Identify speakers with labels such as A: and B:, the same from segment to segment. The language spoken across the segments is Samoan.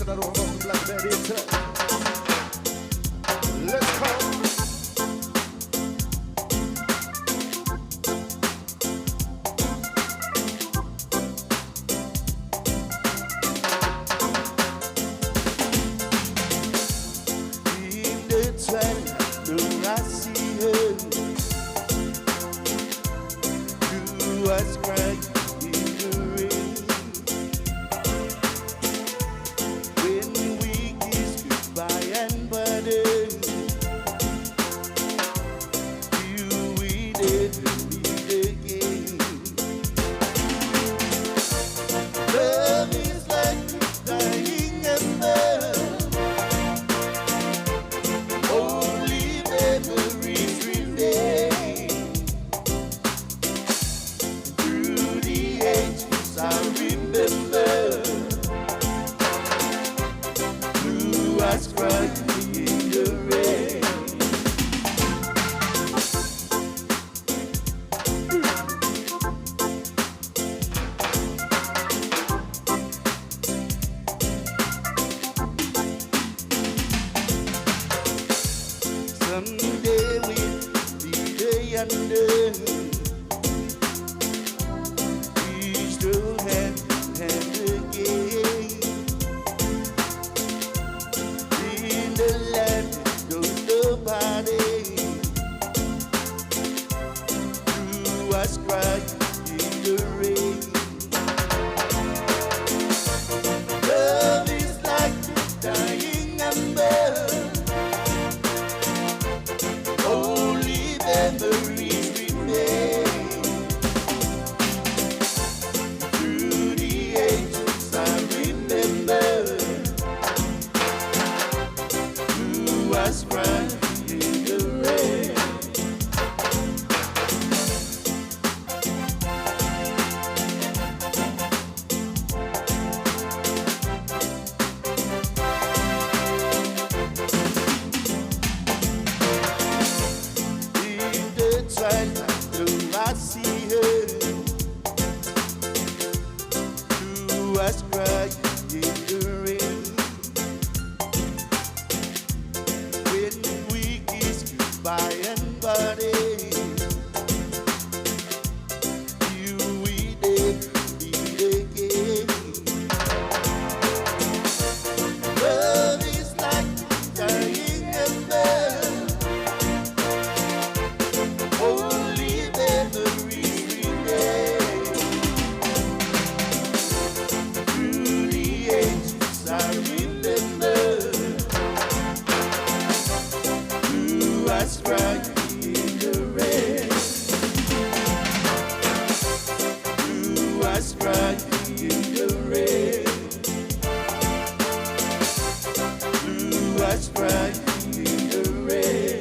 A: Another one from the Black Betty. Let's go. In the twilight, do I see her? Do I cry in the rain? When we kiss goodbye and parted, you we never meet again. Love is like a dying ember. Only memories remain. Through the ages, I remember. Blue eyes crying in the rain. Someday we'll be yonder. We still hand in hand again. In the land goes nobody. Blue eyes crying in the rain. Love is like a dying ember. Only memories remain. Through the ages, I remember. Blue eyes crying in the rain. In the twilight, do I see her? Do I cry in the rain? When we kiss goodbye and parted, you we never meet again. Love is like a dying ember. Only memories remain. Through the ages, I remember. Blue eyes crying in the rain. Blue eyes crying in the rain. Blue eyes crying in the rain.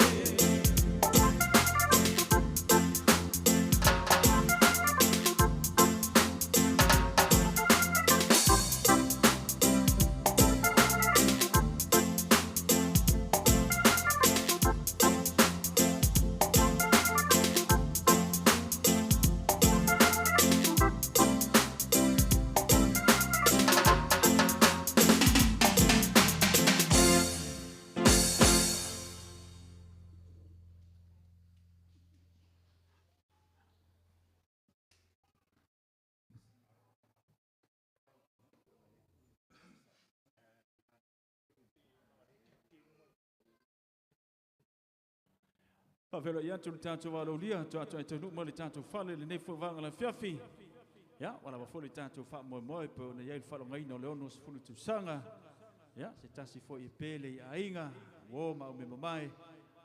B: Faafeiloai atu le tatou valaaulia atoatoa e taunuu mai le tatou fale i lenei foi vaega o le afiafi. Ia, ua lava foi le tatou faamoemoe e pei ona i ai le faalogaina o le 60 tausaga. Ia, se tasi foi e pele i aiga, uo ma aumemamae,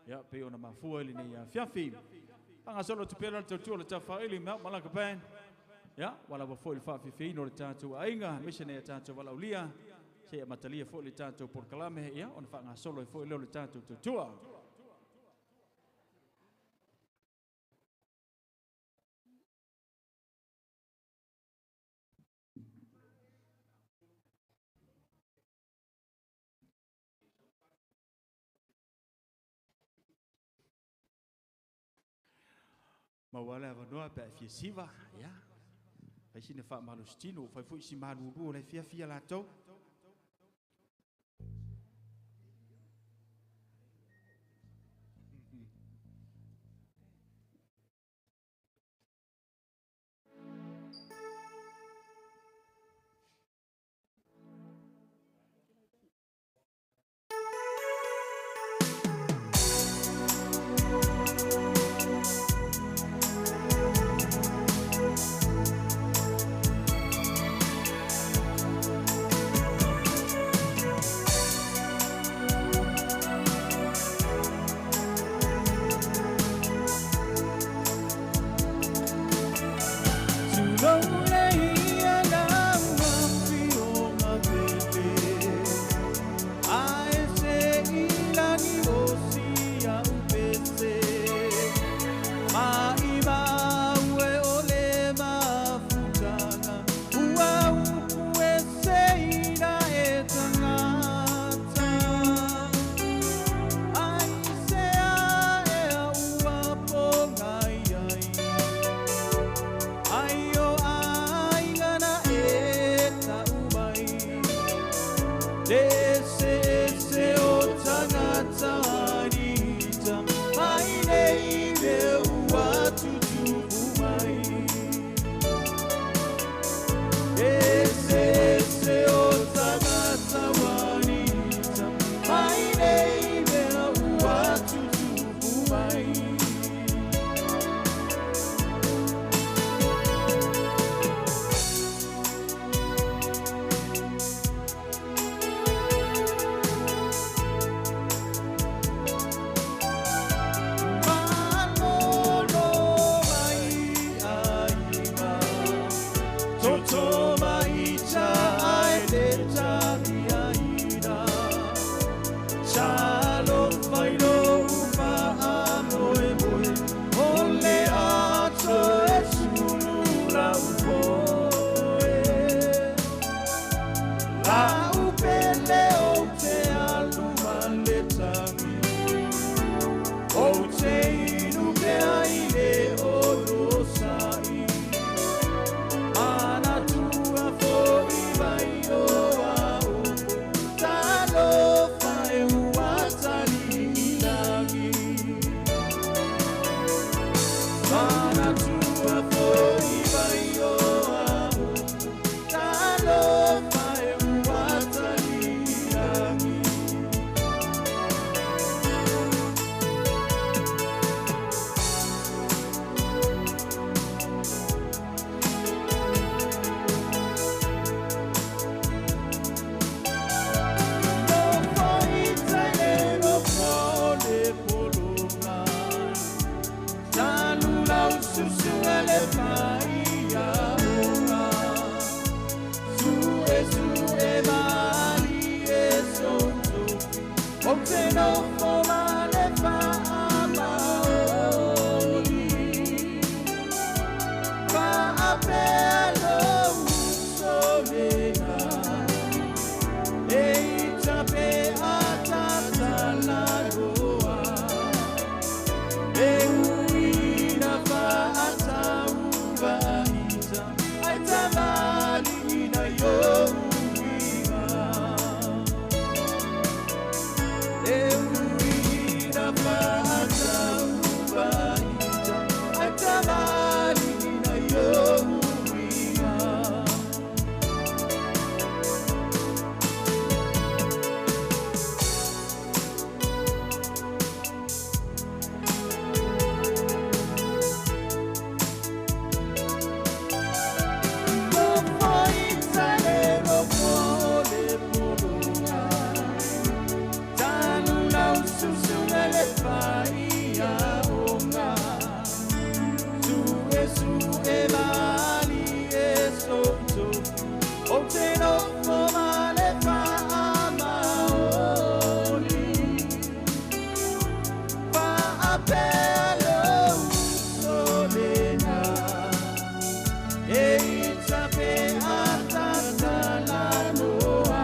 B: ia, pei ona mafua i lenei afiafi. Faagasolo atu pea la le tautua o le Tafaili ma Malaka Band. Ia, ua lava foi le faafiafiaina o le tatou aiga, aemaise nei a tatou valaaulia, seia amatalia foi le tatou polokalame, ia, ona faagasolo ai foi lea o le tatou tautua. Maua le avanoa pe a e fia siva, ia. Fai sina faamalositino, ua fai foi si malulu o le fiafia latou.
A: Le eseese o tagata anita mai nei mea ua tutupu mai. Le eseese o tagata anita mai nei mea ua tutupu mai. Malolo mai aiga, toto mai ta ai le tali aina. Talo whailo upa a moe moe, o le ato e sulu la upoe. La upele o te aluma le tangi, o te inu pea i le ono sa'i. Manatua fo'i mai o a upu, talofa e ua tali i lagi. Manatua fo'i mai o a upu, talofa e ua tali i lagi. Eita pe atata lagoa, e uina faatauva ita, ai tamali ina yo uiga. E uina faatauva ita, ai tamali ina yo uiga. Eita pe atata lanoa,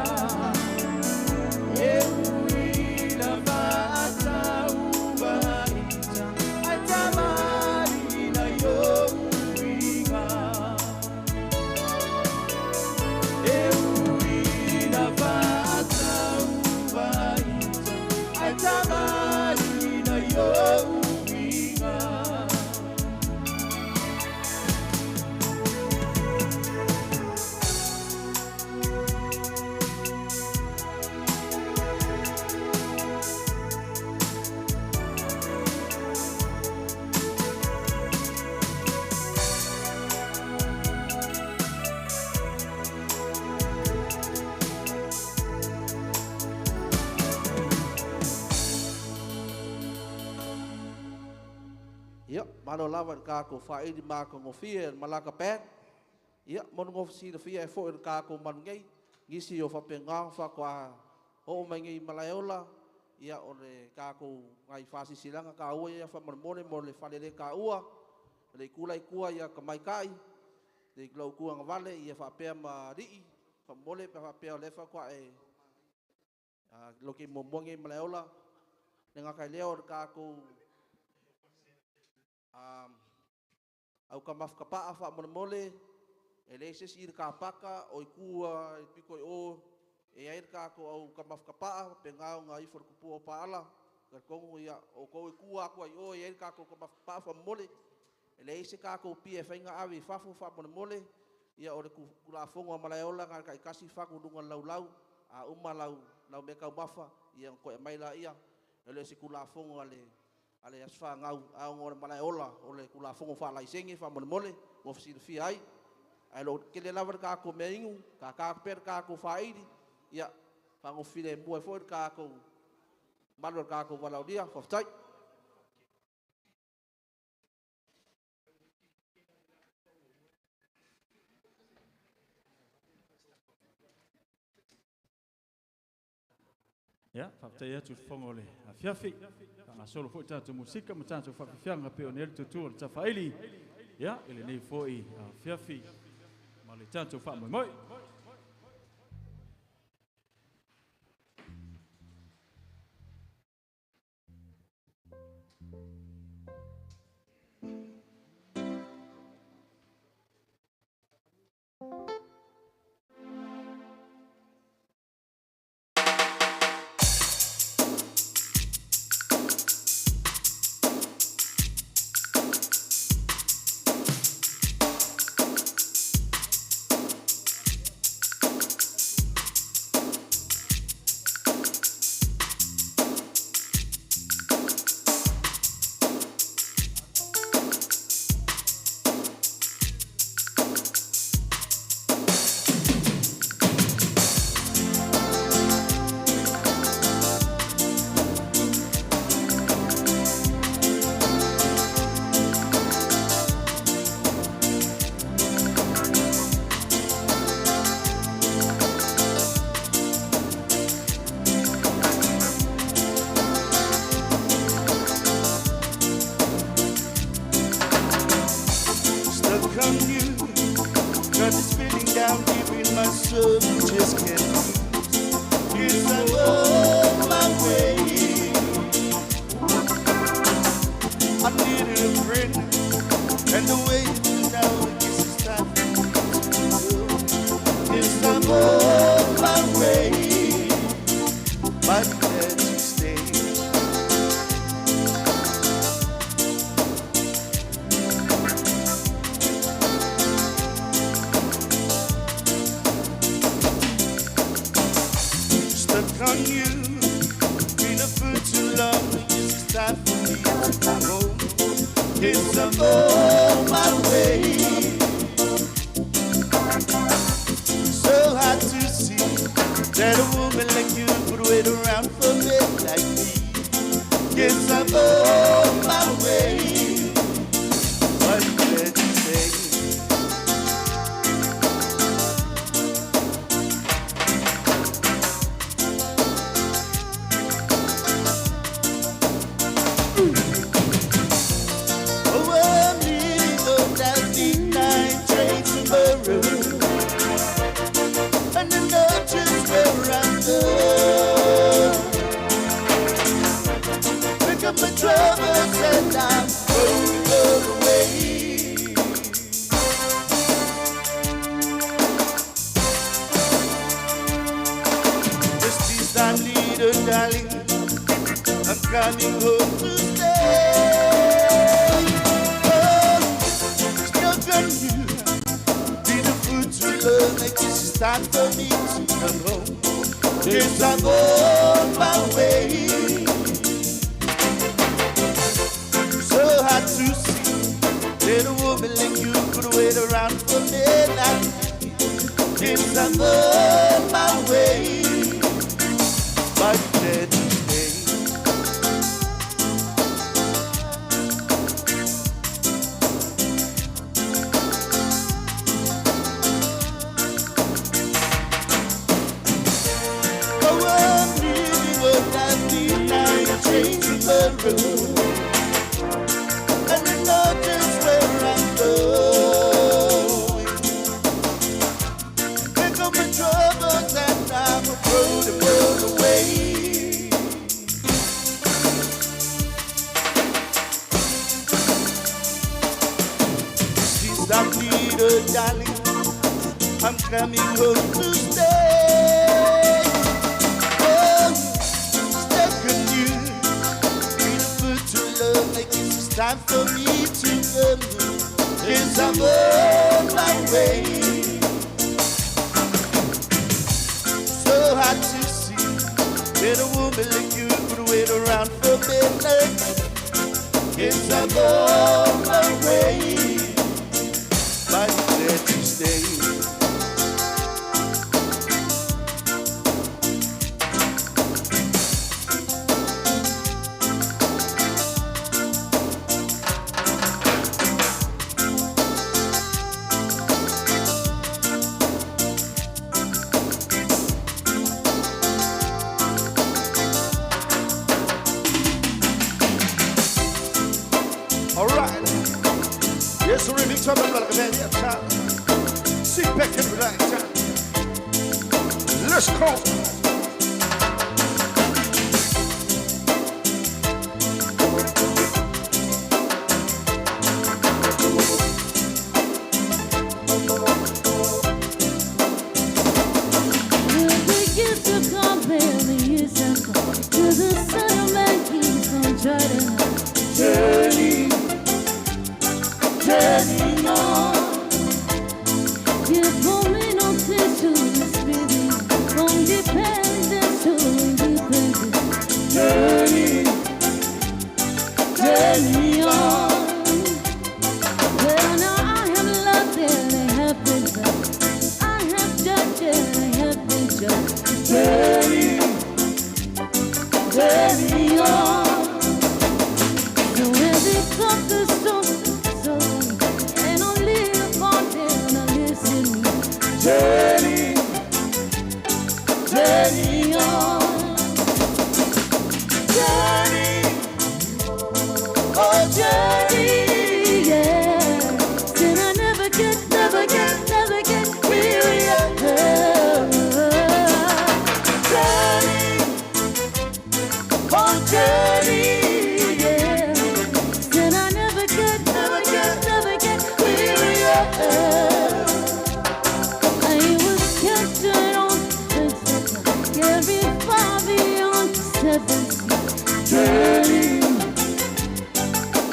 A: e uila faatauva ita, ai tamali ina yo uiga. E uila faatauva ita, ai tamali ina yo uiga.
C: Ia, malo lava i le kākou faaili makagofie e le Malaka Band. Ia, mo le gofasilafia ai foi i le kākou malu nei, nisi o faapena ona faatoa oo mai nei i Malaeola, ia o le kākou nai faasisilaga taua ia faamolemole mo le fale le taua, le itu la i tua ia tamaitai, le itu lau itu agavale ia faapea ma alii, faamolemole pe a faapea o lea faatoa e loke muamua nei i Malaeola, le gata i lea o le kākou E iai le tatou au kamafakapa'a faapena ona ifo i le tupua o paala. Talitonu ia outou e tua atu ai i o e i ai le tatou kamafakapa'a faamolemole. E leai se tatou pia e mafai ona ave i fafo faamolemole. Ia o le Tulafono a Malaeola na o le taitasi fanu i luga o le laulau, a uma lau meataumafa ia ona toe aumai lea. E le o se Tulafono a le aso fanau, ae ona o le Malaeola o le Tulafono Faalaisene faamolemole mo le silafia ai. Ae o lo o tele lava le tatou meainu, tata atu pea le tatou faaili, ia faagogo filemu ai foi le tatou mamalu o le tatou valaaulia. Faafetai.
B: Ia, faafetai atu i le fofoga o le afiafi. Faagasolo foi tatou musika ma tatou faafiafiaga pei ona i ai le tutu o le tafaili. Ia, i lenei foi afiafi ma le tatou faamoemoe.
A: Stuck on you, got this feeling down deep in my soul, just can't lose. Yes, I'm on my way. I needed a friend, and the way you do now, I guess it's time for me to go. Yes, I'm on my way, but glad to stay. Stuck on you, been a fool too long. Guess it's time for me to come home. Yes, I'm on my way. So hard to see that a woman like you would wait around for me like me. Yes, I'm on my way. But glad to stay. Oh, I'm leaving on that midnight train tomorrow, and I know just where I'm going. Pick up my troubles and I'm throwing them away. Just this I need a darling, I'm coming home to stay. Oh, stuck on you, been a fool too long. I guess it's time for me to come home. Yes, I'm on my way. So hard to see that a woman like you could wait around for me like me. Yes, I'm on my way, but glad to stay. Oh, I'm leaving on that midnight train tomorrow, and I know just where I'm going. Pick up my troubles and I'm a throw them all away. Since I'm leader, darling, I'm coming home to stay. Time for me to go. Yes, I'm on my way. So hard to see that a woman like you could wait around for midnight. Yes, I'm on my way. But glad to stay. All right. Yes, a remix of the man. Sit back and relax. Let's go.
D: The years to compare the years have gone to the Son of Man keeps on turning.
A: Journey,
D: Journey on. You're pulling on to the spirit, from dependence to independence.
A: Journey,
D: Journey on. Well, now I have loved and I have been loved. I have judged and I have been judged.
A: Journey,
D: Journey on. So every cup the stone, so and I live on and I listen.
A: Journey,
D: Journey on.
A: Journey, oh
D: Journey, yeah. Then I never get, never get, never get weary of her.
A: Journey, oh journey,
D: Yeah. Then I never get, never get, never get weary of her. I was captured on the carried far beyond the seven seas.
A: Journey,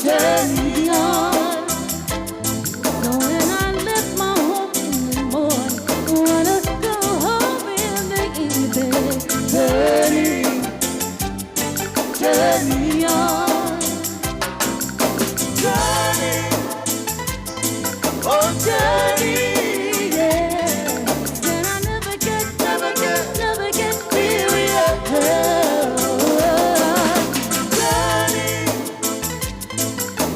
D: Journey on. So when I left my home in the morning, wanna go home in the evening.
A: Journey,
D: Journey on.
A: Journey, oh journey,
D: Yeah. Then I never get, never get, never get weary of her.
A: Journey,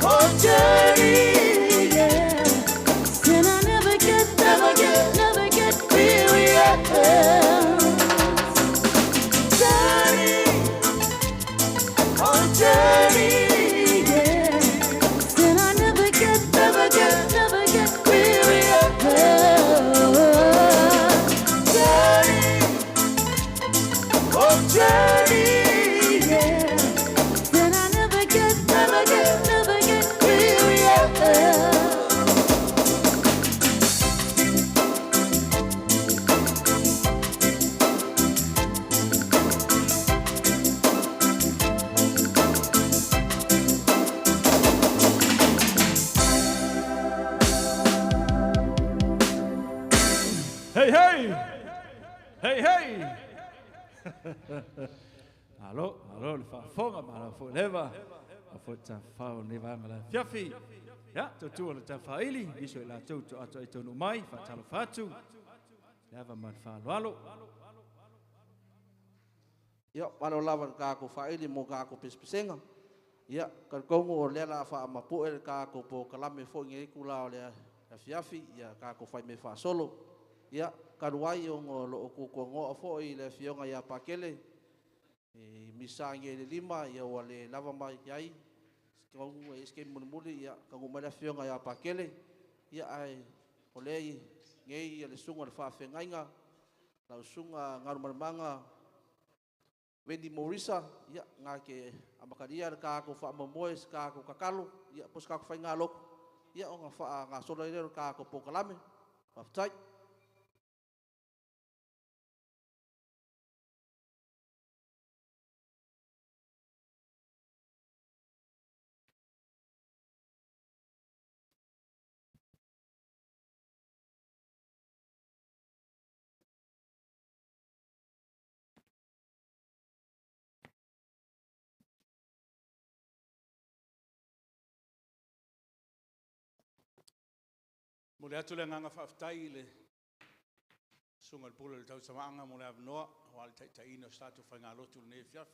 A: oh journey,
D: Yeah. Then I never get, never get, never get weary of her.
A: Journey, oh journey,
D: Yeah. Then I never get, never get, never get weary of her.
A: Journey, oh journey,
D: Yeah. Then I never get, never get, never get weary of her.
B: Hey, hey! Hey, hey! Alo, alo, le faafoga ma alo fo leva. A fo ta fao ne vanga la fiafi. Ya, tautua le tafaili, iso i la tau to ato i tonu mai, whaatalo fatu. Leva ma le whaaloalo.
C: Ia, malo lava le kākou faaili mo kākou pesepesega. Ia, talitongo o lea la faamapu'e le kākou polokalame fo'i nei kula o le afiafi, ia kākou faimea faasolo. Ia, talu ai ona o loo tuatuano'a fo'i le afioga iā Pakele, e misagi ai le lima, ia ua le lava mai ai, tonu e isi taimi mulimuli, ia taunuu mai le afioga iā Pakele, ia ae o lea nei ia le susuga i le faafeagaiga, lau susuga Galumalemana Wendy Morisa, ia na te amatalia le kākou faamoemoe se kākou tatalo, ia po o se kākou faigalotu, ia ona faagasolo ai lea o le kākou polokalame. Faafetai.
E: Momoli atu le agaga faafetai i le Susuga i le Pule o le Tausamaaga mo le avanoa aua le taitaiina o se tatou faigalotu i lenei afiafi.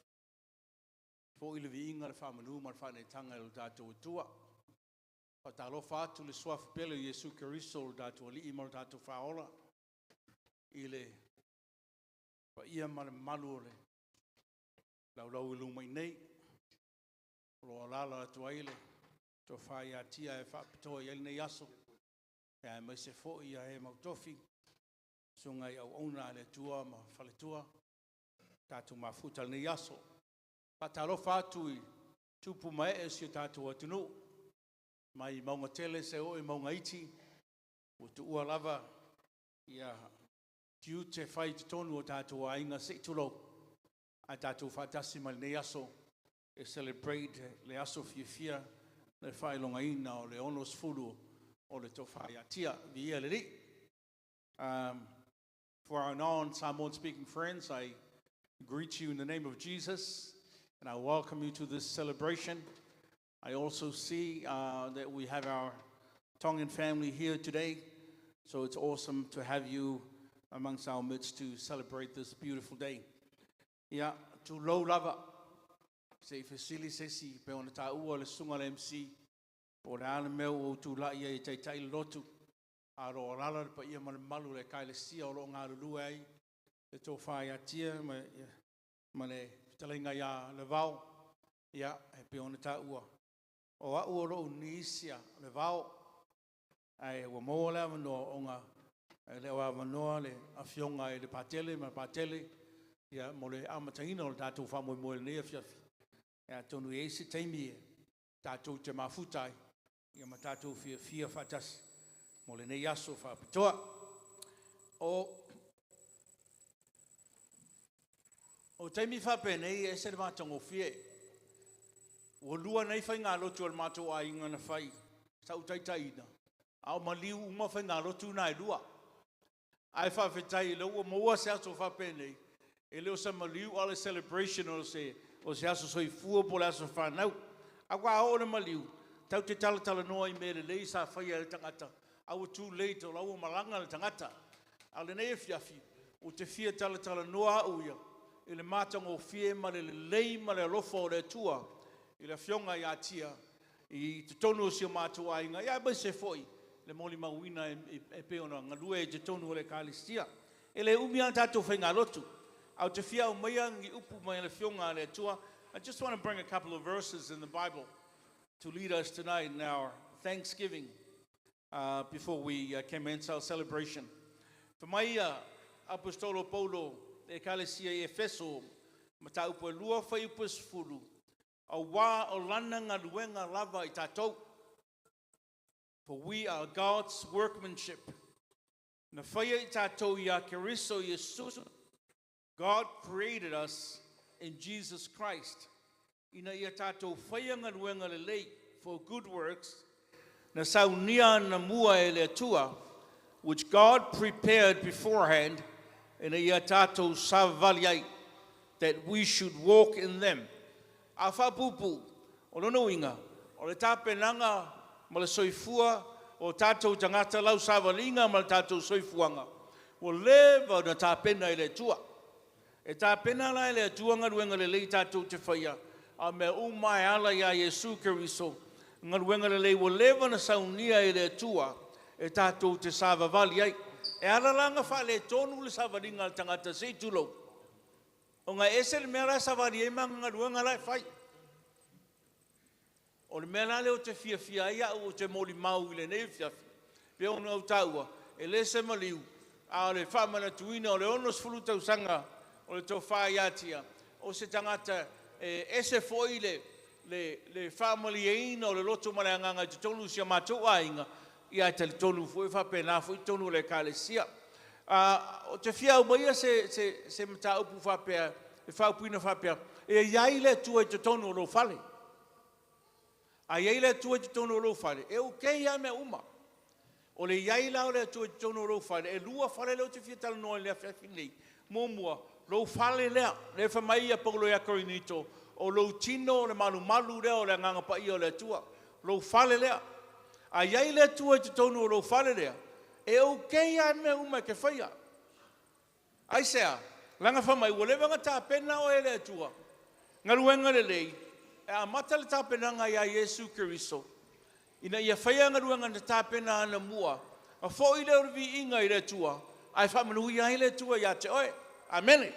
E: Foi le viiga, le faamanu ma le faaneetaga i lo tatou Atua. Faatalofa atu i le Suafa pele o Iesu Keriso o le tatou Alii ma lo tatou Faaola i le paia ma le mamalu o le laulau i luma i nei, o lo o alaala atu ai le tofa ia Tia e faapitoa i ai lenei aso, aemaise foi ia e mautofi, susuga i auauna a le Atua ma faletua, tatou mafuta i lenei aso. Faatalofa atu i tupu ma ee o si o tatou atunuu, mai mauga tele seia oo i mauga iti, ua tuua lava ia tiute fai i totonu o tatou aiga se i tulou, ae tatou faatasi mai lenei aso e celebrate le aso fiafia le faailogaina o le 60 o le tofa ia Tia. Viia le Alii. For our non-Samoan speaking friends, I greet you in the name of Jesus and I welcome you to this celebration. I also see that we have our Tongan family here today, so it's awesome to have you amongst our midst to celebrate this beautiful day. Ia, tulou lava, se i fesili se isi pe ona taua le susuga le MC, po o le a le mea ua ou tulai ai e taitai le lotu, a o lo o alaala le paia ma le mamalu o le Ekalesia o lo o galulue ai le tofa ia Tia ma le fetalaiga ia Levao, ia, e pei ona taua, o au o lou nisia Levao, ae ua maua le avanoa ona e le o avanoa le afioga i le Patele ma le Patele ia, mo le amataina o le tatou faamoemoe i lenei afiafi. E atonu e i ai se taimi e tatou te mafuta ai ia ma tatou fiafia faatasi mo lenei aso faapitoa. O taimi faapenei e ese le matagofie. Ua lua nei faigalotu a le matou aiga na fai sa ou taitaiina, a o maliu uma faigalotu na e lua. Ae faafetai o lea ua maua se aso faapenei, e le o se maliu a o le celebration o se aso soifua po o le aso fanau. Aua a oo i le maliu, tatou te talatalanoa i mea lelei sa faia e le tagata, a ua too late o la ua malaga le tagata. A o lenei afiafi, ou te fia talatalanoa au ia i le matagofie ma le lelei ma le alofa o le Atua i le afioga ia Tia i totonu o si o matou aiga, ia aemaise foi le molimauina e pei ona galue i totonu o le Ekalesia. E le umi lava tatou faigalotu, ae ou te fia aumaia ni upu mai le afioga a le Atua. I just want to bring a couple of verses in the Bible to lead us tonight in our thanksgiving before we commence our celebration. Fai mai Apostolo Paulo e Ekalesia i Efeso, mataupu e 2 fuaiupu e 10, auā o lana galuega lava i tatou. For we are God's workmanship. Na faia i tatou ia Keriso Iesu. God created us in Jesus Christ. Ina ia tatou faia galuega lelei, for good works, na saunia na mua e le Atua, which God prepared beforehand, ina ia tatou savavali ai, that we should walk in them. A faapuupuu, o lona uiga, o le tapenaga ma le soifua o tatou tagata lau savaliga ma le tatou soifuaga, ua leva ona tapena i le Atua. E tapena la e le Atua galuega lelei tatou te faia, a mea uma e ala iā Iesu Keriso, galuega lelei ua leva na saunia e le Atua e tatou te savavali ai. E ala la ona faaletonu le savaliga a le tagata se i tulou, ona e ese le mea la e savali ai ma ana galuega la e fai. O le mea la lea ou te fiafia ai au ou te molimau i lenei afiafi, pe ona ou taua, e le se maliu, a o le faamanatuina o le 60 tausaga o le tofa ia Tia, o se tagata e ese foi le faamalieina o le loto ma le agaga i totonu o si a matou aiga, ia ae talitonu foi e faapena foi totonu o le Ekalesia. Ou te fia aumaia se mataupu faapea, e faaupuina faapea, e i ai le Atua i totonu o lou fale. A i ai le Atua i totonu o lou fale, e okay lava mea uma. O le i ai la o le Atua i totonu o lou fale, e lua fale lea ou te fia talanoa i le afiafi nei. Muamua, lou fale lea, lea fai mai ia Paulo ia Korinito, o lou tino o le malumalu lea o le agaga paia o le Atua. Lou fale lea. A i ai le Atua i totonu o lou fale lea, e okay lava mea uma e te faia. Aisea? Leaga fai mai ua leva ona tapena oe e le Atua, galuega lelei, e amata le tapenaga ia Iesu Keriso, ina ia faia galuega na tapena anamua, ona foi lea o le viiga i le Atua, ae faamanuia ai le Atua ia te oe. Amene.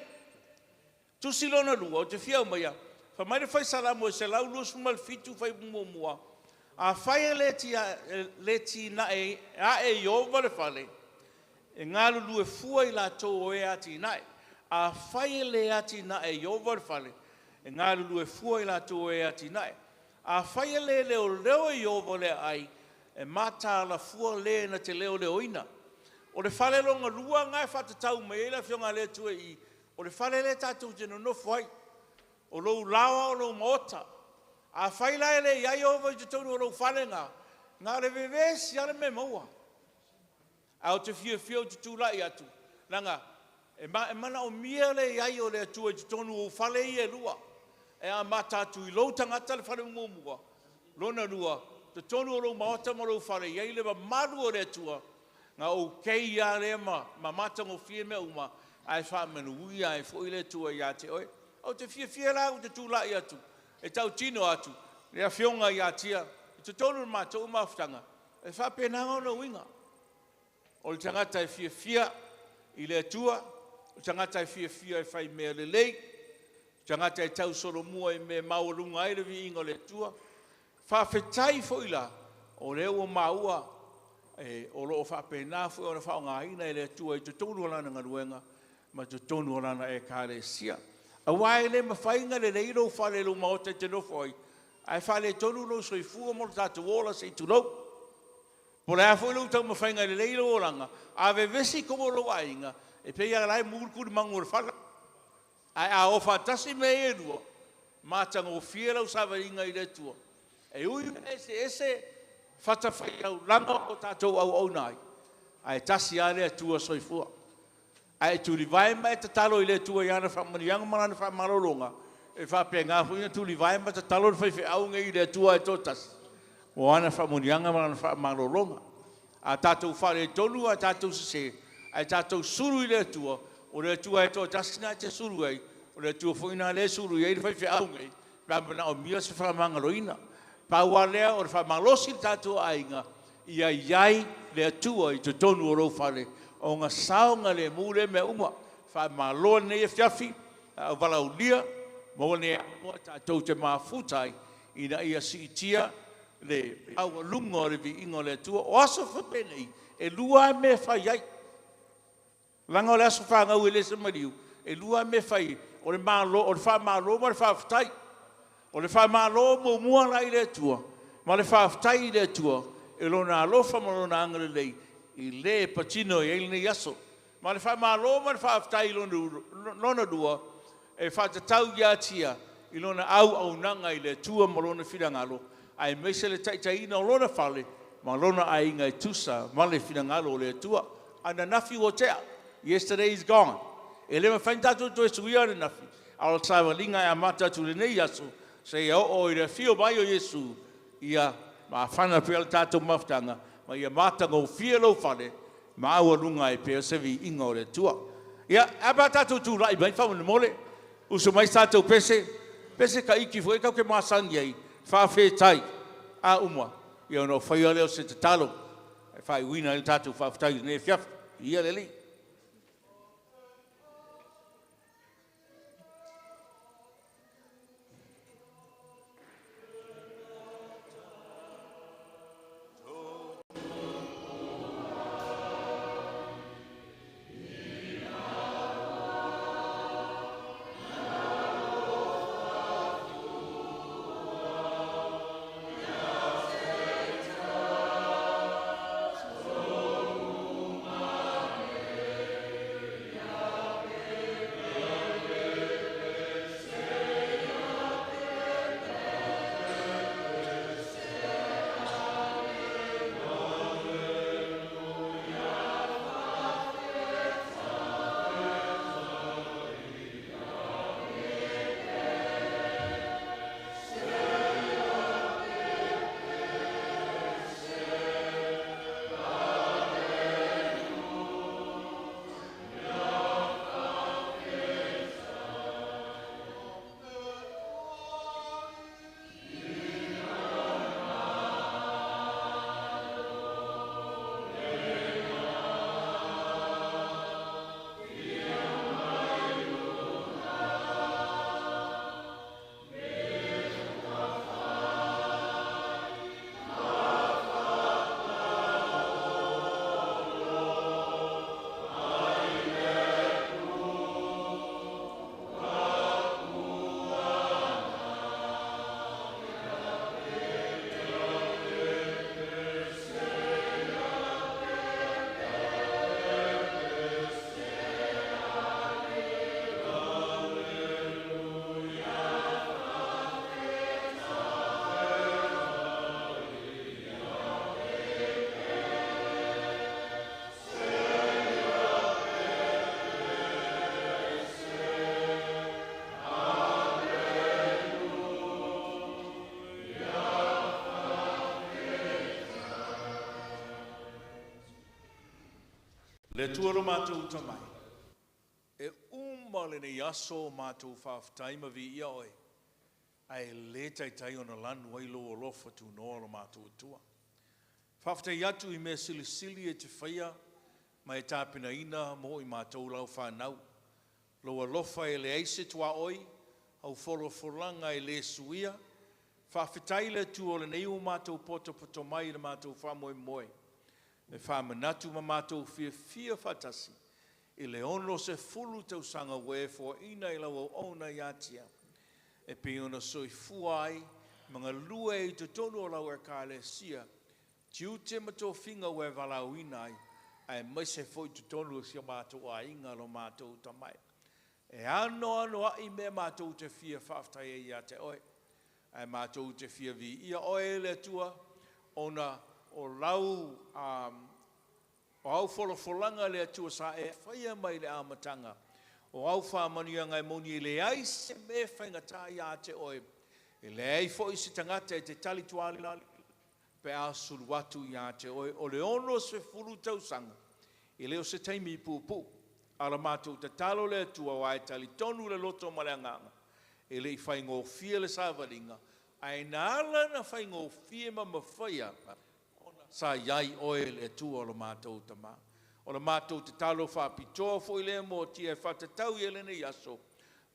E: Tusi lona lua, ou te fia aumaia, fai mai le Fai Salamo e 127 fuaiupu muamua, Afai e le tinae ae Ieova le fale, e galulue fua i latou o e atinae. Afai e le atinae e Ieova le fale, e galulue fua i latou o e atinae. Afai e le leoleo e Ieova le aai, e mataala fua le na te leoleoina. O le fale lona lua lena e faatatau mai ai le Afioga a le Atua i i, o le fale lea tatou te nonofo ai, o lou laoa o lou maota. Afai la e le i ai Ieova i totonu o lou fale lena, na o le vevesi lava le mea e maua. Ae ou te fiafia ou te tulai atu, leaga e manaomia le i ai o le Atua i totonu o ou fale ia e lua. E amata atu i lou tagata le fale muamua, lona lua, totonu o lou maota ma lou fale, e i ai le mamalu o le Atua, na okay lava lea ma matagofie mea uma, ae faamanuia ai foi le Atua ia te oe. Ou te fiafia la ou te tulai atu e tautino atu le Afioga ia Tia i totonu o le matou mafutaga, e faapena ona uiga. O le tagata e fiafia i le Atua, o le tagata e fiafia e fai mea lelei, o le tagata e tausolomua i mea e maualuga ai le viiga o le Atua. Faafetai foi la, o lea ua maua o lo o faapena foi ona faaaogaina e le Atua i totonu o lana galuega ma totonu o lana Ekalesia. Aua e le mafai ona lelei lou fale i lou maota e te nofo ai, ae faaletonu lou soifua ma lo tatou ola, se i tulou. Po o le a foi lou taumafaiga e lelei lou olaga, a vevesi totonu o lou aiga, e pei lava o la e mu le tulimagu o le fale. Ae a o faatasi mea ia e lua, matagofie lau savaliga i le Atua. E ui ina eseese fatafaitaulaga o tatou auauna ai, ae tasi lava le Atua soifua. Ae e tulivae ma e tatalo i le Atua i ana faamanuiaga ma Lana faamalologa, e faapena foi ona tulivae ma tatalo le faifeau lenei i le Atua e toatasi mo ana faamanuiaga ma Lana faamalologa. A tatou faaletonu ae tatou sese, ae tatou sulu i le Atua, o le Atua e toatasi lena e te sulu ai, o le Atua foi lena lea e sulu i ai le faifeau nei pe a manaomia se faamagaloina. Pau lava lea o le faamalosi le tatou aiga, ia i ai le Atua i totonu o lou fale ona saogalemu lea mea uma. Faamalo i lenei afiafi a o valaaulia, maua lenei avanoa tatou te mafuta ai ina ia siitia le maualuga o le viiga o le Atua. O aso faapenei, e lua lava mea e fai ai. Leaga o le aso fanau e le o se maliu, e lua lava mea e fai ai, o le faamalo ma le faafetai. O le faamalo muamua la i le Atua ma le faafetai i le Atua i Lona alofa ma Lona agalelei i le e patino i ai lenei aso. Ma le faamalo ma le faafetai lona lua e faatatau ia Tia i lona auaunaga i le Atua ma Lona finagalo, aemaise le taitaiina o lona fale ma lona aiga e tusa ma le finagalo o le Atua. Ananafi ua tea, yesterday is gone. E le mafai ona tatou toe suia ananafi, a o le savaliga e amata atu i lenei aso seia oo i le afio mai o Iesu, ia mafana pea le tatou mafutaga ma ia matagofie lou fale, maualuga ai pea se viiga o le Atua. Ia, ae a pe a tatou tulai mai faamolemole, usu mai se tatou pese, pese taiti foi tatou te masani ai, faafetai a uma, ia ona faia lea o se tatalo e faaiuina ai le tatou faafetai i lenei afiafi. Viia le Alii. Le Atua lo matou uta mai, e uma lenei aso o matou faafetai ma viia Oe, ae le taitai ona lanu ai Lou alofa tunoa lo matou Atua. Faafetai atu i mea silisili e te faia ma e tapenaina mo i matou lau fanau. Lou alofa e leai se tuaoi, au folafolaga e le suia. Faafetai le Atua o lenei ua matou potopoto mai i le matou faamoemoe e faamanatu ma matou fiafia faatasi i le 60 tausaga ua e foaina i lau auauna ia Tia e pei ona soifua ai ma galue ai i totonu o lau Ekalesia, tiute ma tofiga ua e valaauina ai, aemaise foi totonu o si o matou aiga lo matou tamai. E anoanoai mea matou te fia faafetai ai ia te oe, ae matou te fia viia oe e le Atua, ona o lau o au folafolaga le Atua sa e faia mai le amataga, o au faamanuiaga e moni e leai se mea faigata ia te oe, e leai foi se tagata e te talitualima pe a sulu atu ia te oe. O le 60 tausaga, e le o se taimi puupuu, a o la matou tatalo le Atua, aua e talitonu le loto ma le agaga, e le i faigofie le savaliga, ae na ala ona faigofie ma mafai sa i ai oe le Atua o lo matou Tama. O le matou tatalo faapitoa foi lea mo tia e faatatau i lenei aso,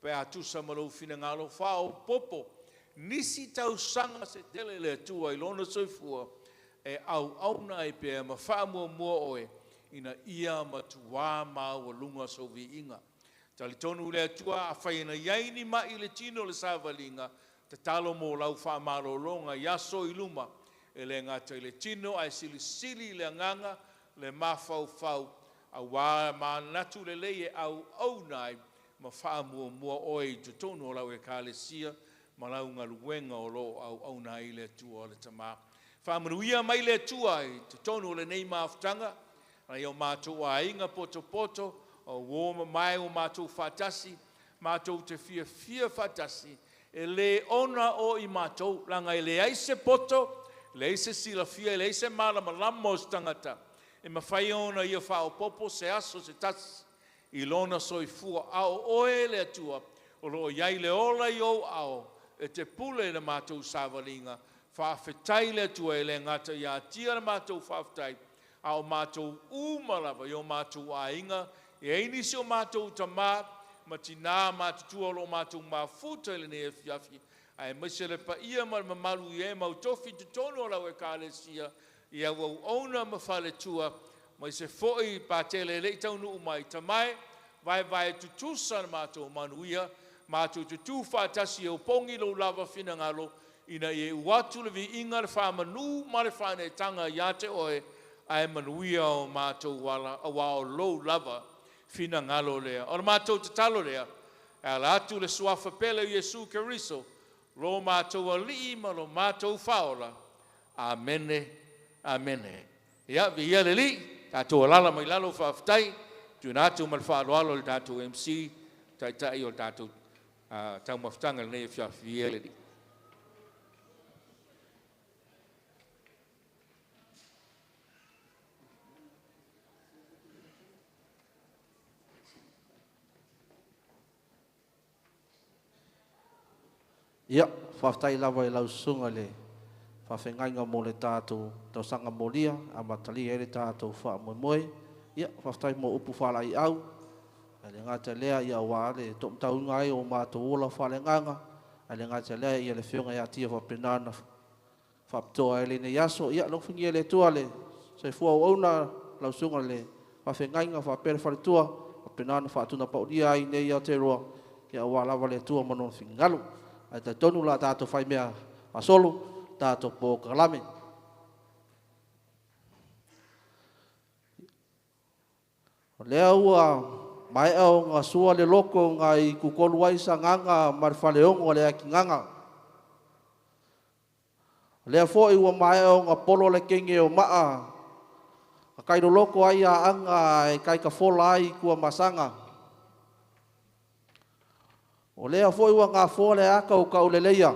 E: pe a tusa ma lou finagalo faaopoopo nisi tausaga se tele le Atua i lona soifua e auauna ai pea ma faamuamua oe ina ia matuā maualuga sou viiga. Talitonu le Atua, afai na i ai ni mai i le tino o le savaliga, tatalo mo lau faamalologa i aso i luma, e le gata i le tino ae silisili i le agaga, le mafaufau, auā manatu lelei e auauna ai ma faamuamua oe i totonu o lau Ekalesia ma lau galuega o lo o auauna ai le Atua o le Tama. Faamanuia mai le Atua i totonu o lenei mafutaga, nai o matou aiga potopoto, o uo mamae ua matou faatasi, matou te fiafia faatasi, e le ona o i matou, leaga e leai se poto, leai se silafia, e leai se malamalama o se tagata e mafai ona ia faaopoopo se aso se tasi i lona soifua, a o oe le Atua o lo o i ai le ola i ou ao e te pule i le matou savaliga. Faafetai le Atua, e le gata ia Tia le matou faafetai, a o matou uma lava i o matou aiga, e i ai nisi o matou tama ma tinā matutua o lo o matou mafuta i lenei afiafi, aemaise le paia ma le mamalu i e mautofi i totonu o lau Ekalesia, i au auauna ma faletua, aemaise foi Patele e le i taunuu mai. Tamae, vaevae tutusa le matou manuia, matou te tu faatasi e opogi lou lava finagalo, ina ia iu atu le viiga, le faamanu ma le faaneetaga ia te oe, ae manuia o matou ala, auā o lou lava finagalo lea. O le matou tatalo lea, e ala atu le suafa pele o Iesu Keriso, lo matou Alii ma lo matou Faaola. Amene, amene. Ia, viia le Alii, tatou alaala mai lalo, faafetai. Tuuina atu ma le faaaloalo i le tatou MC, taitai o le tatou taumafataga i lenei afiafi. Viia le Alii.
C: Ia, faafetai lava i lau susuga i le faafeagaiga mo le tatou tausaga molia, amatalia ai le tatou faamoemoe. Ia, faafetai mo upu faalaeiau, ae le gata i lea, ia aua le taumatauina ai o matou ola faaleagaga, ae le gata i lea, ia le afioga ia Tia faapena ona faapitoa ai lenei aso. Ia, alofagia e le Atua le soifua auauna lau susuga i le faafeagaiga faapea le faletua, faapena ona faatunapaulia ai nei Aotearoa, ia aua lava le Atua ma lona finagalo. Ae talitonu o le a tatou faimea faasolo tatou polokalame. O lea ua maea ona sua le loto na i tutolu ai Sagaga ma le Faleono o le Atigaga. O lea foi ua maea ona polo le teine o maa na tailoloto ai Aana e taitafola ai Tuamasaga. O lea foi ua gafoa le ata o Tauleleia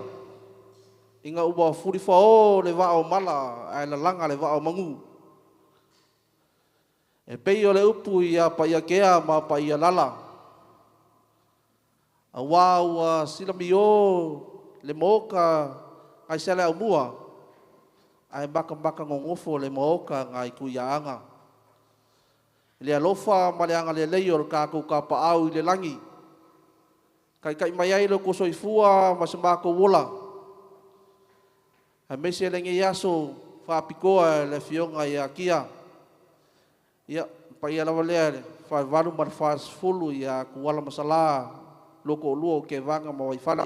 C: ina ua fulifao le vaa o mala ae lalaga le vaa o manu. E pei o le upu ia Paia Kea ma Paia Lala. Auā ua silamiō le maoka nai Saleaaumua ae makamakagogofo le maoka nai Tuiaana. I le alofa ma le agalelei o le tatou Tapaau i le lagi, taitai mai ai lo outou soifua ma so matou ola, aemaise lenei aso faapitoa i le Afioga ia Tia. Ia, le paia lava lea i le Falevalu ma le Falesefulu ia Tuala ma Salã, lo toalua o Tevaga ma Vaifale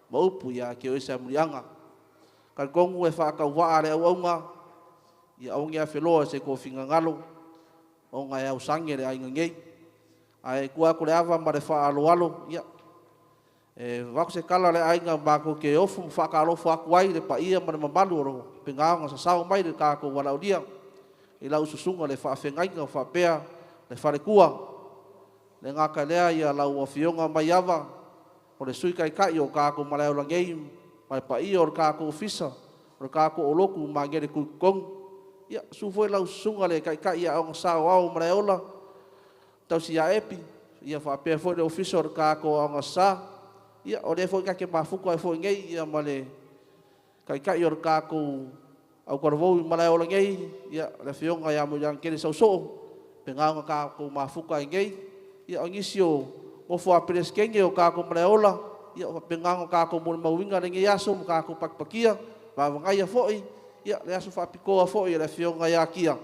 C: ma upu ia te oe Salemuliaga. E talitonu e faatauvaa le auauna, ia aua ne i afeloa i se tou finagalo ona e ausage le aiga nei. Ae tuu atu le ava ma le faaaloalo, ia, e avatu se tala a le aiga matou te ofo ma faatalofa atu ai i le paia ma le mamalu o lo o faapena ona sasao mai i le tatou valaaulia i lau susuga i le faafeagaiga faapea le faletua. E le gata i lea lau Afioga Maiava, o le Sui Taitai o tatou Malaeola nei ma le paia o le tatou ofisa o le tatou lotu Magele Tutotonu. Ia, susu foi lau Susuga i le Taitai Aoga Aoao o Malaeola Tausi ia Epi, faapea foi le ofisa o le tatou Aoga Sa. Ia, o lea foi ta te mafuta ai foi nei ma le Taitai o le tatou autalavou i Malaeola nei, le Afioga ia Muliagatele Sausoo, faapena ona tatou mafuta ai nei. Ia o nisi o nofo a Peresetene o tatou Malaeola, ia ua faapena ona tatou molimauina lenei aso ma tatou patipatia ma vaavagaia foi le aso faapitoa foi o le Afioga ia Tia.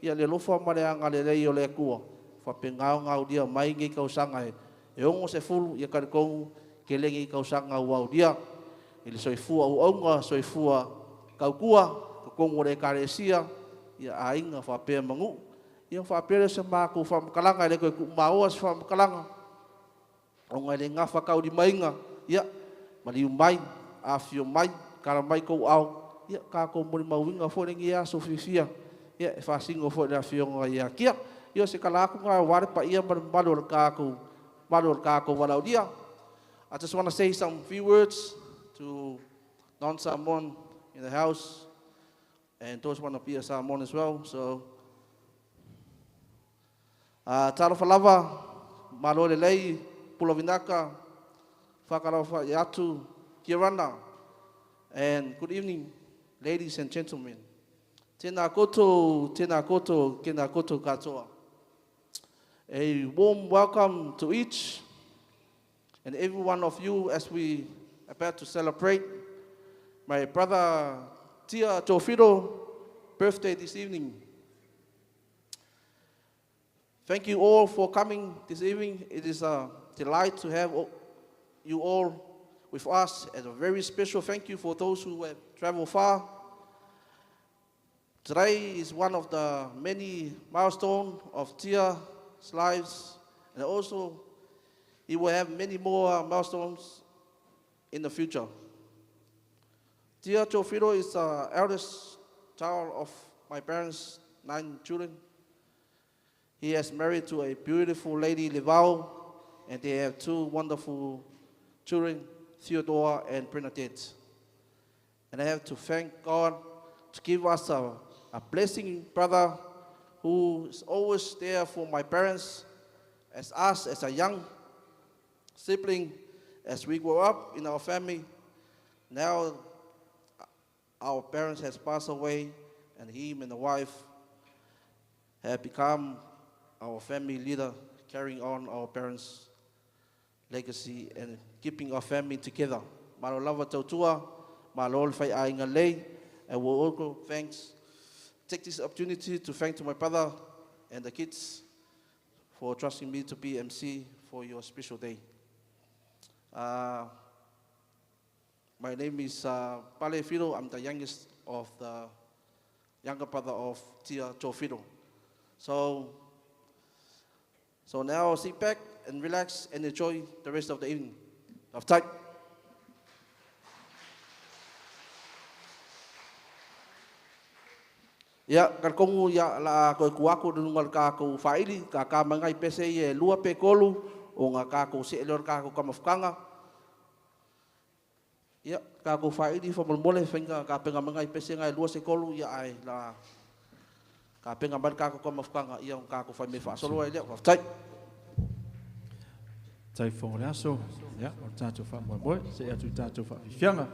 C: Ia le alofa ma le agalelei o le Atua ua faapena ona aulia mai nei tausaga e 60. Ia talitonu, tele nei tausaga ua aulia i le soifua auauna, soifua tautua i totonu o le Ekalesia, aiga faapea ma nuu. Ia ona faapea lea o se matou faamatalaga, e le toe tuumaoa se faamatalaga ona e le gafataulimaina. Ia, maliu mai, afifio mai, tatala mai outou aao, tatou molimauina foi lenei aso fiafia e faasino foi i le Afioga ia Tia. Ia o se tala atu lena aua le paia ma le mamalu o le tatou valaaulia. I just want to say some few words to non-Samoan in the house and those want to be a Samoan as well. So, talofa lava, malo lelei, pula vinaka, whakarawa atu, kia and good evening, ladies and gentlemen. Tēnā koutou, tēnā koutou, tēnā koutou katoa. A warm welcome to each and every one of you as we about to celebrate my brother Tia Toifiro birthday this evening. Thank you all for coming this evening. It is a delight to have you all with us, and a very special thank you for those who have traveled far. Today is one of the many milestones of Tia's lives, and also he will have many more milestones in the future. Tia Toifiro is the eldest child of my parents' 9 children. He is married to a beautiful lady, Levao, and they have 2 wonderful children, Theodore and Bernadette. And I have to thank God to give us a blessing brother who is always there for my parents, as us, as a young sibling, as we grow up in our family. Now, our parents has passed away, and him and the wife have become our family leader, carrying on our parents' legacy and keeping our family together. Malo lava tautua, malo le fai aiga lei, and we'll also take this opportunity to thank to my brother and the kids for trusting me to be MC for your special day. My name is Pale Firo. I'm the youngest of the younger brother of Tia Toifiro. So now sit back and relax and enjoy the rest of the evening. Of time. Ia, kalkongu ia la koe kuako nunga le kākou whaili, ka kā mangai pese i e lua pe kolu, o ngā kākou se ele o le kākou kamafukanga. Ia, kākou whaili whamolmole, whainga ka penga mangai pese ngai lua se kolu, ia ai la Tapena mai le tatou taumafataga ia ona tatou faimea faasolo ai lea. Faafetai.
B: Tai fogo le aso, ia, o le tatou faamoemoe, se atu i tatou faafiafiaga.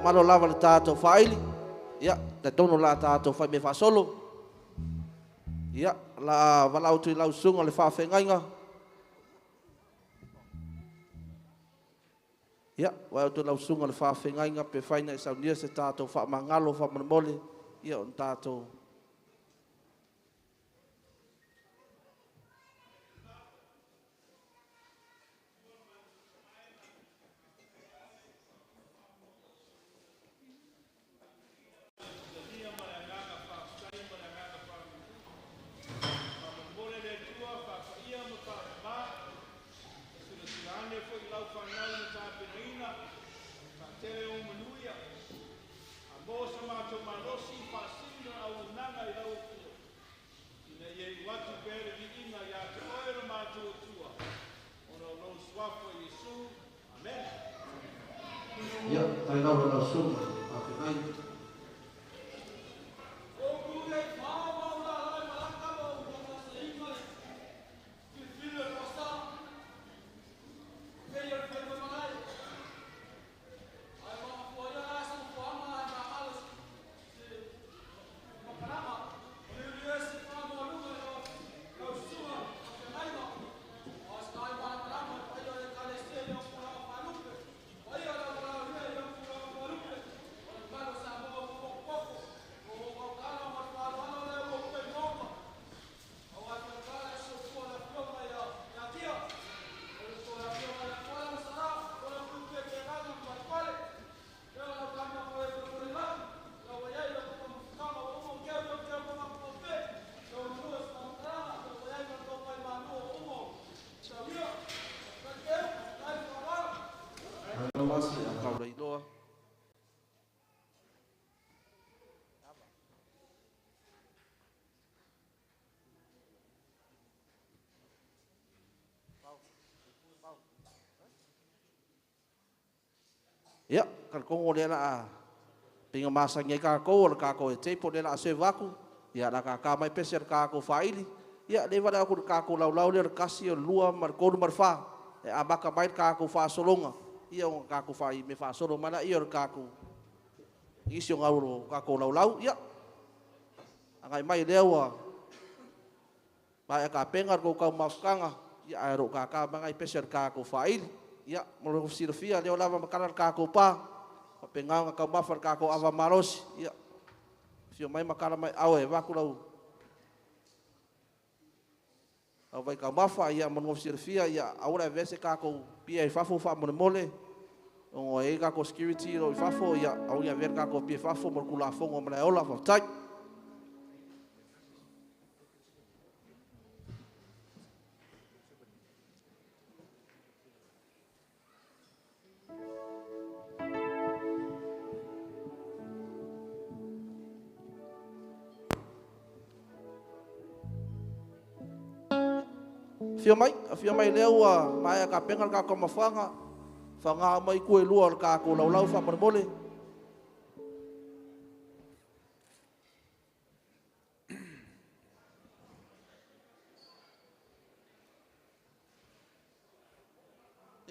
C: malo lava le tatou faaili. Ia, talitonu o le a tatou faimea faasolo. Ia, o le a valaau atu i lau susuga i le faafeagaiga. Ia, valaau atu i lau susuga i le faafeagaiga pe fai na e saunia se tatou faamagalo faamolemole, ia ona tatou Ia, tai lava lau susuga i le faafeagaiga. Ia, talitonu o lea o le a pei ona masani ai tatou o le tatou e table lea o le a serve atu, ia o le a tata mai pese a le tatou faaili. Ia, lea e valaau atu i le tatou laulau lea o le 1, o le 2 ma le 3 ma le 4, e amata mai le tatou faasologa, ia ona tatou faimea faasolo mai lea o le tatou nisi o tatou laulau. Ia, agai mai lea ua maea tapena le tou taumafataga, ia ae o lo o tata mai nai pese a le tatou faaili. Ia, mo le silafia, o lea ua lava matala le tatou pa, faapena ona taumafa i le tatou ava malosi. Ia, afio mai matala mai aao e avatu lau vaitaumafa. Ia, mo le silafia, ia aua le avea se tatou pia i fafo faamolemole, ona e i ai tatou security o lo o i fafo, ia aua ne i avea le tatou pia i fafo mo le Tulafono a Malaeola. Faafetai. Afio mai, afio mai lea ua maea tapena le tatou mafuaaga, faga mai itu e lua o le tatou laulau faamolemole.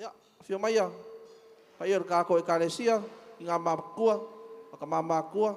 C: Ia, afio maia, paia o le tatou Ekalesia i ngā matua, ma tama matua.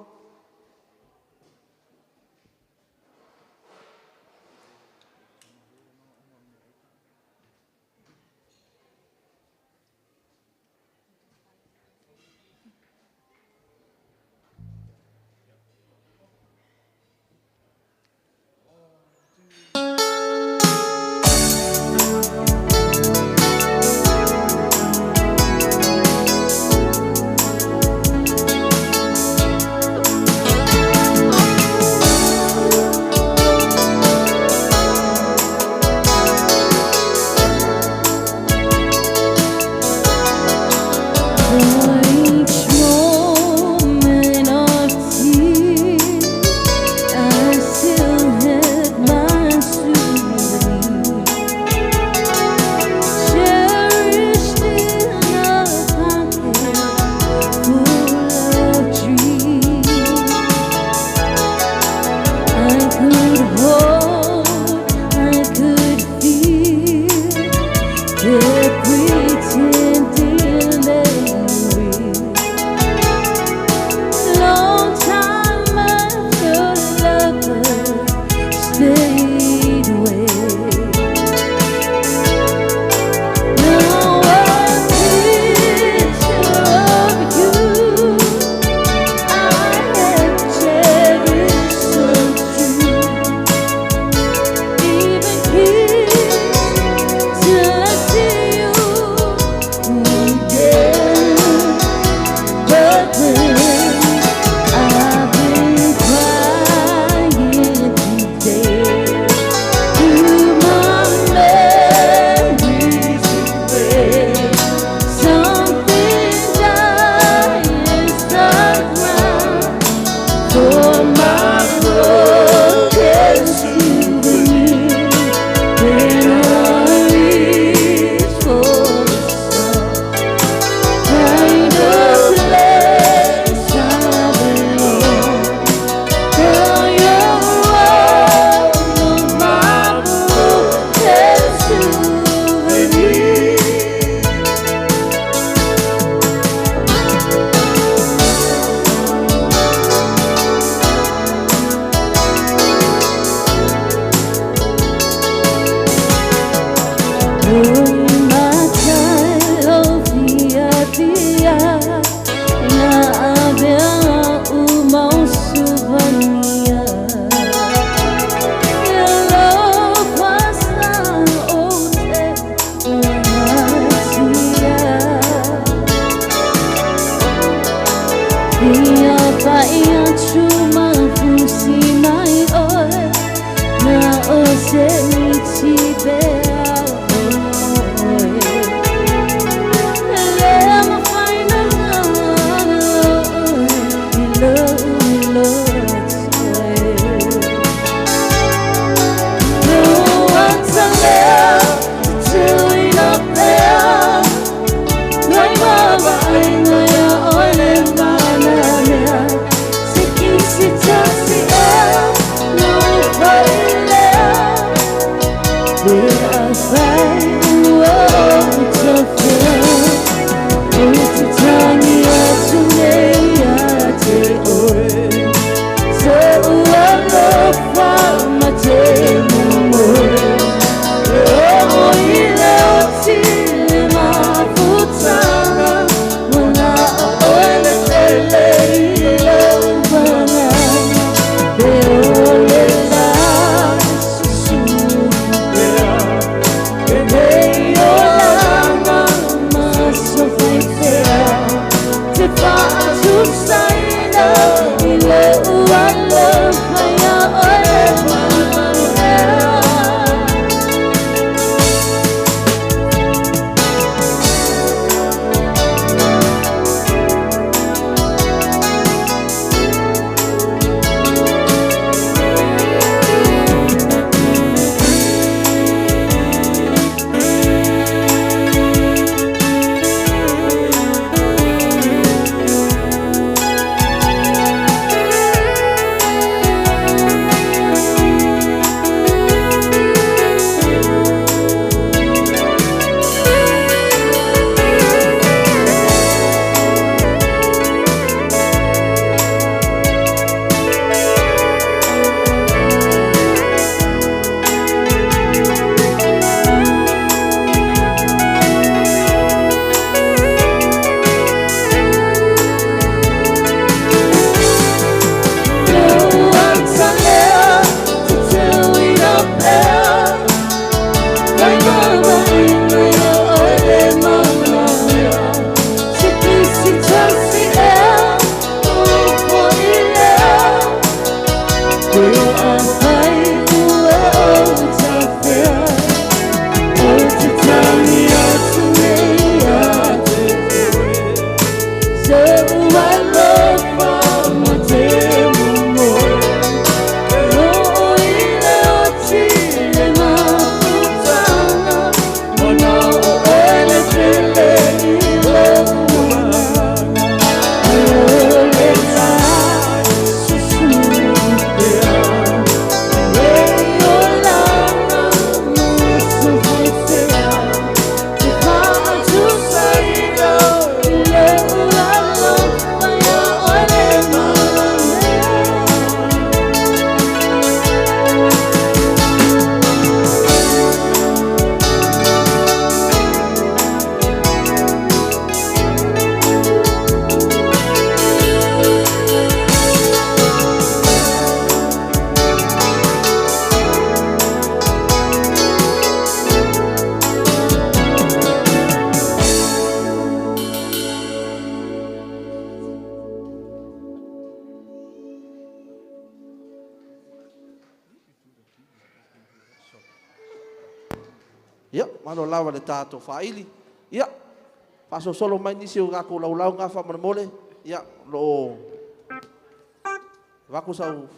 D: Fia pai atu mafusi mai oe na o se miti pea oe. Le mawhai na ngā oe i lau lotoe. No one's allowed to do it up there. Ngai baba ai ngai a ole mana mea. Se kisi tasi e, no pailea. Le a whai ua o tawhea. O te tangi atu nei a te oe. So ua lofa ma te mumoe. O ile o tile mafutanga, Wana o ele tele ile upanga. Te ole la susu pea, E nei o langa maso whaitea. Te whaatu saina i le ualo whaia o le manea. No one's allowed to do it up there. Ngai baba i ngai a ole mana mea. Se kisi tasi e, upo i lea. Te a whai ua o tawhea. O te tangi atu nei a te oe. So ua lofa ma te mumoe. O ile o tile mafutanga, Mona o ele tele i le uanga. Ole la susu pea, E o langa maso whaitea. Te whaatu saina i le ualo whaia o le mana mea.
C: Ia, malo lava le tatou faaili. Ia, faasolosolo mai nisi o takou laulau ga faamolemole. Ia, o loo avatu sau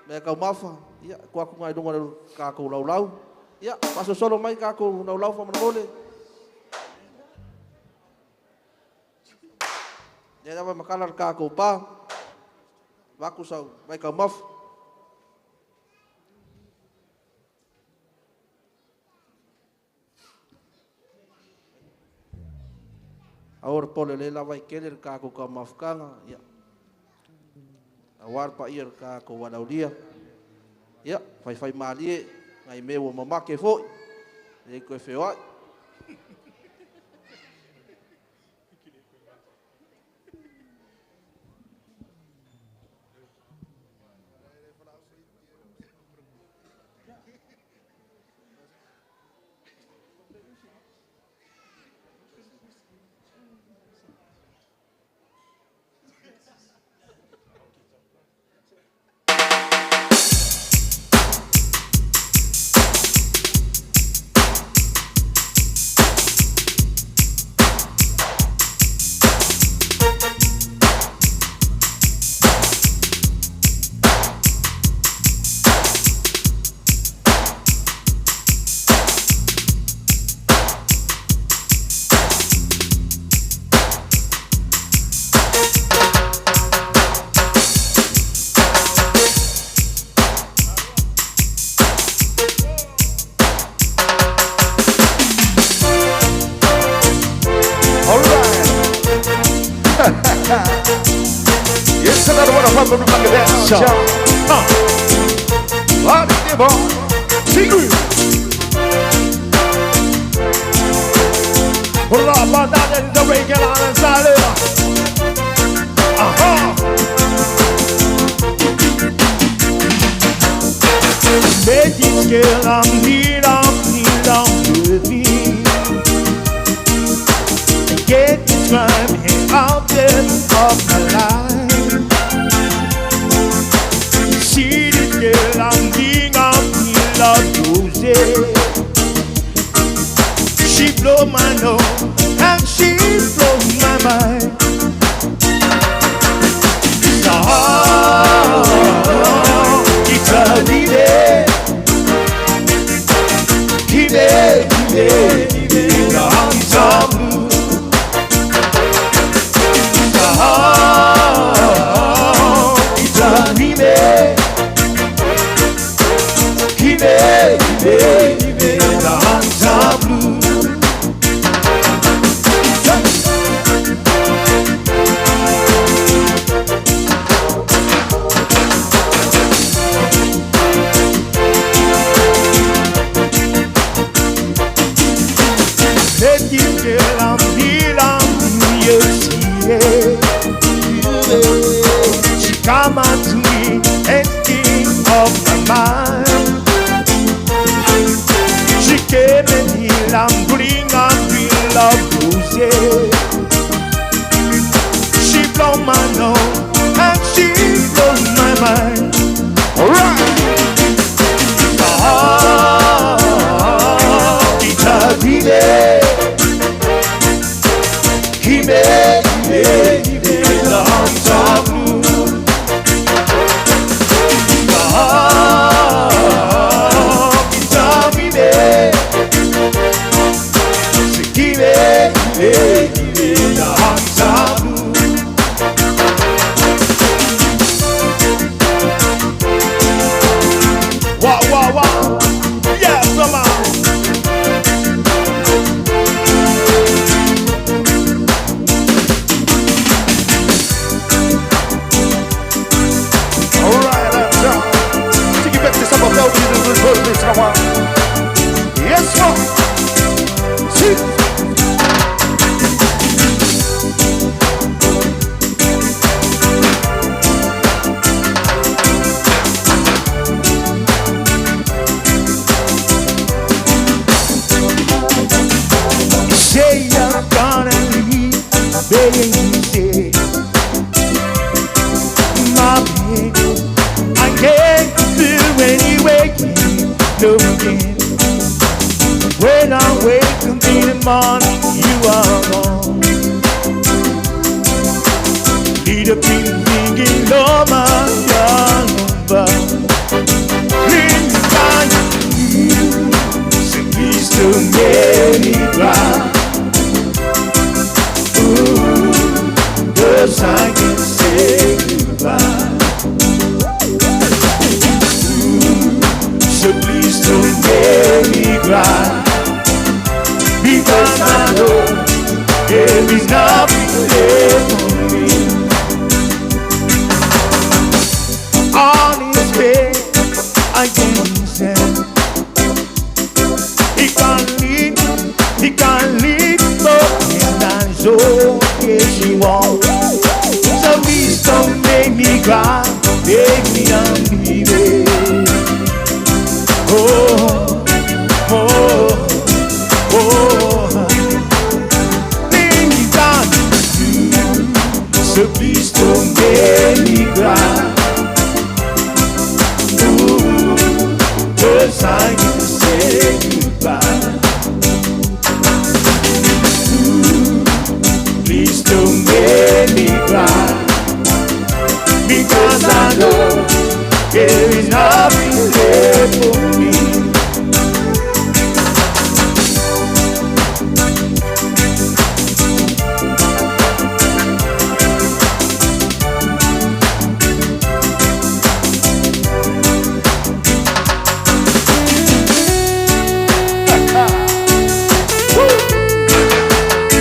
C: mea taumafa. Ia, tuu atu i luga o le takou laulau. Ia, faasolosolo mai takou laulau faamolemole. Lea lava e matala le takou pa, avatu sau mea taumafa. Aua le pole lea lava e tele le tatou taumafataga, ia, aua le paia o le tatou valaaulia. Ia, faifaimalie nai mea ua mamake foi, e le toe feoai.
A: It's another one of our Malaka Band. Party people. See.
F: Get describe out of my life. See this girl, I'm being up in love roses. She blow my nose and she blow my mind. It's a heart, it's a baby. Keep it, keep it, keep it, the heart is blue. She come out to me and think of my mind. She came and heal and bring a real love roses. She blow my nose and she blow my mind.
A: All right.
F: Ah, it's a baby. He made me the hearts of blue. Ah, it's a baby. She made me the hearts of blue. Wow, wow, wow. Yeah, come on.
A: All right, let's go. Take it back to some of those who come on. Yes, one. Two.
F: Say you're gonna leave, baby, you say, my baby, I can't feel when you wake me, no again. When I wake up in the morning, you are gone. Lead up in thinking, oh my God, please, I say please don't make me cry. Ooh, 'cause I can say goodbye. Ooh, so please don't make me cry, because I know there is nothing left for me. On his way, I can send. He can't leave, he can't leave, but and so yes she won't. So please don't make me cry, make me unbelieve. Oh, oh, oh. Things I do, so please don't make me cry. Ooh, 'cause I can say goodbye. Ooh, please don't make me cry, because I know there is nothing left for me.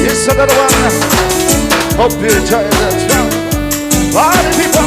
A: It's another one. Hope you enjoy the show. Party people.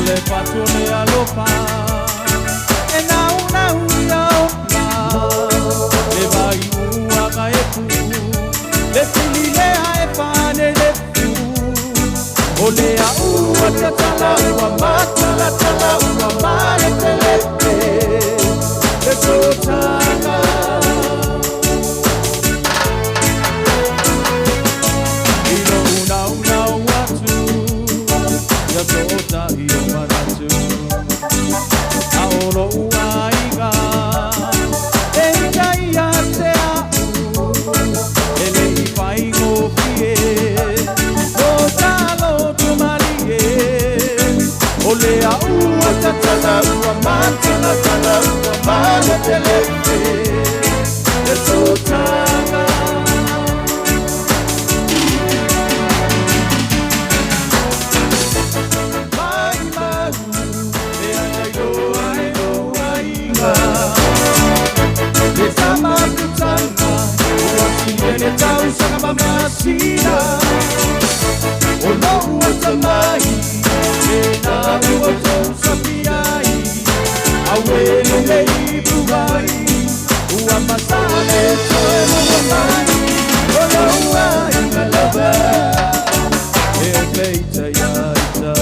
B: le fatu le alofa e nau nau ia ola le vai ua ka e pu le pili lea e pane le pu o le au tatala ua matala tala ua male telepe le sotanga. Ilo una una atu ia tota i o manatu Aolo ua iga e ita ia te au e le i whai ngōpie no talo tumarie o le au tatala ua matala tala ua male telepe le sotanga. Mai mau e ana iloa e loa inga le tama kutanga ua siene tausaga mamasina o lou atamai e na ua tou safiai auele le ipuai ua masale toe lua mai o lou aiga lava e peita ia ita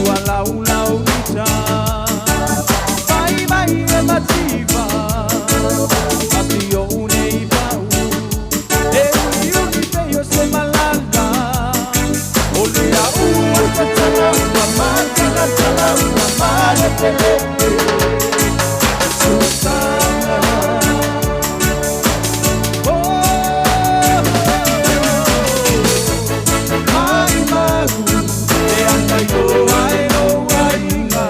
B: ua laulau ita mai mai e mativa ati o unei pau e uli uli te o se malala o le au tatala ua matala tala ua male telepe Susana. Oh, mai mau e ana iloa e loa inga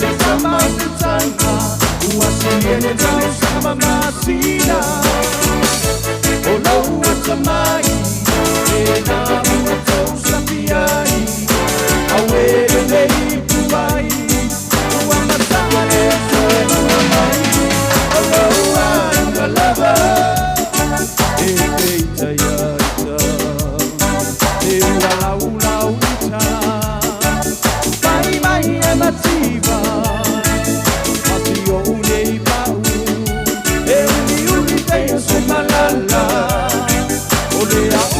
B: le sama kutanga ua siene tausaga mamasina o lou atamai e na ua tou safiai auele le ipuai ua masale toe lua mai o lou aiga lava e peita ia ita e ua laulau ita mai mai e mativa mati o unei pau e uli uli te o se malala o le au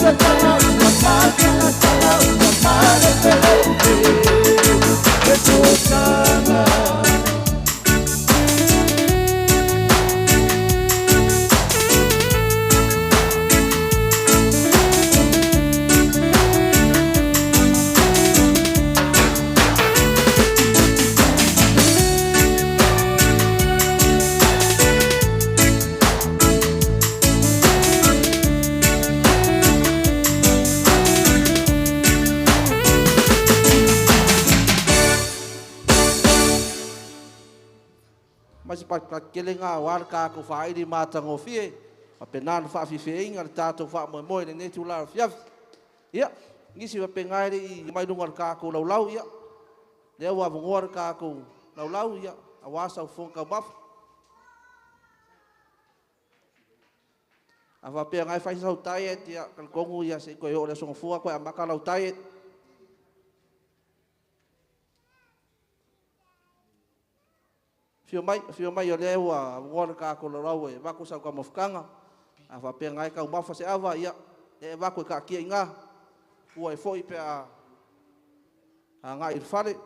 B: tatala ua matala tala ua male telepe le sotanga.
C: Ma se pakele ngā wā le kākou whairi mātangofie ma pena na whaafifeinga le tātou whaamoemoe le nei tūlara fiafi. Ia, nisi wa pengaere i mai lunga le kākou laulau, ia. Lea ua avongoa le kākou laulau, ia, a wasa u fonga taumafa. A whapea ngai whai sau diet, ia, kalkongu, ia, se koe o le songa fua, koe amaka lau diet. Fio mai o lea ua avongoa le kākou laulau e vako sau ka mafukanga. A whapea ngai kau mafa se ava, ia, e vako e ka kia i ngā. Ua e foi pe a ngai i whare.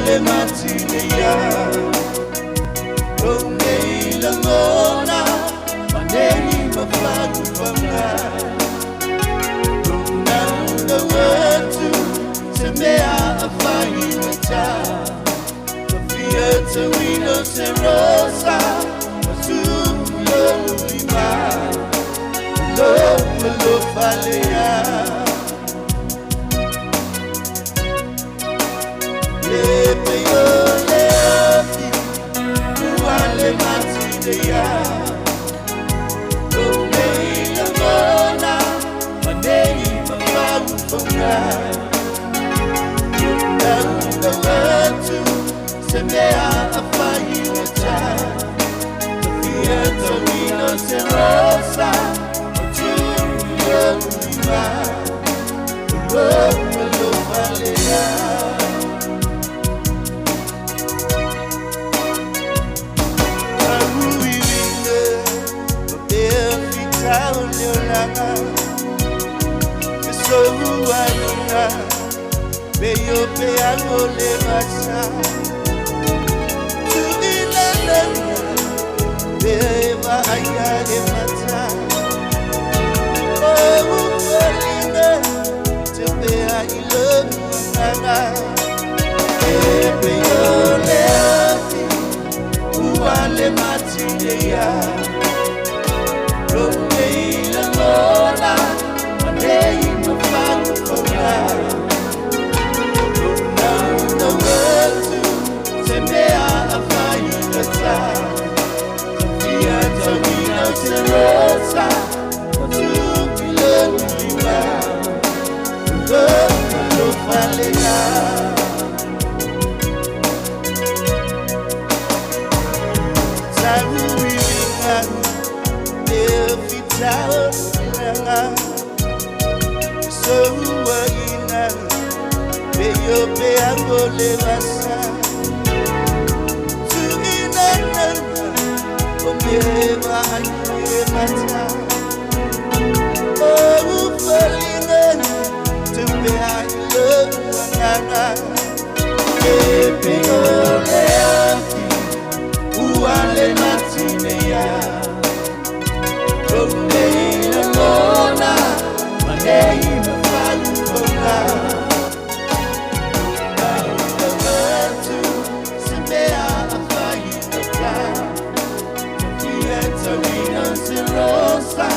A: le matineia Lo nei langona Maneni mafagufaga Lona atu Se mea a whaingata Ka fia tauino se rosa Matulo lima Lo malo falea Le peyo le afi Ua le matineia Lo nei langona Manei mafagufaga Atu se mea a whaingata Ka fia tauino se rosa Matulo lima Lo malo falea Peyo pe ango le masa Tuina Pe va aya e mata Oh ufalinga Te pe a ilo nganga E peyo le afi Ua le matineia Lo nei langona Manei mafagufaga Lona atu Se mea a whaingata Ka fia tauina se rosa Matukilo lima Lo malo falea Sauilinga Te fitao langa Souaina Peyo pe ango le masa Tuina nana O me va ai mata Oh ufalinga Te pe ai lo nganga E peyo le afi Ua le matineia Lo nei langona Manei mafagufaga Atu se mea a whaingata Ka fia tauina se rosa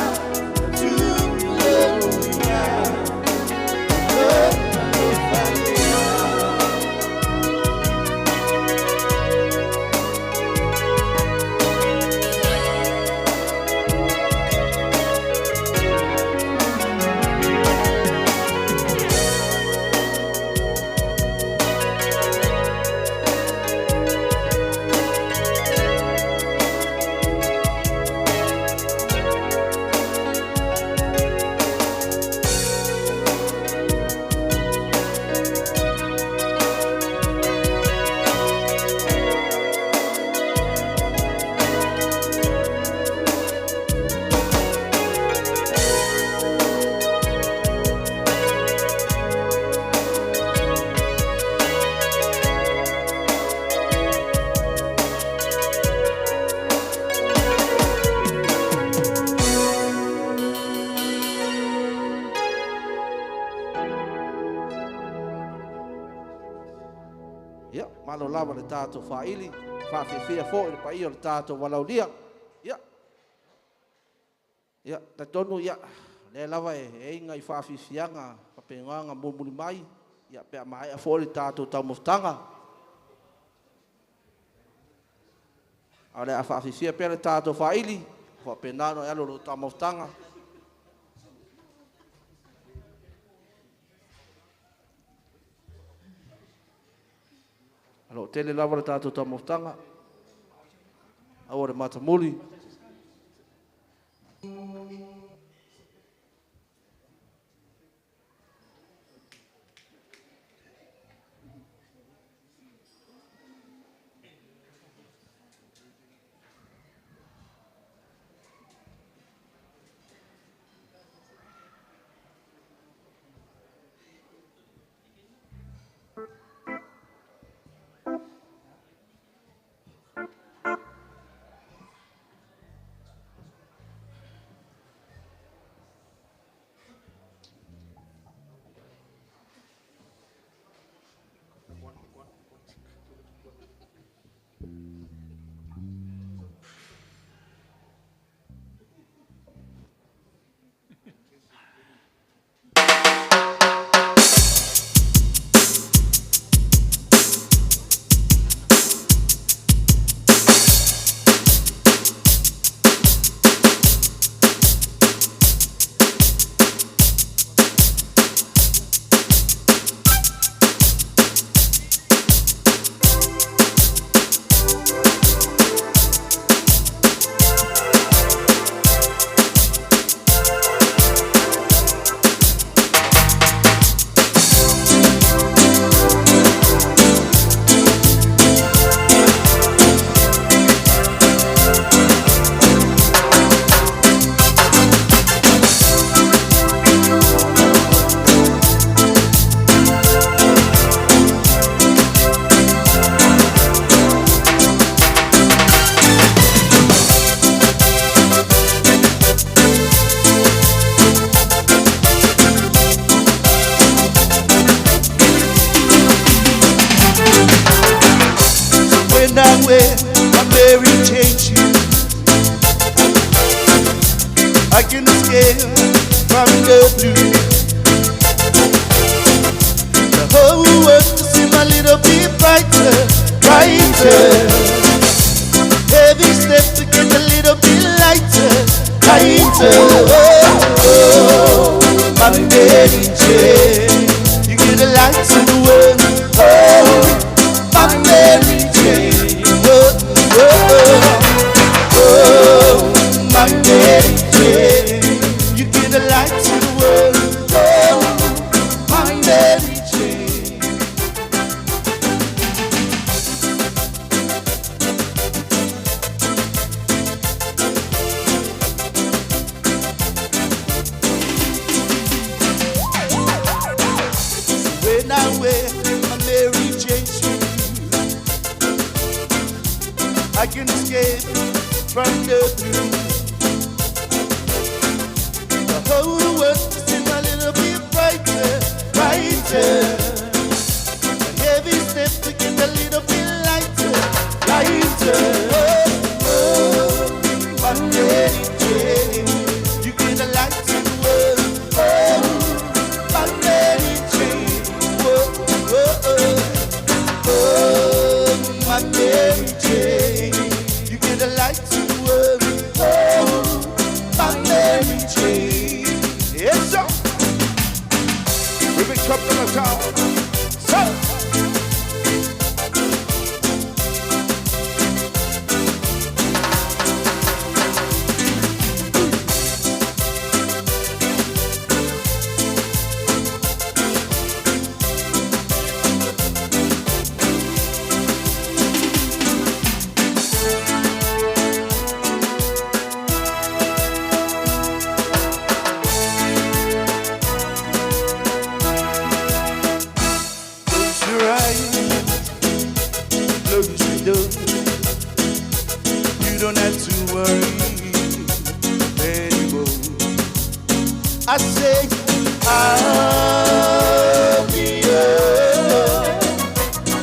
A: Matukilo lima Lo malo falea
C: Ia, malo lava le tātou whaili, whawhiwhia fo i le paia o le tātou walaulia. Ia, ia, ta tonu, ia, le lava e inga i whawhiwhianga, whapenganga mumuli mai, ia, pea maea fo i le tātou taumafutaga. A le a whawhiwhia pea le tātou whaili, whapenano e alo lo taumafutaga. Alo, tele lava le tātou taumafutaga. Aua le matamuli.
A: wear my Mary Jane shoes, I can escape from the blues. The whole world will seem a little bit brighter, brighter. Every step to get a little bit lighter, lighter. Oh, oh, my Mary Jane, you get a light to the world. Oh, my Mary Jane. Oh, oh, oh, oh, my Mary Jane, you get a light to the world. Oh, my Mary Jane. When I wear my Mary Jane shoes, I can escape from the blues. The whole world seems a little bit brighter, brighter. And every step to get a little bit lighter, lighter. Oh, oh, my Mary Jane, you get a light to the world. Oh, my Mary Jane, oh, oh, oh, oh, my Mary Jane, you get a light to the world. Oh, my Mary Jane,
F: Yes, sir. We big truck on the town. Sir.
A: Close your eyes, close your door. You don't have to worry anymore. I say, I'll be your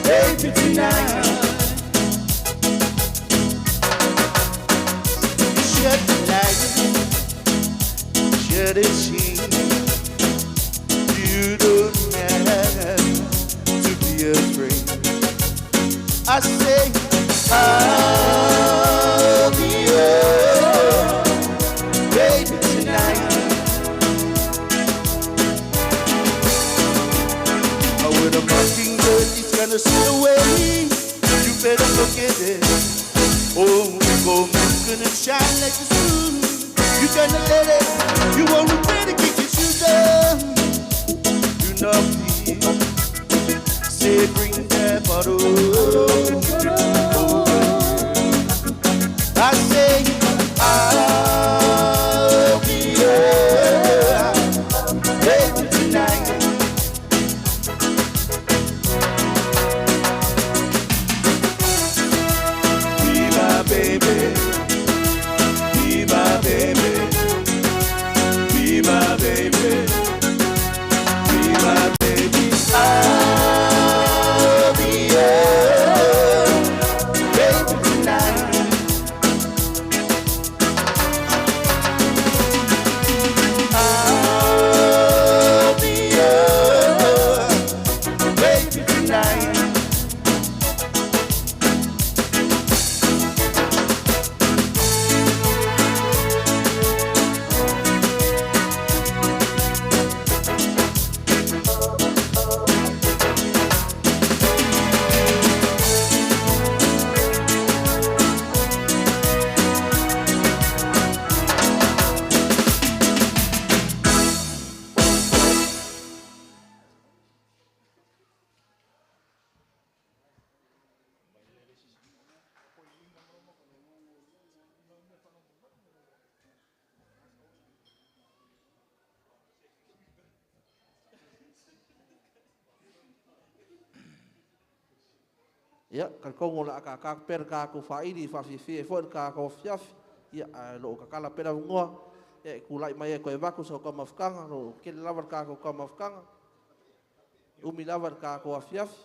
A: baby tonight. Shut the light, shut the sheen. You don't have to be afraid. I say, I'll be your baby tonight. Oh, with a mockingbird is gonna sail away. You better forget it. Oh, we go gonna shine like the sun. You gonna let it. You won't regret it. Get your shoes on. You know me. Say bring that bottle. Over. I say I'll be your baby tonight. Be my baby, be my baby, be my baby, be my baby. I'll be your baby tonight. I'll be your baby tonight.
C: Ia, kalikongo la akakak per ka ko whairi, whawhiwhi e fo ka ko fiafi. Ia, a lo kakala pera ngoa. Ia, e kulai mai e koe vaku sa ka mafukanga, lo kele lava ka ko ka mafukanga. Umi lava ka ko afiafi.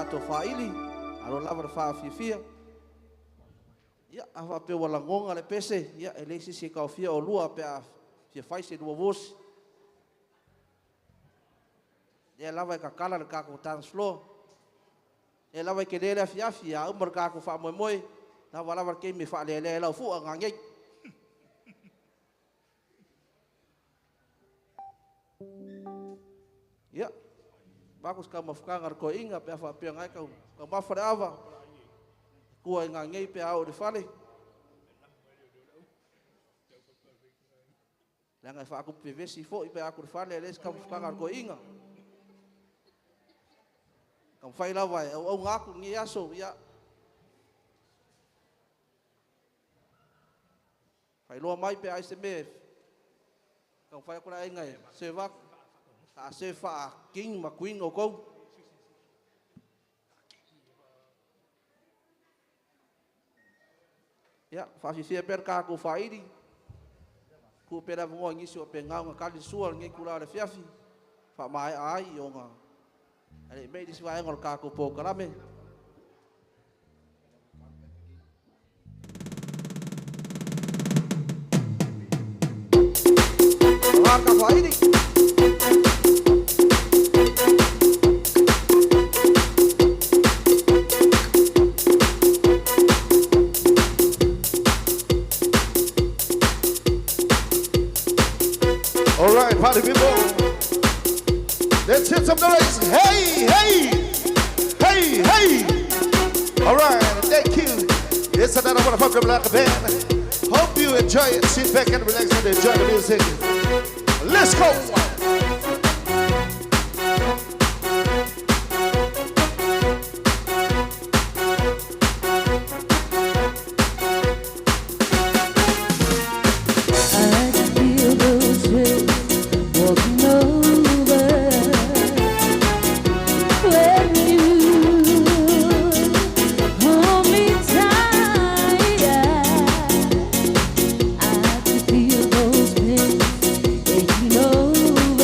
C: tatou faaili, malo lava le faafiafia. Ia, a faapea ua lagoga le pese, ia, e leai se isi e taofia oulua pe a fia fai se lua vosi. Lea lava e tatala le tatou dance floor. Lea lava e tele le afiafi, a uma le tatou faamoemoe, lava lava le taimi e faalealea ai lau fua nanei. Ia, vaku se taumafataga a le toeaina pe a faapea na e tau taumafa le ava, tua i nanei pe a oo i le fale. Leaga e faatupu vevesi foi pe a atu i le fale e leai se taumafataga a le toeaina. Taumafai lava e auauna atu i lenei aso, ia, faailoa mai pe a i ai se mea e taumafai atu le aiga e serve atu. A serve faa-king ma queen outou. Ia, faafiafia pea le tatou faaili, tuu pea le avanoa i nisi o faapena ona tali le sua i lenei itula o le afiafi, faamaea ai ona e le i mei le isi vaega o le tatou polokalame. Aua le tafaili.
A: All right, party people. Let's hit some noise. Hey, hey, hey, hey. All right, thank you. It's another one from the Black Band. Hope you enjoy it. Sit back and relax and enjoy the music. Let's go.
D: I can feel those chills walking over when you hold me tight. I can feel those pains taking over.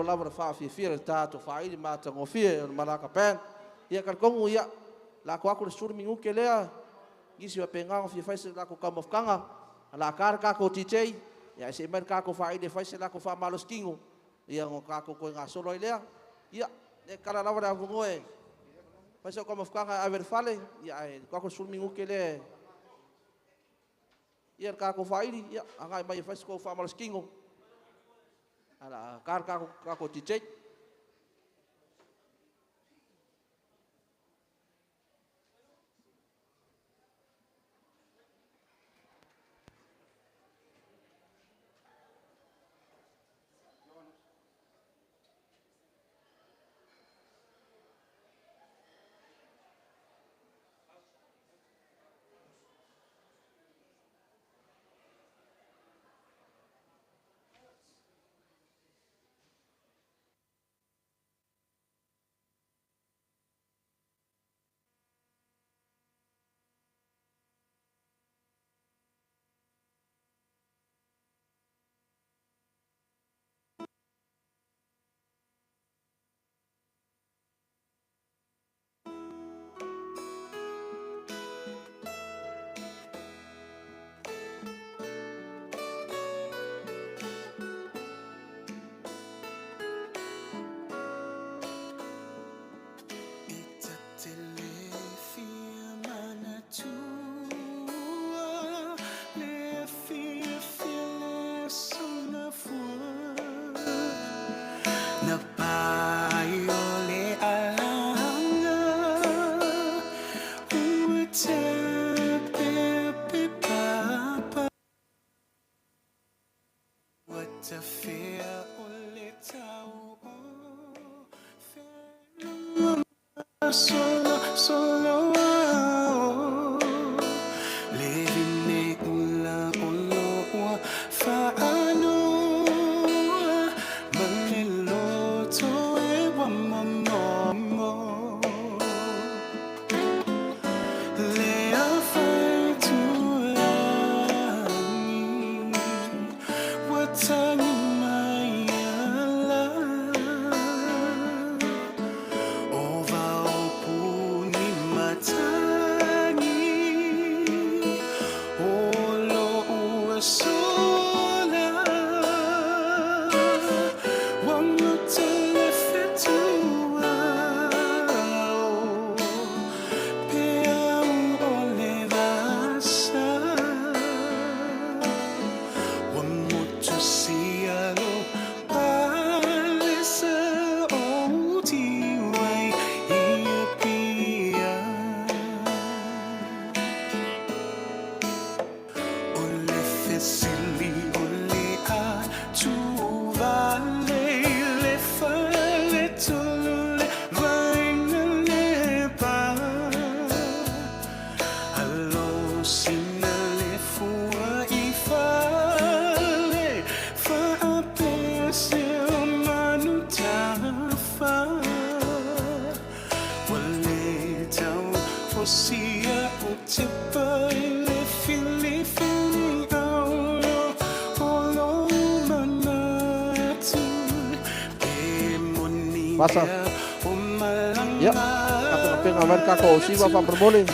C: Malo lava le faafiafia i le tatou faaili matagofie o le Malaka Band. Ia talitonu ia, lako atu le 10 minute lea, nisi faapena ona fia fai se latou taumafataga, o le a ta le tatou DJ, ia ae se i mai le tatou faaili e fai se latou faamalositino, ia ona tatou toe gasolo ai lea. Ia, e tatala lava le avanoa e fai sau taumafataga e ave i le fale, ia ae tuu atu le 10 minute lea ia le tatou faaili, ia agai mai e fai se tou faamalositino, ae o le a ta le tatou DJ. Pasa. Ia, tapenapena mai le tatou ausiva faamolemole.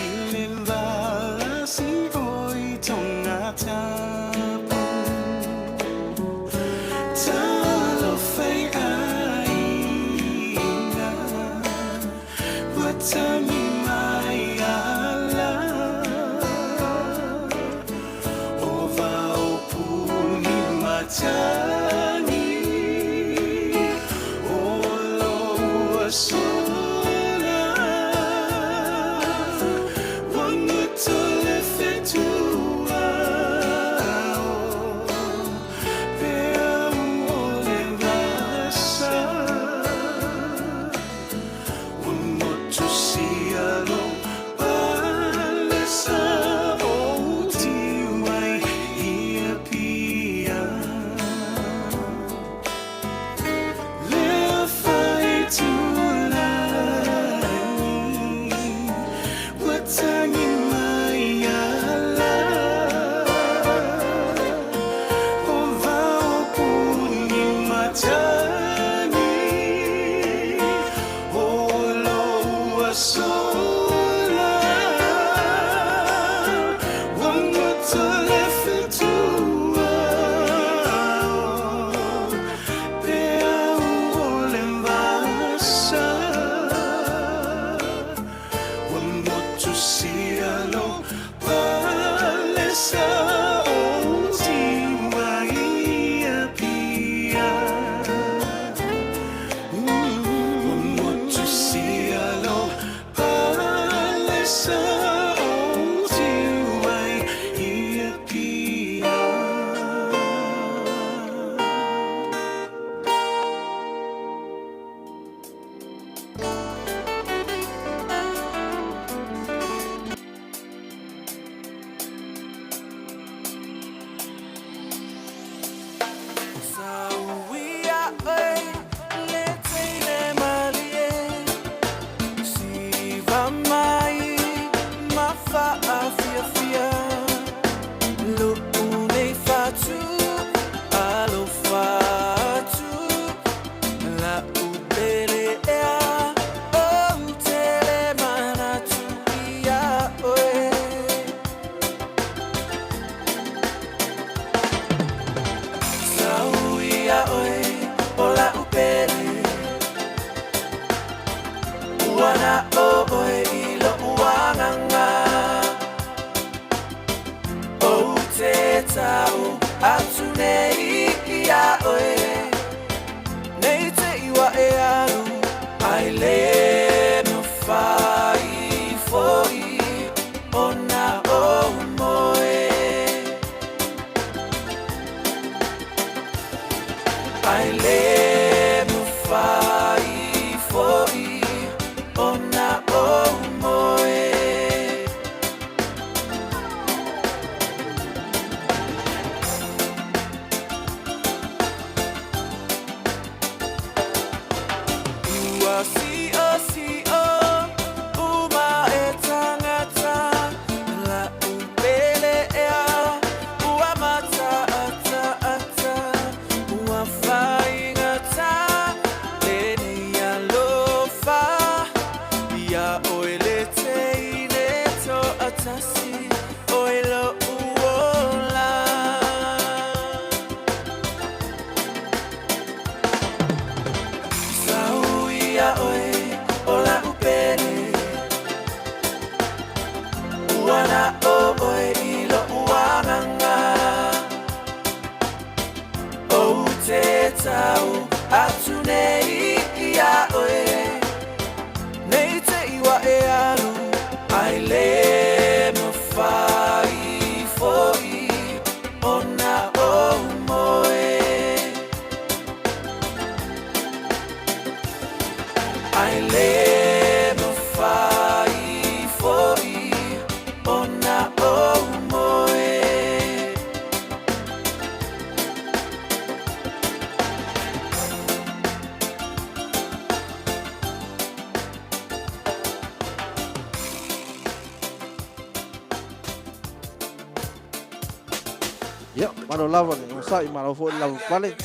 C: Ia, malo lava le onosai, malo foi le lavapapale.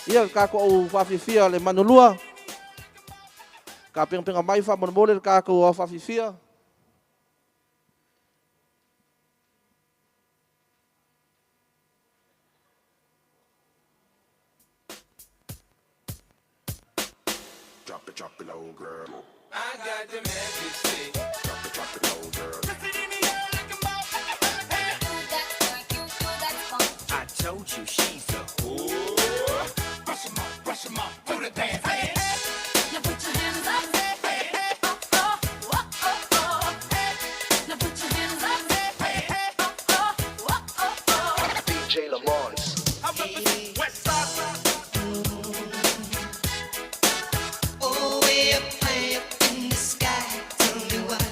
C: Ia, le tatou au faafiafia le manulua. Tapenapena mai faamolemole le tatou au faafiafia.
G: Oh, way up high up in the sky. Tell me what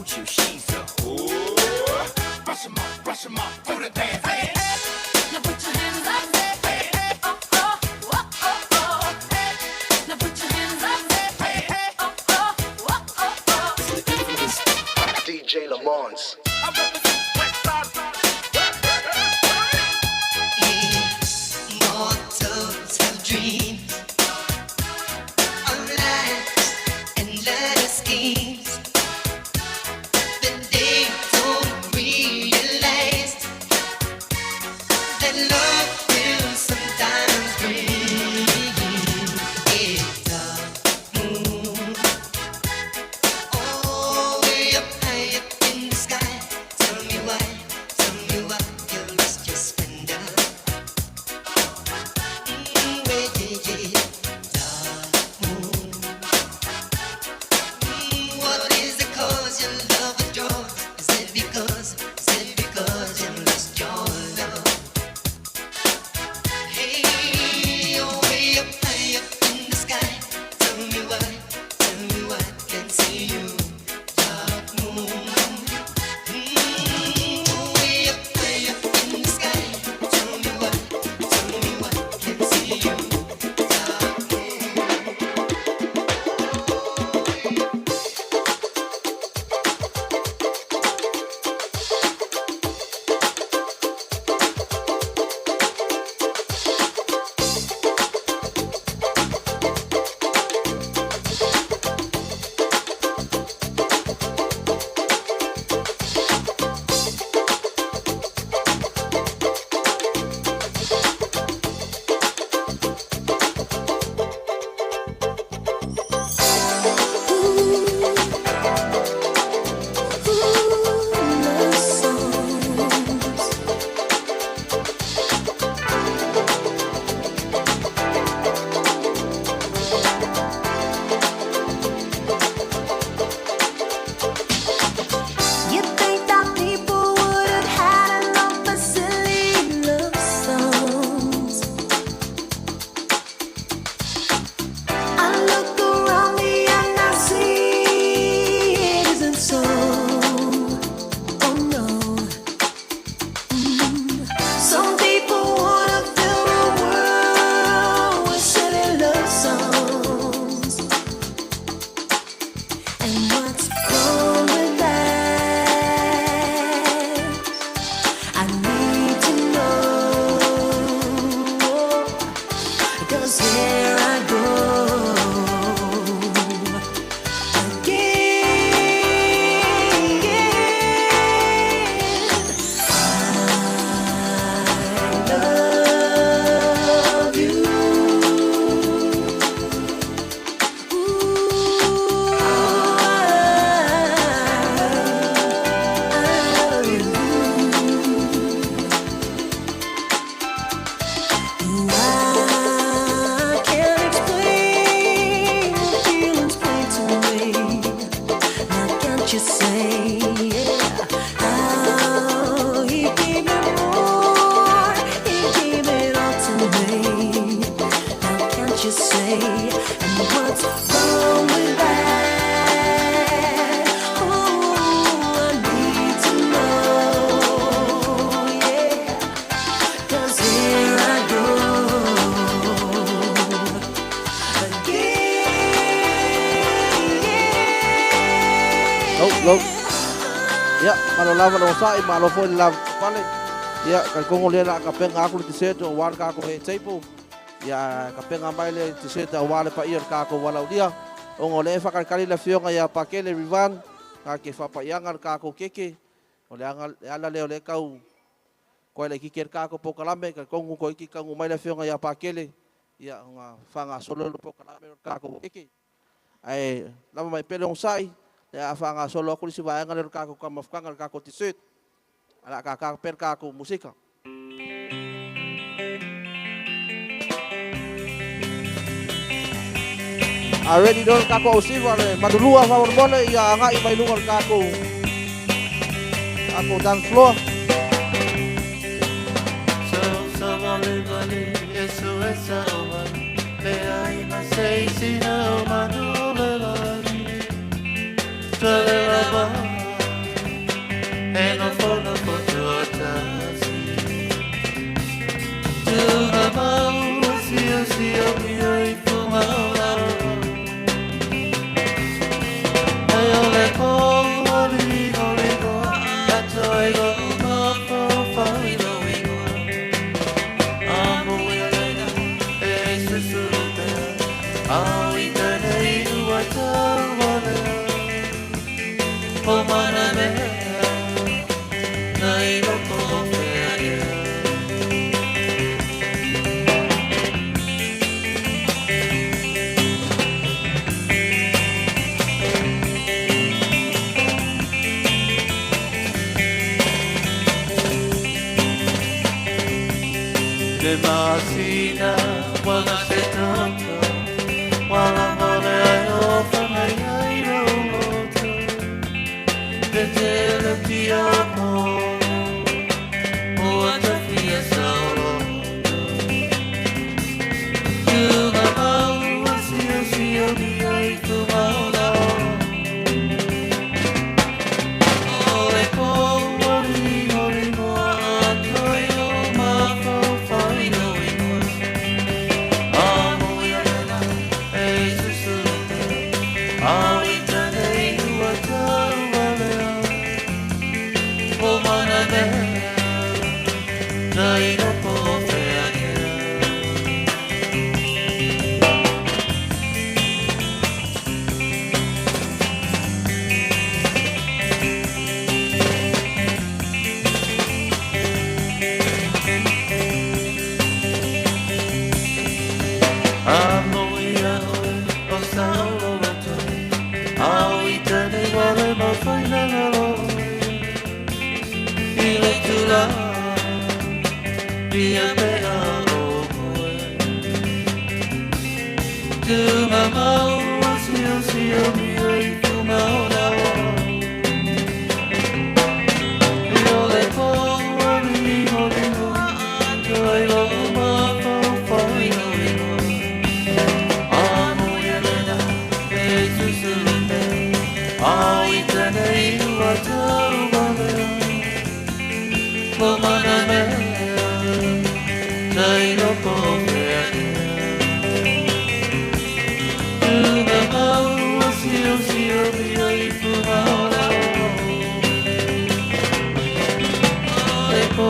G: told you she's a whore. Brush 'em off, brush 'em off, do the dance. Hey, hey.
D: Now put your hands up. Hey, oh, oh, oh, oh, oh. Hey. Now put your hands up. Hey, hey, oh, oh, oh, oh, oh.
H: DJ Lamons.
G: I represent West Side.
I: Mortals have dreams of lives and love schemes that they don't realize that love will sometimes bring a dark moon all the way up high up in the sky. Tell me why you lost your splendor. What is the cause your love adores? Is it because, is it because you lost your love? Hey, oh, way up high up in the sky. Tell me why can't see you? Dark moon. Way up high up in the sky. Tell me why can't see you? Dark moon.
D: Love songs. You think that people would have had enough of silly love songs? I look around me and I see it isn't so. Oh no. Some people wanna fill the world with silly love songs. And what's wrong with that? I need to know. 'Cause here I go again. I love you. Ooh, I love you. I can't explain the feelings plain to me. Now can't you say yeah, how he gave me more? He gave it all to me. Now can't you say and what's wrong with that? Oh, I need to know, yeah. 'Cause here I go again.
C: Lau, lau. Ia, malo lava le osa'i, malo foi le lava pale. Ia, talikongo lea la kapenga aku le t-shirt o wale kako he table. Ia, kapenga mai le t-shirt o wale pa ia le kako wala ulia. Ongo le whakalikali le fionga ia pakele rivan. Ka ke whapaianga le kako keke. O le anga le ala leo le kau. Koe le kike le kako pokalame. Ka kongu ko iki kangu mai le fionga ia pakele. Ia, nga whanga solo le pokalame le kako keke. Ai, lava mai pele osa'i. Le a whanga solo aku lisi vaenga le kako ka mafukanga le kako t-shirt. Ala ka ka per kako musika. A ready don kako au siva le madulua fa mole ia anga i mai lunga le kako. Kako dance floor.
A: Sa
I: O mana mea Na i loko o fea ea. Le masina wala se tata wala mole ai o whangai ai roto te tele pia mo o atawhia saoroto Tunga mau a sio sio mi ai tunga o O le pō ri ori moa a toi o mawhawhai no ingoa. A mui arena e susuru A i tane ua tau alea O mana mea Na i loko o fea ea. A mo ia oe o saololoto A o i tane wale mawhaina ngaro I le tula Pia pea o koe Tunga mau a sio sio mia i tunga o nao I o le pō a ringo ringo Toi lo mawhawhai no ingoa. A mo ia lena e susuru pe A i tane ua tau walea O mana mea Tai loko o fea ea. Tunga mau a sio sio mia i funga o lao O le pō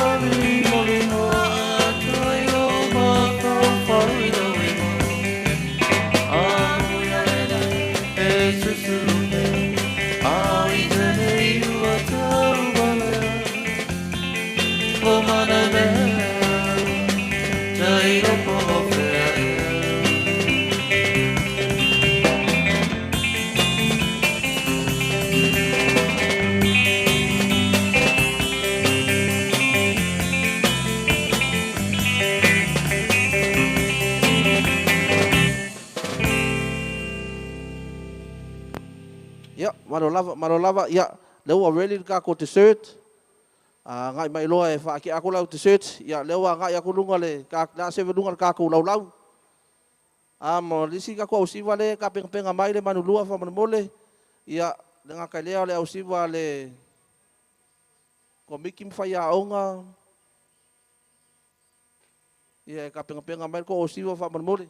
I: a ringo ringo A toi o mawhawhai no ingoa. A mo ia lena e susuru pe A i tane ua tau walea O mana mea Tai loko o fea ea.
C: Ia, malo lava, malo lava. Ia, lea ua ready le takou dessert. Agai mai loa e faatea atu lau dessert. Ia, lea ua agai atu luga le, le a serve luga le takou laulau. A ma le isi tatou ausiva lea e tapenapena mai le manulua faamolemole. Ia, le gata i lea o le ausiva a le Komiti ma faiaoga. Ia, e tapenapena mai le tou ausiva faamolemole.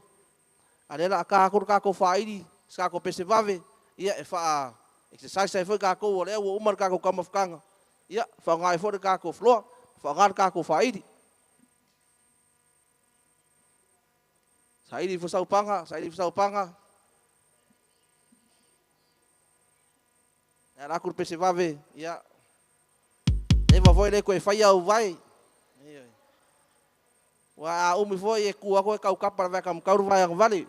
C: A o lea o le a ta atu le tatou faaili, se tatou pese vave, ia e faa exercise ai foi tatou o lea ua uma le tatou taumafataga. Ia, faaaoga ai foi le tatou floor, faaaoga le tatou faaili. Saili ifo sau paga, saili ifo sau paga. E ala atu le pese vave, ia. Leva foi le toe faia au vae. Ua a umi foi e tu atu e tautapa le vae taumatau le vae agavale.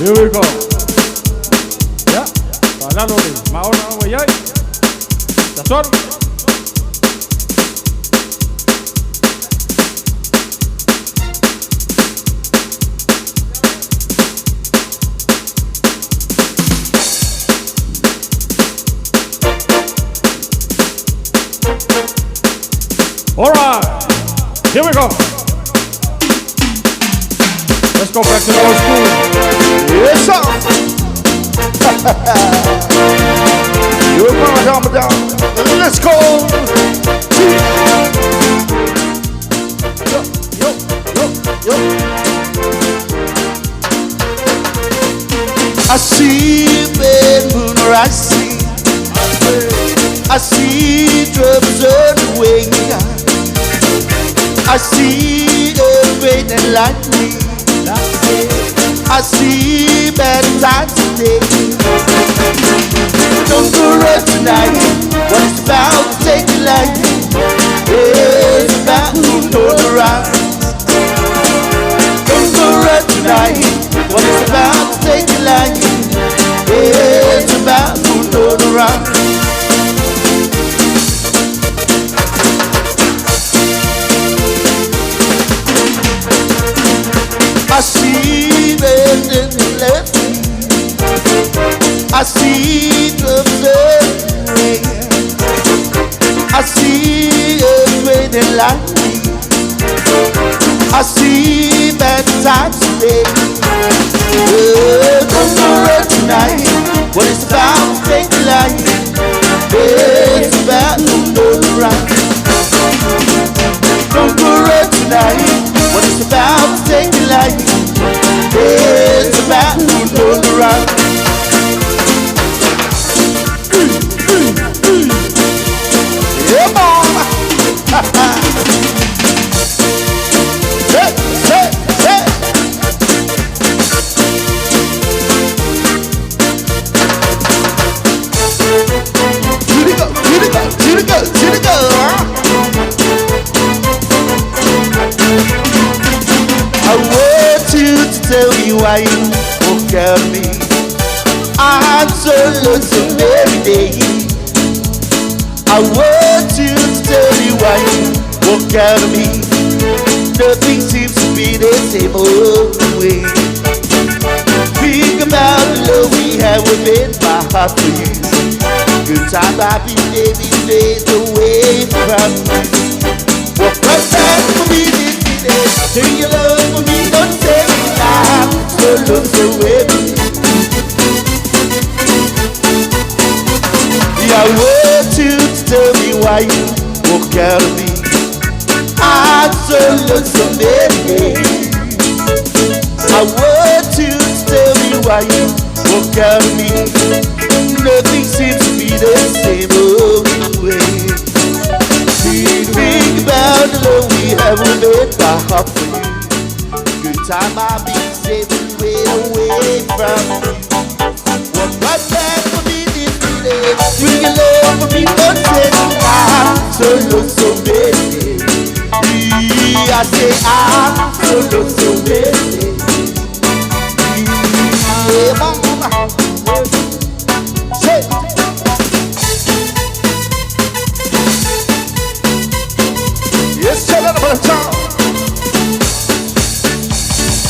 B: Here we go. Ia, faalalo le maona ua i ai. Tatou alu. All right, here we go. Let's go back to the old school.
A: Yes, sir. You're down, down. Let's go.
C: Yo, yo, yo, yo.
A: I see the moon rising. I see troubles on the way. I see the rain and lightning. I see bad times today. Don't go run tonight. What it's about to take the light. It's about to turn around. Don't go run tonight. What it's about to take the light. It's about to turn around. I see the left. I see the rain. I see a great lightning. I see bad times today. Don't go run tonight. What it's about to take the light. It's about to turn around. Don't go run tonight. What it's about to take the light. It's about to turn around. Yeah, mama. Hey, hey, hey. Here we go, here we go, here we go, here we go. I want you to tell me why you walk out of me. I'm so lonesome every day. I want you to tell me why you walk out of me. Nothing seems to be the same old way. Think about the love we had within my heart for you. Good time I be baby fades away from you. Walk right back for me this minute. Say your love for me, don't tell me I'm so lonesome every day. I want you to tell me why you walk out of me. I'm so lonesome every day. I want you to tell me why you walk out of me. Nothing seems to be the same old way. Think about the love we have within my heart for you. Good time I'll be saving way away from you. Walk right back for me this minute. Bring your love for me, don't say I'm so lonesome busy. I say I'm so lonesome busy. Yeah, mama. Say. Yes, tell her about the town.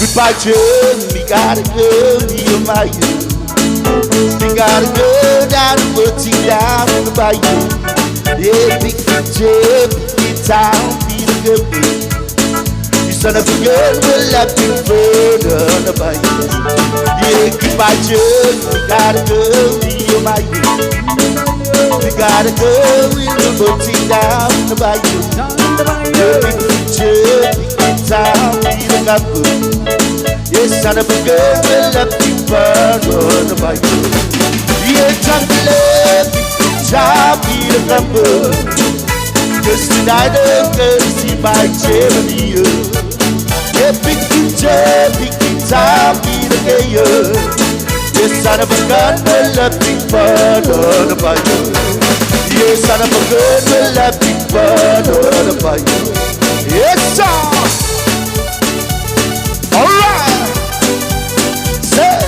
A: Goodbye, Joe. We gotta go, me and my you. We gotta go down the boutique down in the bayou. Yeah, big picture, big town, be the good way. You son of a gun, will let me further on the bayou. Yeah, goodbye, Joe. We gotta go, me and my you. We gotta go in the boutique down in the bayou. Yeah, big picture, big town, be the good way. Yes, son of a gun, will let me burn on the bayou. Yeah, time to love, time be the number. Cause tonight I'm gonna see my Germany. Yeah, big picture, big time, be the gayer. Yes, son of a gun, will let me burn on the bayou. Yeah, son of a gun, will let me burn on the bayou. Yes, sir. All right. Say.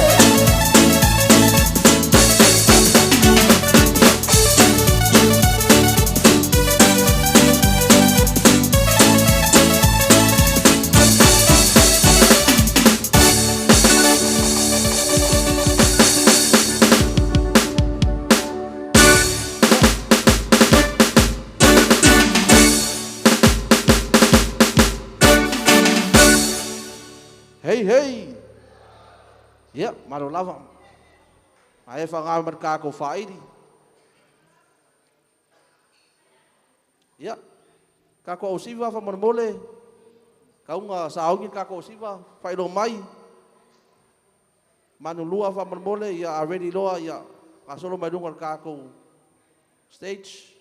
C: Hei, hei. Ia, malo lava. Ae whangawe ma le kākou whaili. Ia, kākou au siva whamolemole. Kaunga saongi kākou au siva, whailo mai. Manulua whamolemole, ia a ready loa, ia kasolo mai lunga le kākou stage.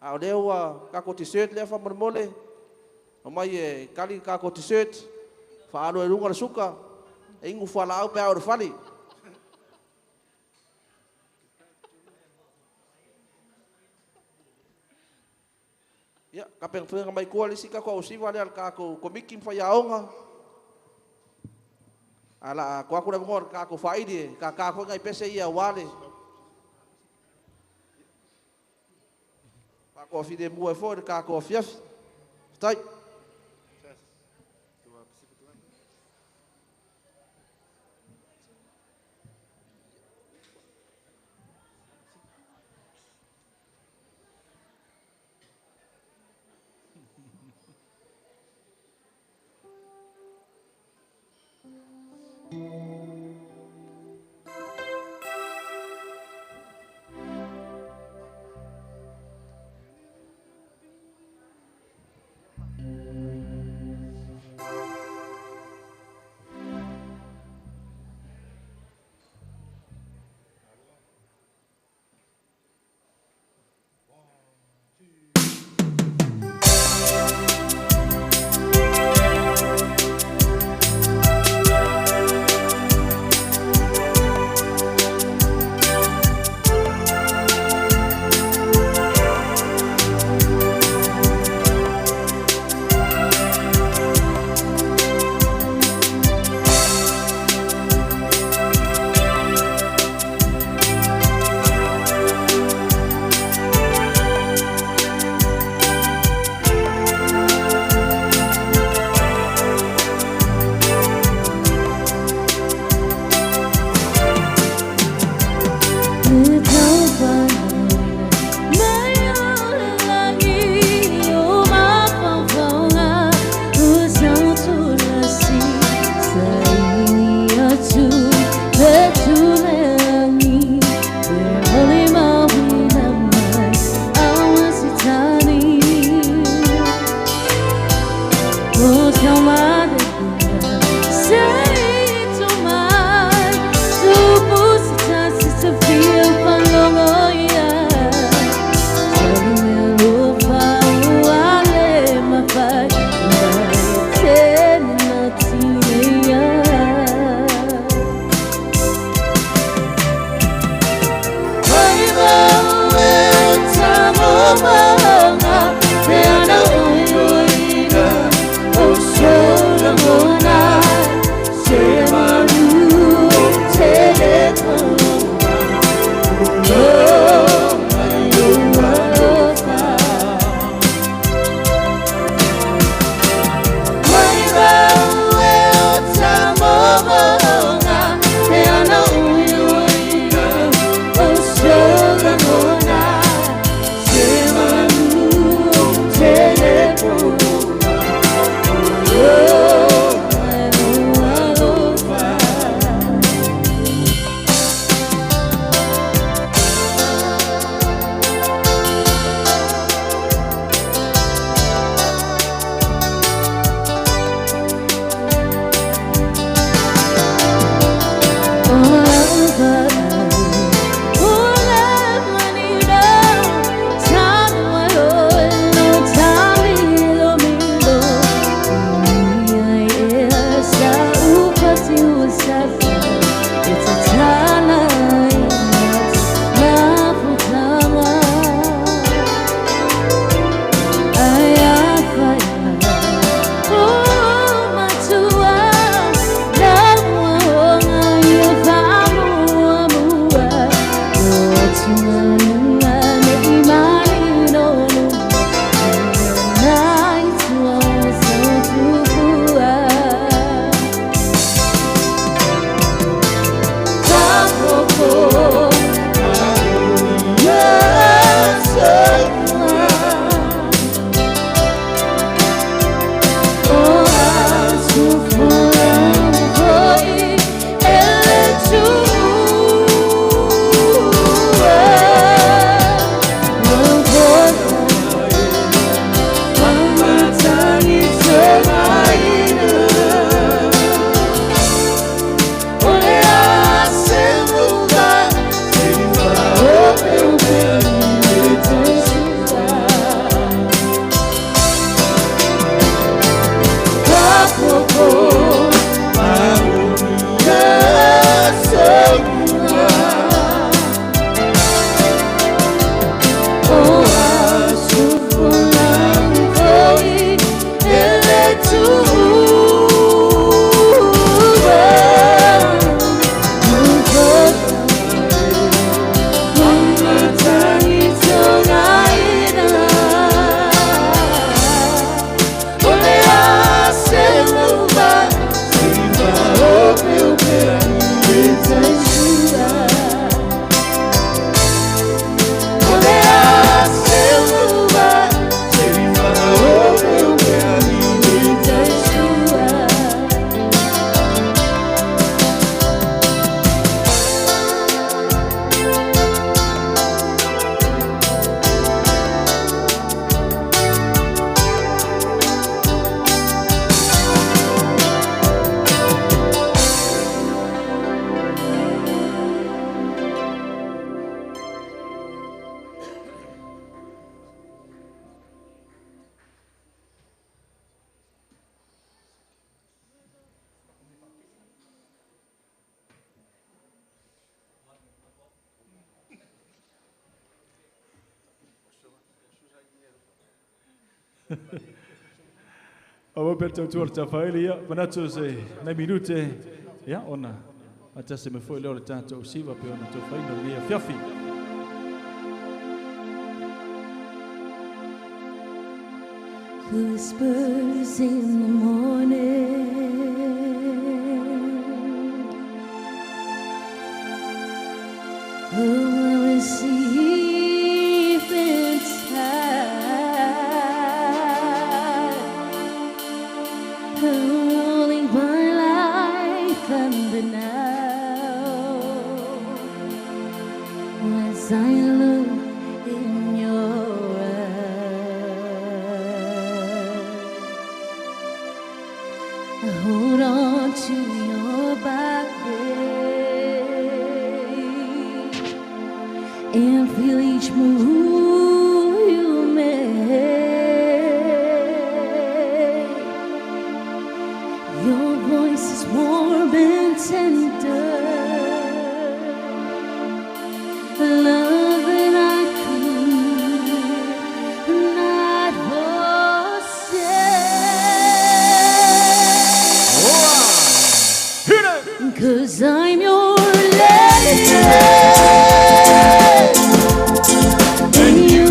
C: A o lea ua kākou t-shirt lea whamolemole. O mai e kali kākou t-shirt. Whaalo e lunga le suka. E ingu whalaau pe au le fali. Ia, ka penga mai kua le isi kākou au siva lea le kākou komiki mwhai aonga. Ala, ko aku le vongoa le kākou whaili e, ka kā ngai pese ia wale. Pākoa whire mua e fo le kākou afiafi. Tai.
B: Aua pea le tautua le tafaili, ia, manatu se nai minute, ia, ona atasi mai foi lea o le tatou siva pe ona tofaina lenei afiafi.
D: The whispers in the morning, Oh, I will sleep inside, Rolling my life under now as I look in your eyes. I hold on to your body and feel each move you make. Your voice is warm and tender, love that I could not forsake. 'Cause I'm your lady, and you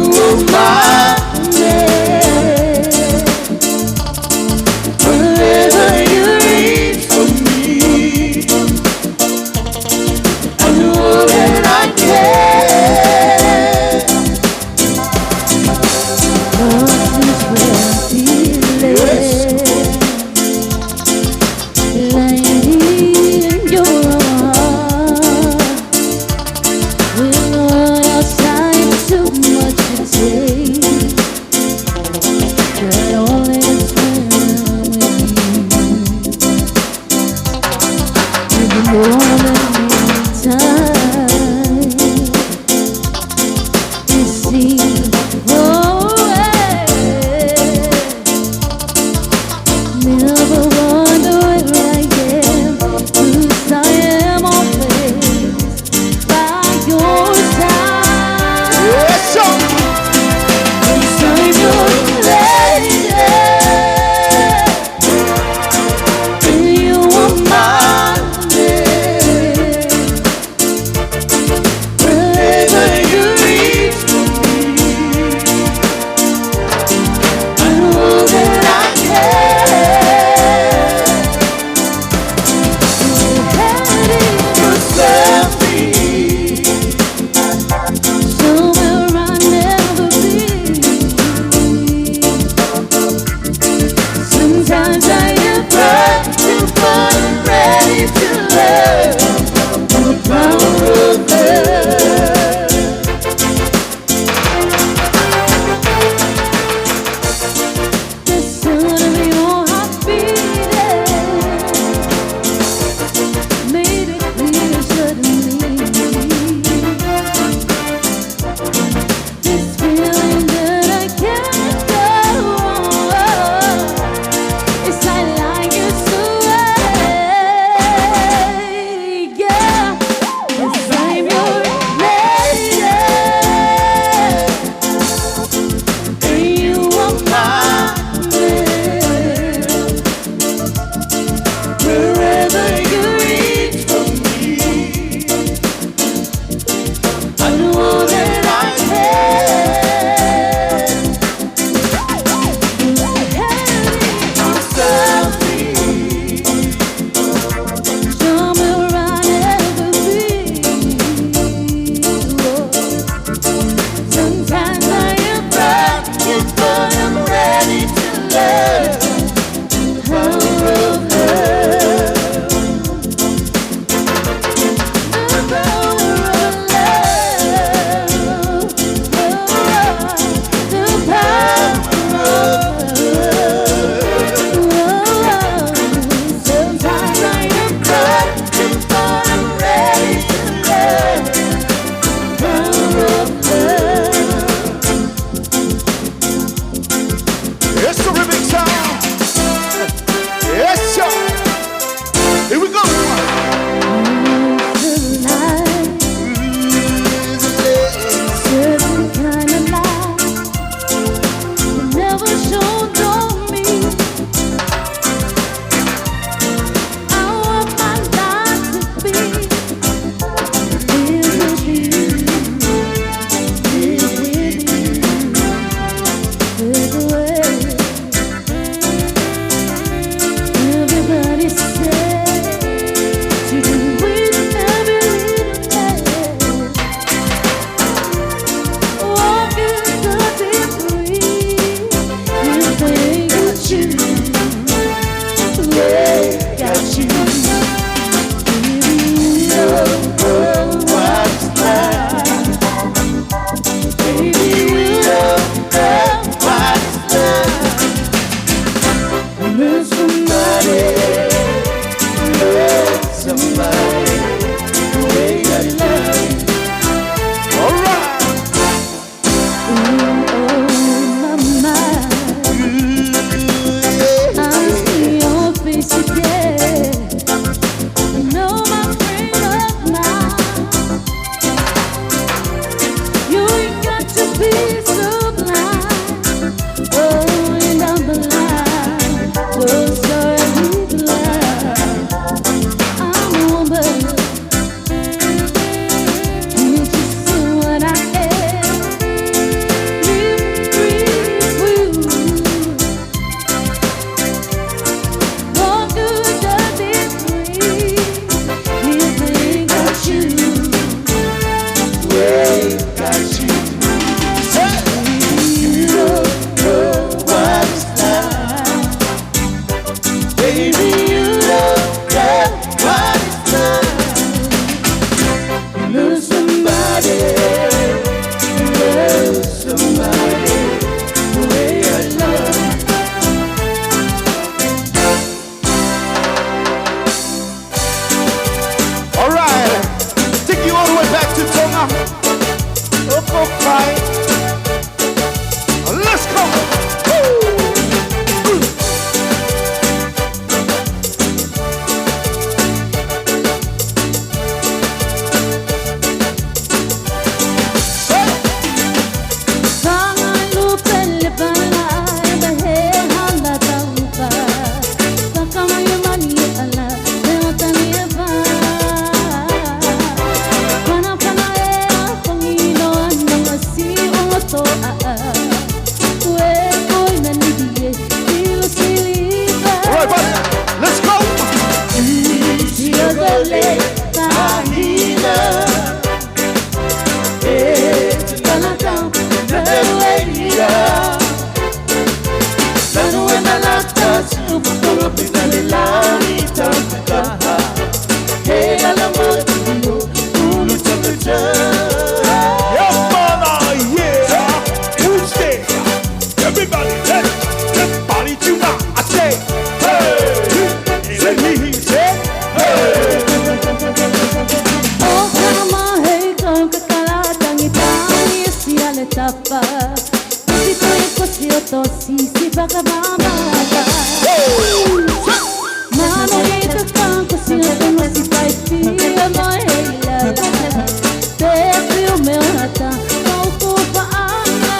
D: tafa.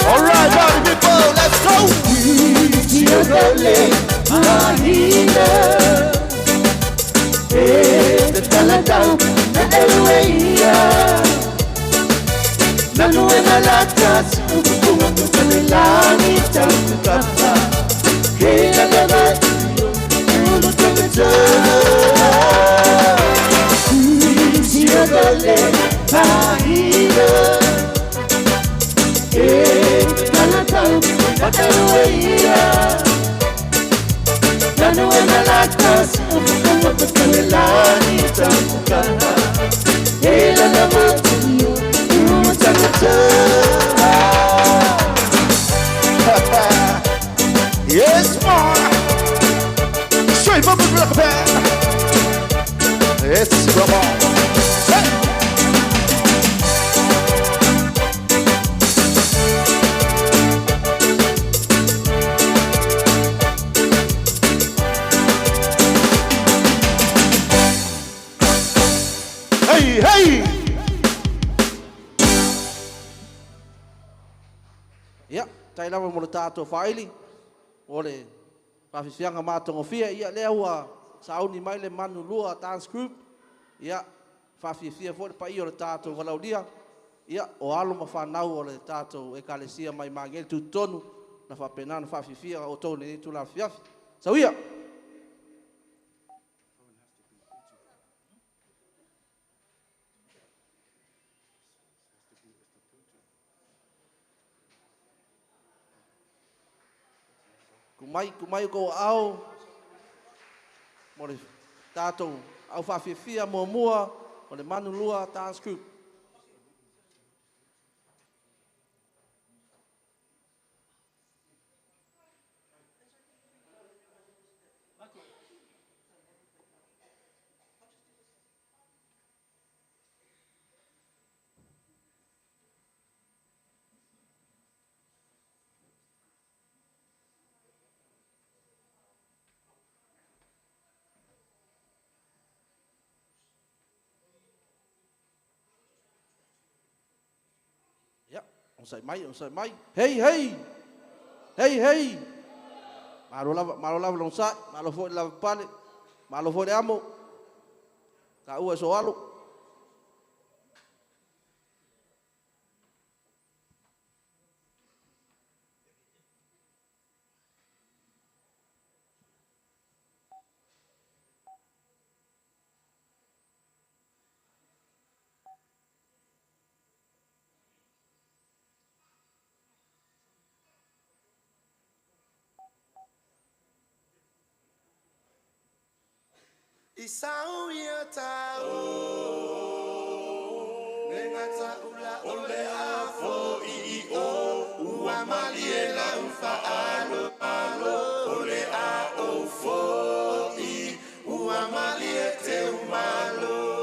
A: All right, party people, let's go. Yes, man. Straight up the rock band. Yes, come on. Hey. Hey, hey.
C: Ia, tai lava mo le tātou whaili, o le whawhiwhianga mātongofia, ia lea ua sauni mai le Manu Lua Dance Group, ia, whawhiwhia fo le pai o le tātou walaulia, ia, o alo ma whanau o le tātou ekalesia mai mangeli tutonu, na whapenana whawhiwhia o tō nei tū la fiafi. Sauia! Kumai, kumai ko au, mo le tātou au whawhiwhia mua mua, o le Manu Lua Dance Group. Sai mai, sai mai. Hey, hey. Hey, hey. Malo lava long sai, malo foi lava pale, malo foi amo. Ka ua so alo.
A: Isau ia tau Lengata ula ole afo i o Ua malie la ufa alo alo Ole a o fo i Ua malie te umalo.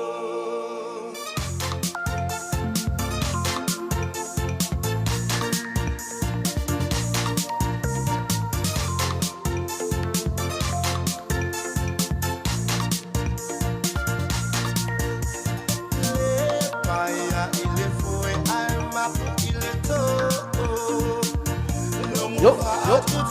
C: Yo, yo.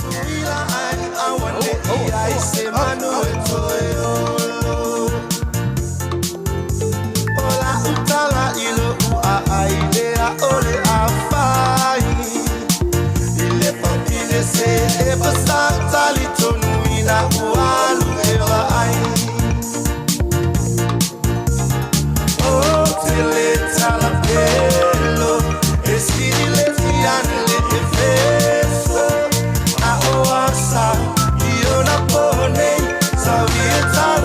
A: Sa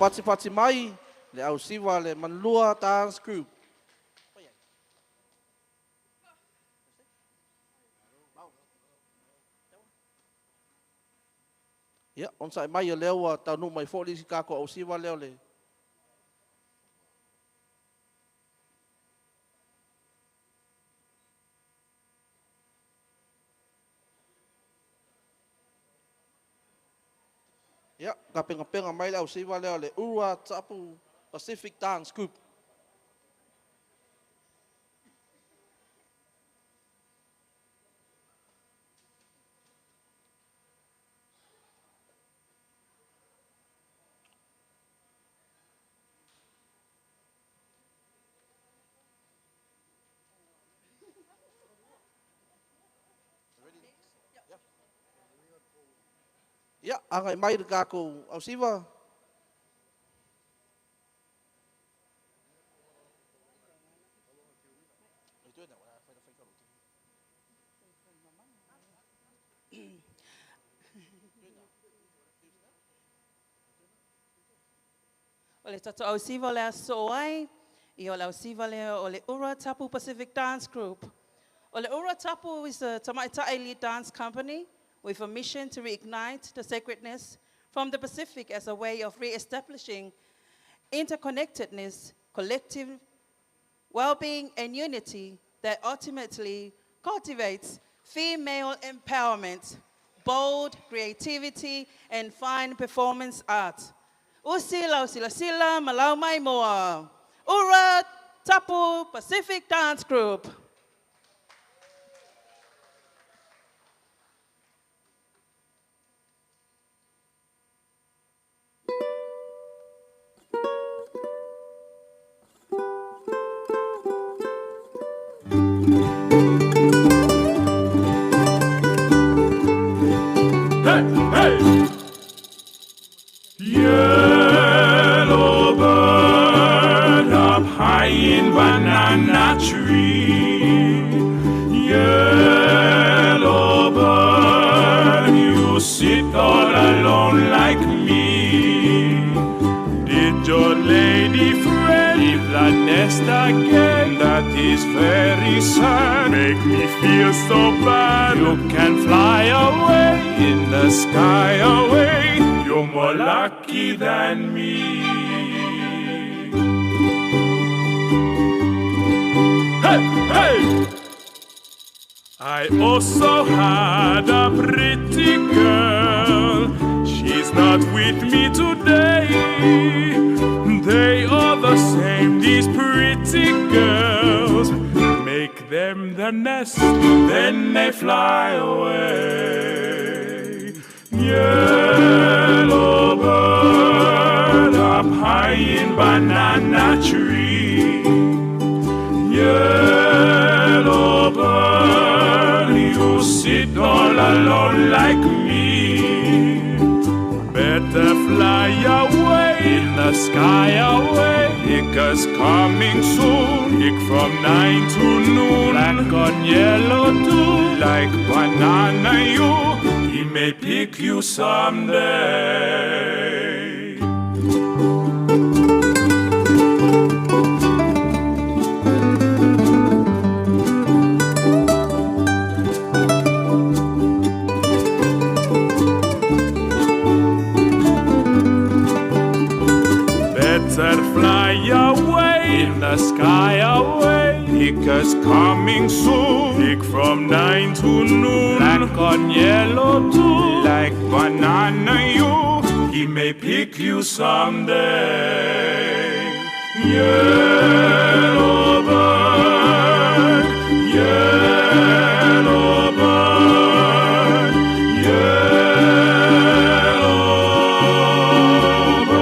C: Patipati mai le ausiva le Manulua Dance Group. Ia, onosai mai o lea ua taunuu mai foi le isi tatou ausiva lea o le Ia, tapenapena mai le ausiva lea o le Ua Tapu Pacific Dance Group. Ia, agai mai le tatou ausiva.
J: O le tatou ausiva o le aso ai, ia o le ausiva lea o le Ura Tapu Pacific Dance Group. O le Ura Tapu is a Tamaitai lead dance company with a mission to reignite the sacredness from the Pacific as a way of re-establishing interconnectedness, collective well-being and unity that ultimately cultivates female empowerment, bold creativity, and fine performance art. Usi lau sila sila malau mai moa. Ura Tapu Pacific Dance Group.
K: Hey, hey! Yellow bird up high in banana tree. Yellow bird, you sit all alone like me. Did your lady friend leave the nest again? That is very sad. Make me feel so bad. You can fly away in the sky away. You're more lucky than me. Hey, hey! I also had a pretty girl. She's not with me today. They are the same, these pretty girls. Make them the nest, then they fly away. Yellow bird up high in banana tree. Yellow bird, you sit all alone like me. Better fly away in the sky away. Hicker's coming soon. Hick from 9 to noon. Black on yellow too. Like banana you. He may pick you someday. Better fly away in the sky away. Hicker's coming soon. Hick from 9 to noon. Black on yellow too. Like banana you. He may pick you someday. Yellow bird, yellow bird, yellow bird.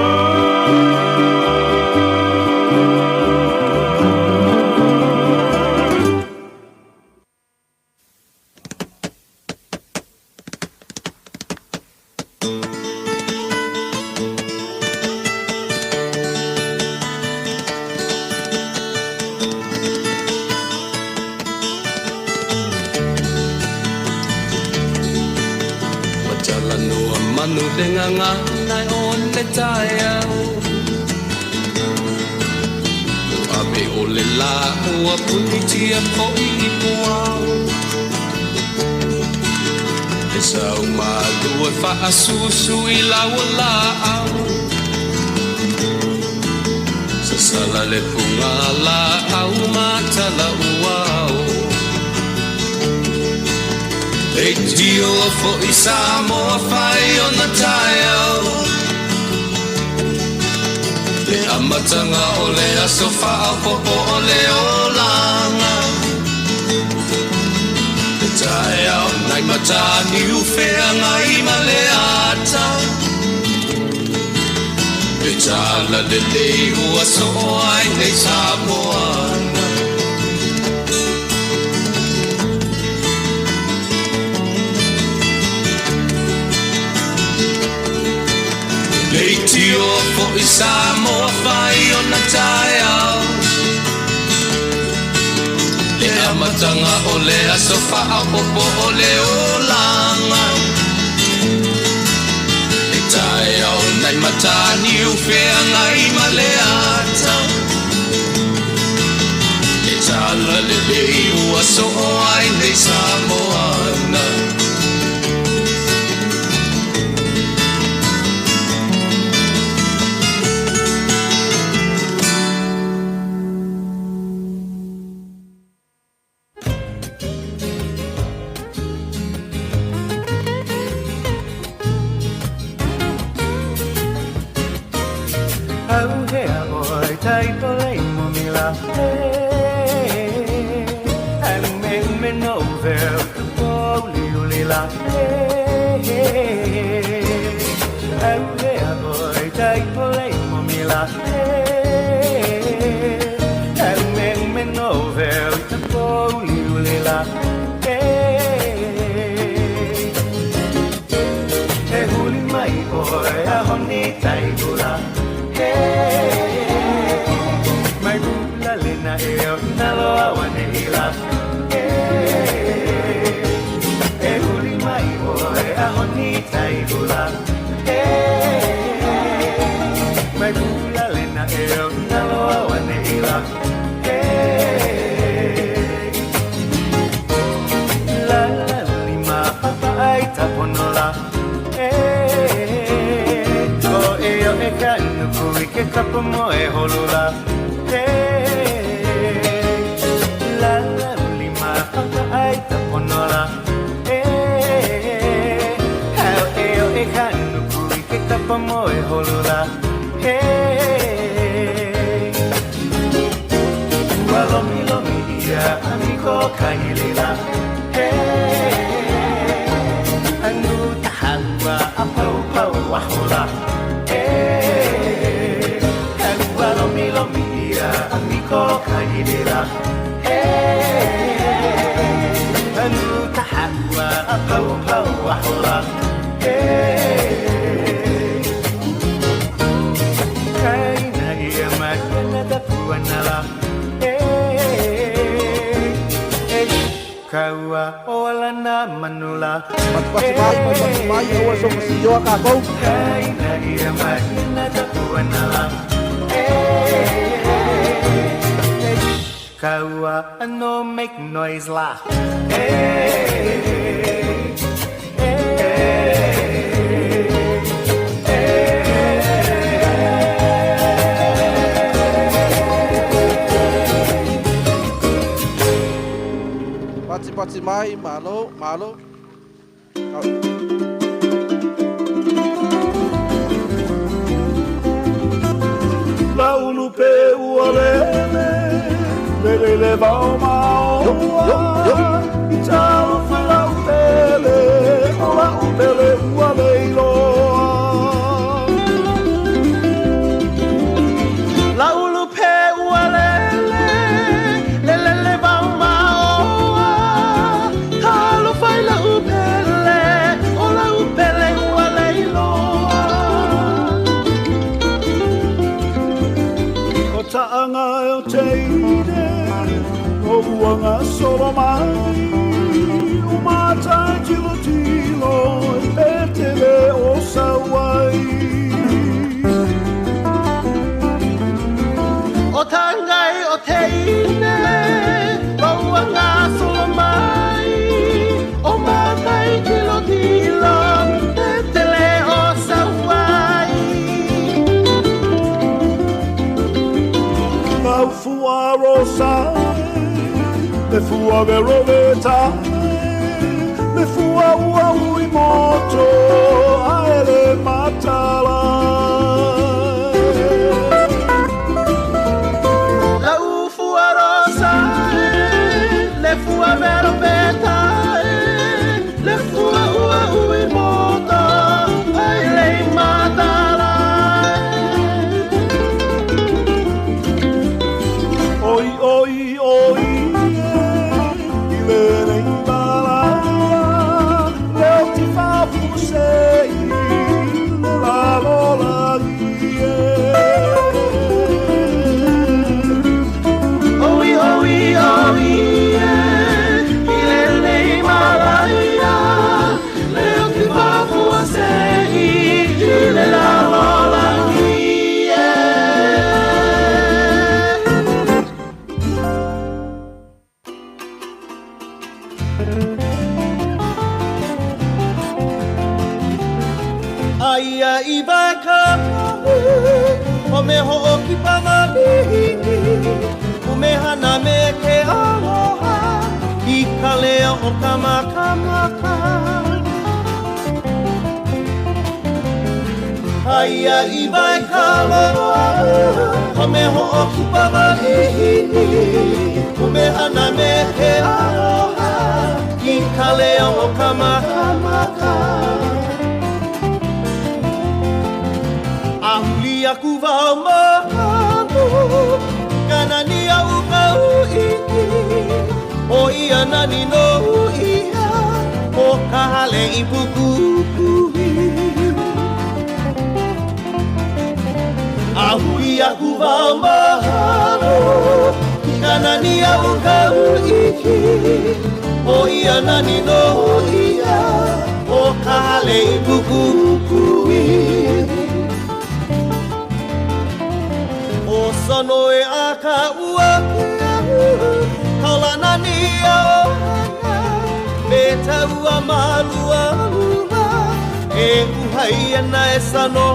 L: Matalanoa manu le ngangana o le taeao. o le la ua punitia fo'i i puao. E sau malu e faasusu i lau laau. Sasala le puga laau matala uao. E tio fo'i Samoa fai ona taeao. Le amataga o le aso faaopopo o le olaga. Le taeao nai mataniu feagai ma le ata. E tala lelei ua soo ai nei Samoana. Le tio fo'i Samoa fai ona taeao. Le amataga o le aso faaopopo o le olaga. Le taeao nai mataniu feagai ma le ata. E tala lelei ua soo ai nei Samoana.
M: Auhea oi tai pole mo mila Alume ume no veo ka poli uli la Auhea oi tai pole mo mila Alume ume no veo ka poli uli la E huli mai oi a honi tai hula. Mai hula lena e o nalo awane ila. E huli mai oi a honi tai hula. Mai hula lena e o nalo awane ila. La la lima papa ai taponola. O e o e ka nuku i ke kapa mo e holula. La la lima papa ai taponola. Hao e o e ka nuku i ke kapa mo e holula. Ua lomi lomi ia amiko kailila. Anu tahaua a pau pau ahola. Ua lomi lomi ia amiko kailila. Anu tahaua a pau pau ahola. Kaina ia makana tapuanala. Kaua o alana manula.
C: Patipati mai, patipati mai, aua so masio a kākou.
M: Kaina ia makana tapuanala. Kaua no make noise la.
C: Pati pati mai, malo, malo.
F: La ulu pe ua lele, lele le vao maoa. I tau fai la upele, o la upele ua leiloa.
A: La ulu pe ua lele, lele le vao maoa. Talo fai la upele, o la upele ua leiloa.
F: O taanga e o teine, o uanga solo mai. O matai tilo tilo, e petele o sauai.
A: O tangai o teine,
K: fua vero veta Le fua ua ui moto Ae le matala
I: La ufua rosa le fua vero veta le fua ua ui moto ai le matala
K: Oi oi oi i le nei mala Leo ti fafu sei le la lo la ie
I: Oi oi oi i le nei malaia leo ti fafu sei i le la lo la ie Aia i vai ka o me ho'okipa malihini O me hana me ke aloha I ka leo o ka makamaka Aia i vai ka loa O me ho'okipa malihini O me hana me ke aloha I ka leo o ka makamaka Ahuli aku vau mahalo Ka nani au ka uiki O ia nani no ia O ka hale i pukukui Ahuli aku vau mahalo Ka nani au ka uiki O ia nani no ia O ka hale i pukukui O sono e a ka ua ke au Kaulana ni a ohana Me taua malua lua E uhai ana e sano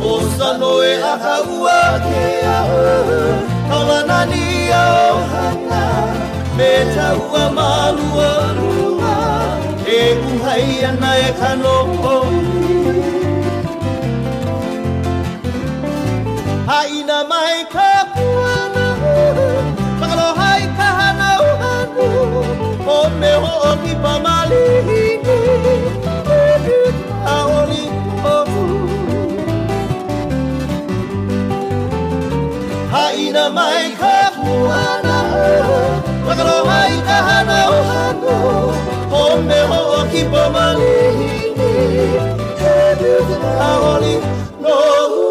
I: O sono e a ka ua ke au Kaulana ni a ohana Me taua malua lua E uhai ana e kano Haina mai ka puana Makaloha i ka hana uhanu O me ho'okipa malihini Aoli ohu Haina mai ka puana Makaloha i ka hana uhanu O me ho'okipa malihini Aoli nohu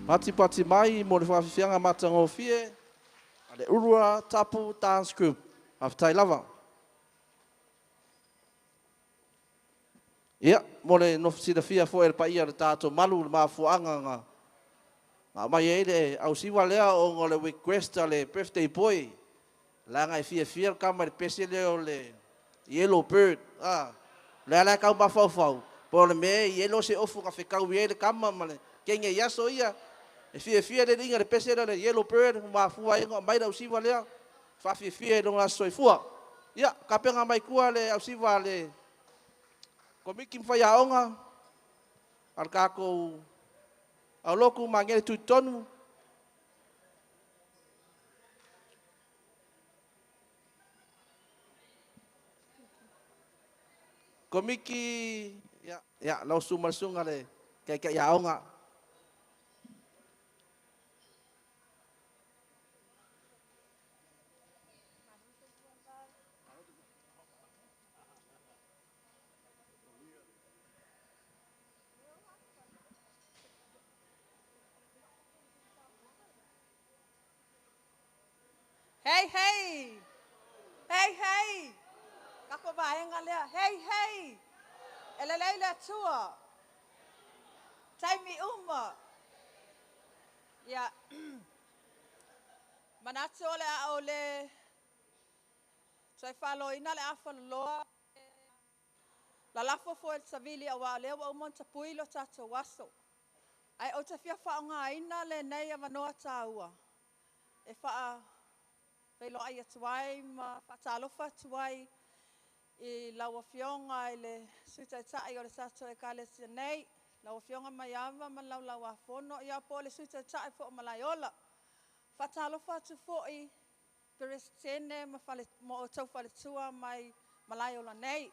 C: Pati pati mai mo le whawhiwhianga matangofie a le Urua Tapu Dance Group. Faafetai lava. Ia, mo le nofosilafia fo'i e le paia o le tatou malu le mafuaga ga ga aumai ai le ausiva lea ona o le request a le birthday boy leaga e fiafia le kama i le pese lea o le yellow bird a o lea la e tau mafaufau po o le mea e yellow se ofu na fekaui ai le kama ma le kege i aso ia e fiafia le liga le pese lea o le yellow bird ua mafua ai ona aumai le ausiva lea faafiafia i lona aso soifua. Ia kapega mai tua le ausiva a le komiti ma faiaoga a le tatou aulotu magele tutotonu. Komiki ia ia lau susu ma le susuga le taitaiaoga.
N: Hey, hey! Hey, hey! Kako vaenga lea. Hey, hey! E lelei le Atua. Taimi uma. Ia. Manatu o le a o le toe faaloina le afaloloa. Lalafo foi le savili auā o lea ua uma ona tapui lo tatou aso. Ae ou te fia faaaogaina lenei avanoa taua e faafeiloai atu ai ma faatalofa atu ai i lau Afioga i le Sui Taitai o le tatou Ekalesia nei, lau Afioga Maiava ma le Laulau-a-Fono, ia po o le Sui Taitai foi o Malaeola. Faatalofa atu foi i Peresetene ma fale ma outou faletua mai Malaeola nei. E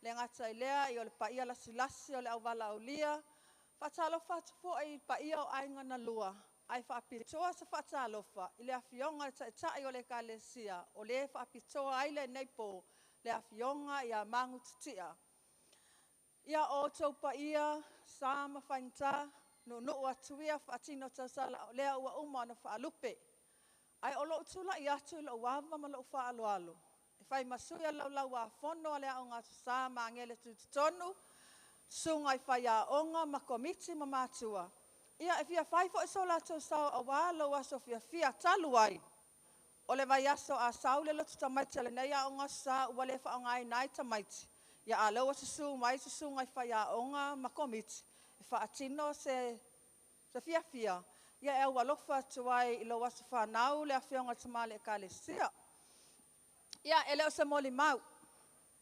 N: le gata i lea o le paia lasilasi o le auvalaaulia. Faatalofa atu foi i paia o aiga na lua, ae faapitoa se faatalofa i le Afioga i le Taitai o le Ekalesia o le faapitoa ai lenei po, le Afioga ia Magutitia. Ia, o outou paia, sa ma faigata, nuunuu atu ia faatini o tausala o lea ua uma ona faalupe. Ae o lou tulai atu i lou ava ma lou faaaloalo e fai ma sui o le Laulau-a-Fono a le Aoga Aso Sa Magele Tutotonu, susuga i faiaoga ma komiti ma matua, ia e fia fai foi so latou sao aua lou aso fiafia talu ai, o le vaiaso a sau le lotu tamaiti a lenei Aoga Aso Sa ua le faaaogaina ai tamaiti, ia a o lea ua susu mai susuga i faiaoga ma komiti e faatino se fiafia e aualofa atu ai i lou aso fanau le Afioga i le Tama o le Ekalesia. Ia, e le o se molimau,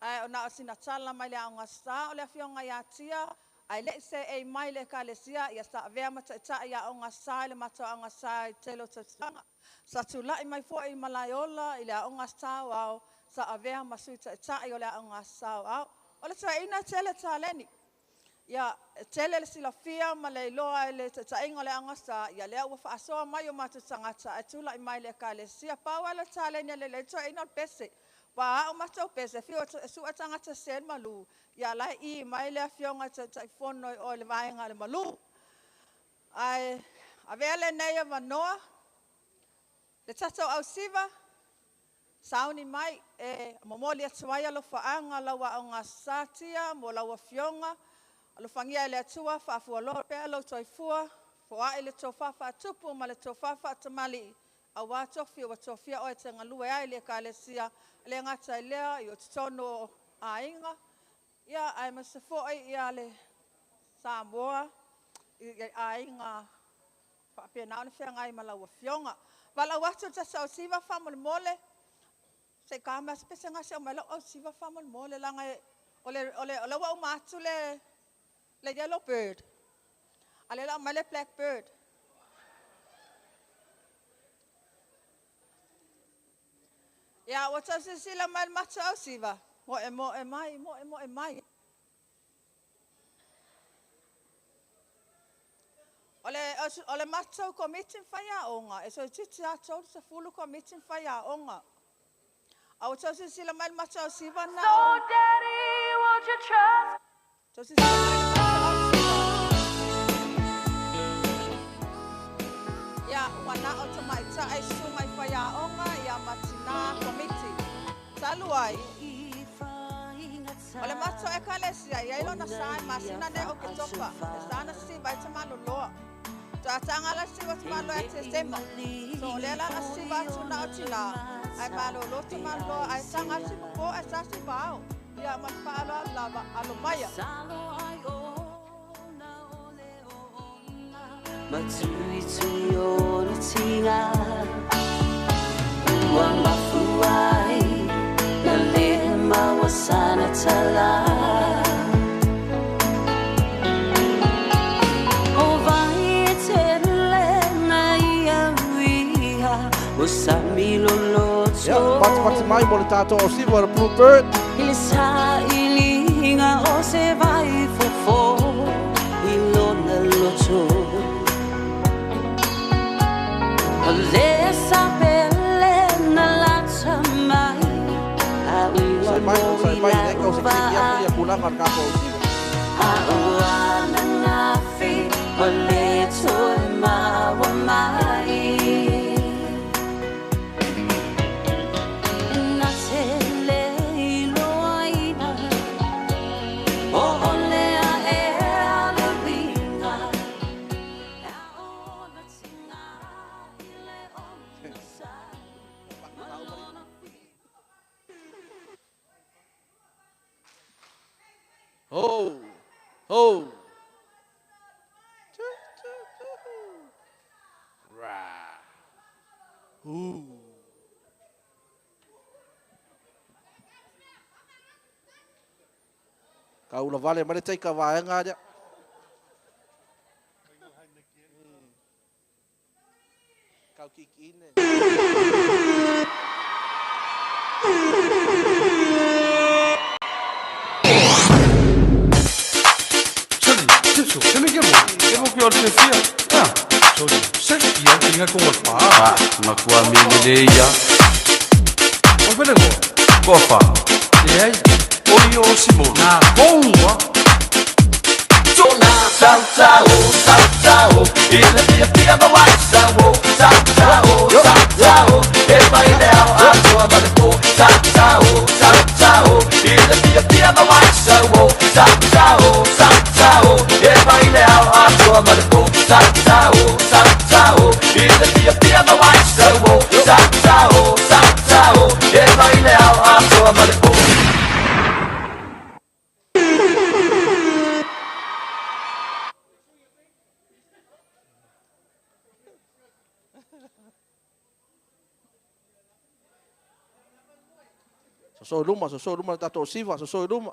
N: ae na o sina tala mai le Aoga Aso Sa, o le Afioga ia Tia, ae le i seei mai i le Ekalesia, sa avea ma taitai Aoga Aso Sa i le matou Aoga Aso Sa i le tele o tausaga. Sa tulai mai foi i Malaeola i le Aoga Aso Sa Aoao, sa avea ma Sui Taitai o le Aoga Aso Sa Aoao. O le toeaina e tele taleni. Ia, e tele le silafia ma le iloa i le taitaiga o le Aoga Aso Sa, ia lea ua faasoa mai o matou tagata ae tulai mai i le Ekalesia. Pau lava le taleni e lelei ai le toeaina o le pese. Aua a ao matou pese, e fiu e sue tagata e sese le malu, ia a o la e i mai le afioga i le Taitaifono i o i le vaega a le malu. Ae avea lenei avanoa, le tatou ausiva, sauni mai e momoli atu ai alofaaga a lau Aoga Aso Sa Tia mo lau Afioga. Alofagia e le Atua faafualoa pea lou soifua, foai le tofa faatupu ma le tofa faatamalii aua tofi ua tofia oe e te galue ai i le Ekalesia. E le gata i lea, o totonu o aiga, aemaise foi le Samoa i aiga faapena ona feagai ma lau Afioga. Valaau atu le tatou ausiva faamolemole, se i ta mai lava se pesega se i aumai lau ausiva faamolemole, leaga o lea ua uma atu le yellow bird, a o lea o le a aumai le black bird. Ia, ua tau silasila mai le matou ausiva, moemoe mai, moemoe mai. O le matou komiti ma faiaoga, e toeitiiti lava 30 komiti ma faiaoga. A ua tau silasila mai le matou ausiva na
D: So daddy, won't you trust?
N: Tau silasila mai le matou ausiva. Ia, ua na o tamaitai susuga i faiaoga, ia ma tinā komiti. Talu ai, o le matou ekalesia, e i ai lona sa i masina nei o Oketopa, e sa na sisiva ai Tamaloloa. Faatoa taga la sisiva o Tamaloloa ia Tesema. So, o lea la o le a sisiva atu na o tinā, ae malolo Tamaloloa, ae taga lava siva po ae sa siva ao. Ia, ma le faaaloalo lava, alo maia.
C: Ia, patipati mai mo le tatou ausiva o le Blue Bird.
D: I le sailiga o se vai fofo i lona loto. O le sapele na lata mai a ua
C: Sai mai, sai mai,
D: moi
C: e kau se kiki atu ia tulaga o le tatou ausiva.
D: A ua nanafi o le toe maua mai. Na te le iloaina o ole a e le uiga. A ona tinā i le ona sa. Ma lona
C: Ho. Ooh. Ka ula vale mai le taika vaega lea. Kau kikiine. So luma, so luma tato siva, so luma.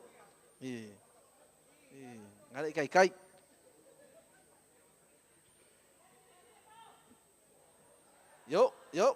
C: E ngare kai kai. Yo, yo.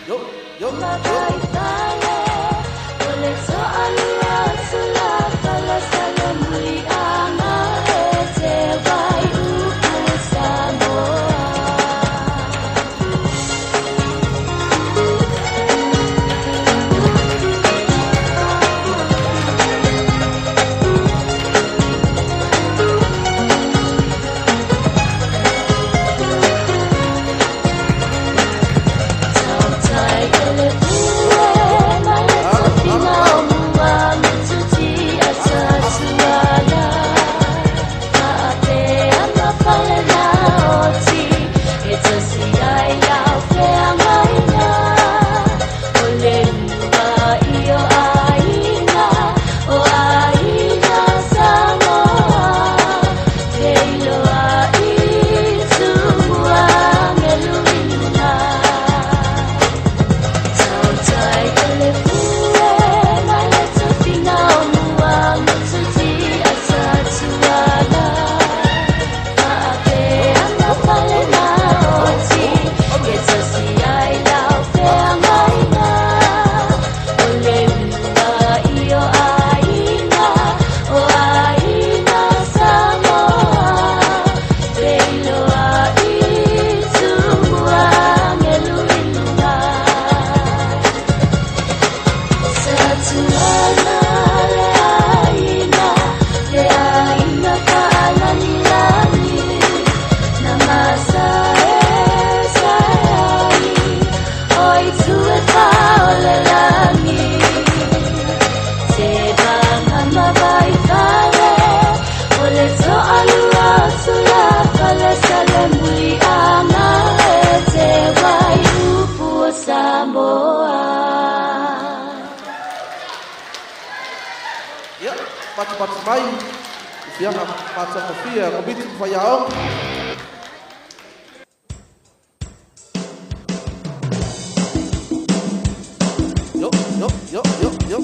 C: Yo, yo, yo. Ia, patipati mai, i fiaga matagofie a Komiti ma Faiaoga. Yo, yo, yo, yo, yo.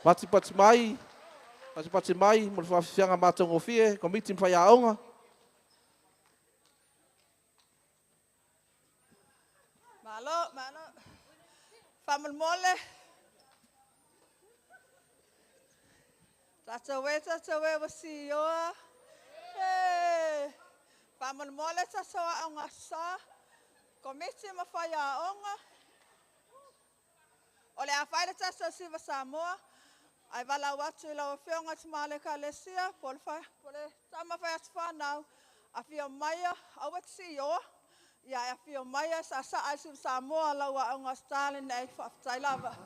C: Patipati mai, patipati mai mo le faafiafiaga matagofie Komiti ma Faiaoga.
N: Malo, malo. Faamolemole. Tatou e, tatou e ua sioa. E. Faamolemole tatou aoga sa. Komiti ma faiaoga. O le a fai le tatou siva Samoa, ae valaau atu i lau Afioga i le Tama o le Ekalesia, po o le, po o le tama fai atu fanau, afio maia, aua te sioa, ia e afio maia e saasaa i le siva Samoa a lau aoga Star lenei. Faafetai lava.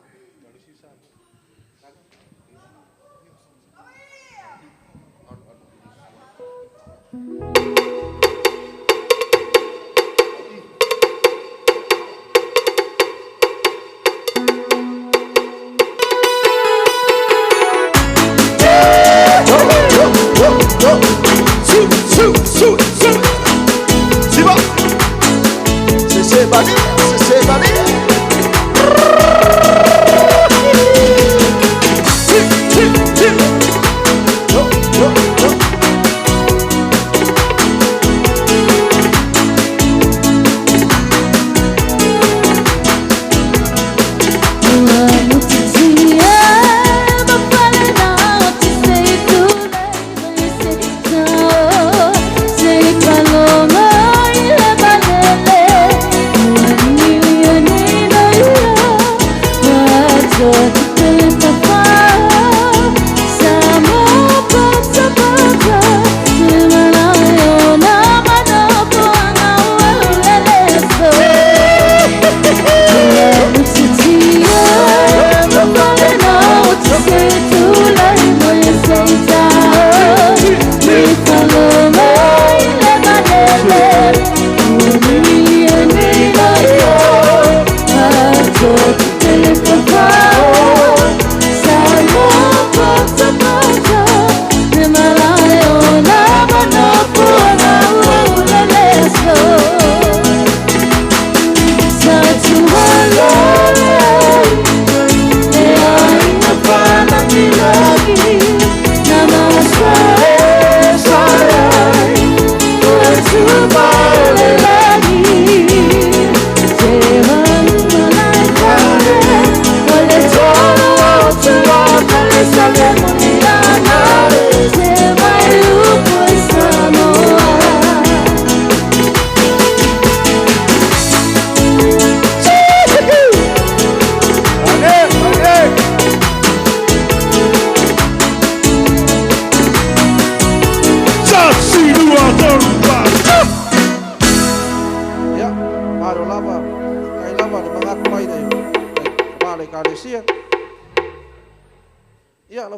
A: Se se bali, se se bali.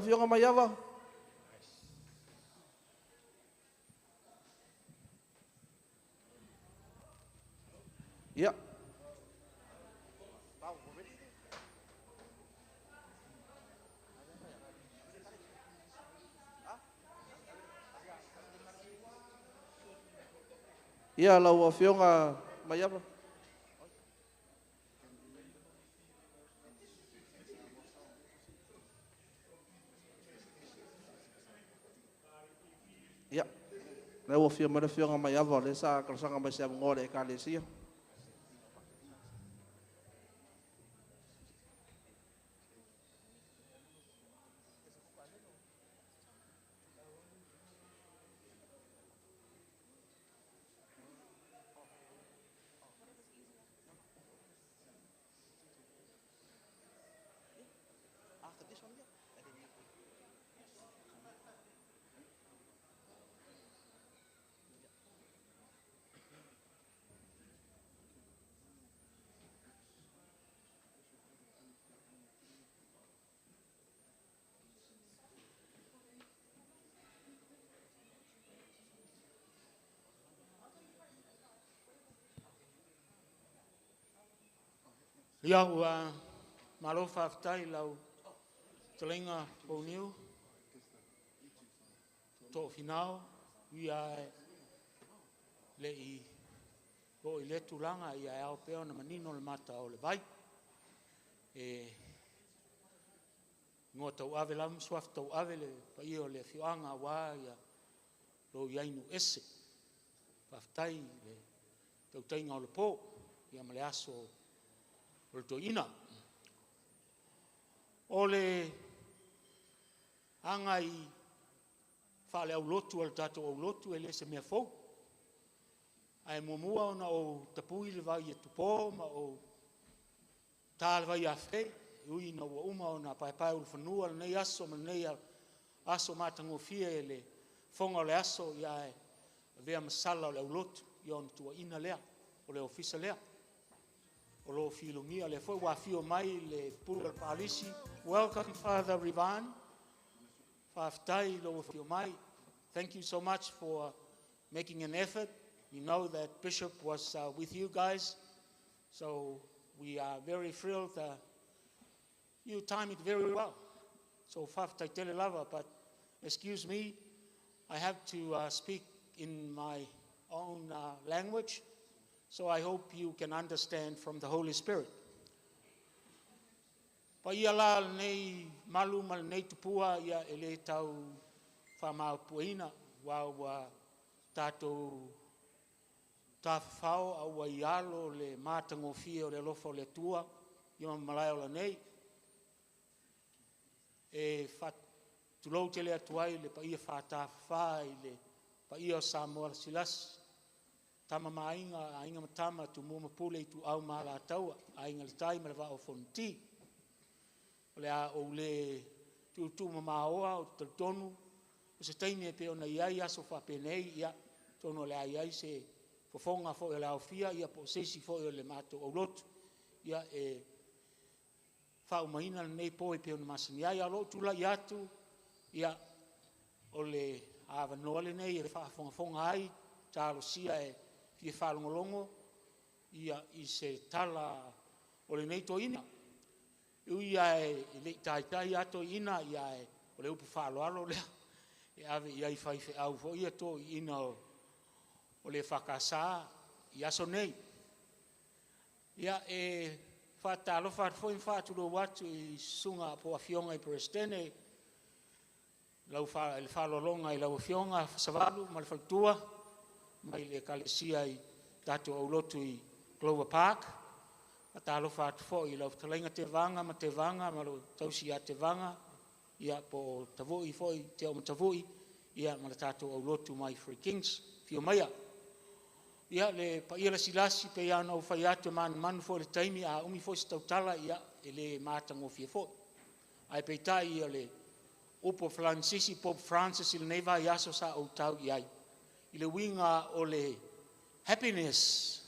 C: Lau Afioga Maiava. Ia. Ia lau Afioga Maiava. Ia, lea ua afio mai le Afioga Maiava, o lea sa talosaga mai i se avanoa o le Ekalesia.
E: Ia ua malo faafetai i lau fetalaiga Pouniu Tofinao. Ia e le i oo i lea tulaga, ia e ao pea ona manino le mata o le vai. E igoa tauave lava ma suafa tauave le paia o le afioaga aua lou i ai i nuu ese. Faafetai i le tautaiga o le po ma le aso o le toeaina. O le aga faale-aulotu a le tatou aulotu e le o se mea fou. Ae muamua ona ou tapui le vai atupo ma ou ta le vaiafe, e ui ina ua uma ona paepaeulufanua lenei aso ma lenei aso matagofie i le fofoga o le aso, ae avea ma sala o le aulotu ona tuuaina lea o le Ofisa lea o lo o filogia. O lea foi ua afio mai le Pule o le Palisi. Welcome, Father Rivan. Faafetai i lou afio mai. Thank you so much for making an effort. We know that Bishop was with you guys, so we are very thrilled. You time it very well. So faafetai tele lava, but excuse me, I have to speak in my own language, so I hope you can understand from the Holy Spirit. Paia la lenei malu ma lenei tupua, ia e le tau faamaupuaina ua tatou tafafao a ua i alo le matagofie o le alofa o le Atua ia ma malae ola nei. E faatulou tele atu ai i le paia faatafafa i le paia o Samoa lasilasi, Tama ma Aiga, Aiga ma Tama, Tumua ma Pule, Ituau ma Alataua, Aiga i le Tai ma le Vaa o Fonoti. O le a ou le tuutuumamaoa, ou te talitonu o se taimi e pei ona i ai aso faapenei, ia, atonu o le a i ai se fofoga foi o le aofia po o se isi foi o le matou aulotu e faaumaina lenei po e pei ona masani ai. A o lou tulai atu, ia, o le avanoa lenei e faafogafoga ai, talosia e fia faalogologo i se tala o lenei toeaina. E ui lava e le i taitai lava toeaiina, ae o le upu faaaloalo lea e ave i ai i faifeau foi ia toeaiina o le EFKS i aso nei. Ia, e faatalofa atu foi ma faatulou atu i susuga po o afioga i Peresetene, i le faaaloaloga i lau Afioga Fasavalu ma le faletua mai le Ekalesia i le tatou aulotu i Glover Park. E faatalofa atu foi i lau fetalaiga Tevaga ma Tevaga ma le tausi ia Tevaga, ia po o Tavui foi Teomatavui ma le tatou aulotu mai Three Kings. Afio maia. Ia, le paia lasilasi, pei lava ona ou fai atu, e manumanu foi i le taimi, a umi foi se tautala, ia, e le matagofie foi. Ae peitai o le upu a Faranisisi, Pope Francis i lenei vaiaso sa ou tau i ai, i le uiga o le happiness.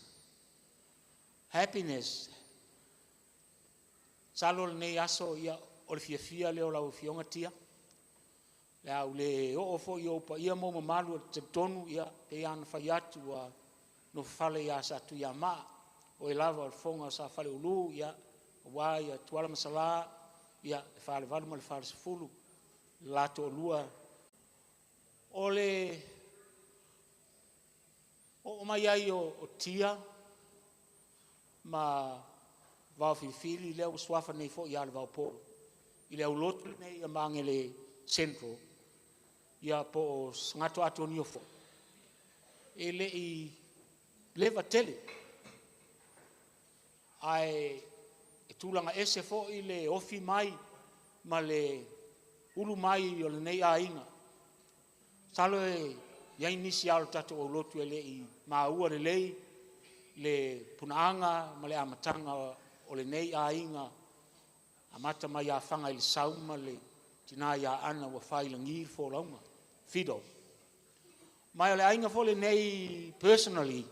E: Happiness. Masalo lenei aso, ia, o le fiafia lea o lau Afioga Tia. Le a ou le oo foi i ou paia ma ou mamalu, ou te talitonu, ia, pei lava ona fai atu, ua nofofale ia Satuiamaa, o oe lava o le fofoga o Sa Faleulu, ia, aua ia Tuala ma Salã, ia, le Falevalu ma le Falesefulu, le la toalua. O le oo mai ai o Tia ma Vaofilifili, lea ua suafa nei foi ia Levaopolo, i le aulotu lenei a Magele Central, ia po o Sagatwa Atoa foi, e le i leva tele, ae tulaga ese foi le ofi mai ma le ulu mai o lenei aiga. Masalo e i ai nisi lava o le tatou aulotu e le i maua lelei le punaaga ma le amataga o lenei aiga, amata mai ia Fagailesau ma le tina ia Ana ua fai i lagi le folauga, Fido. Ma o le aiga foi lenei personally,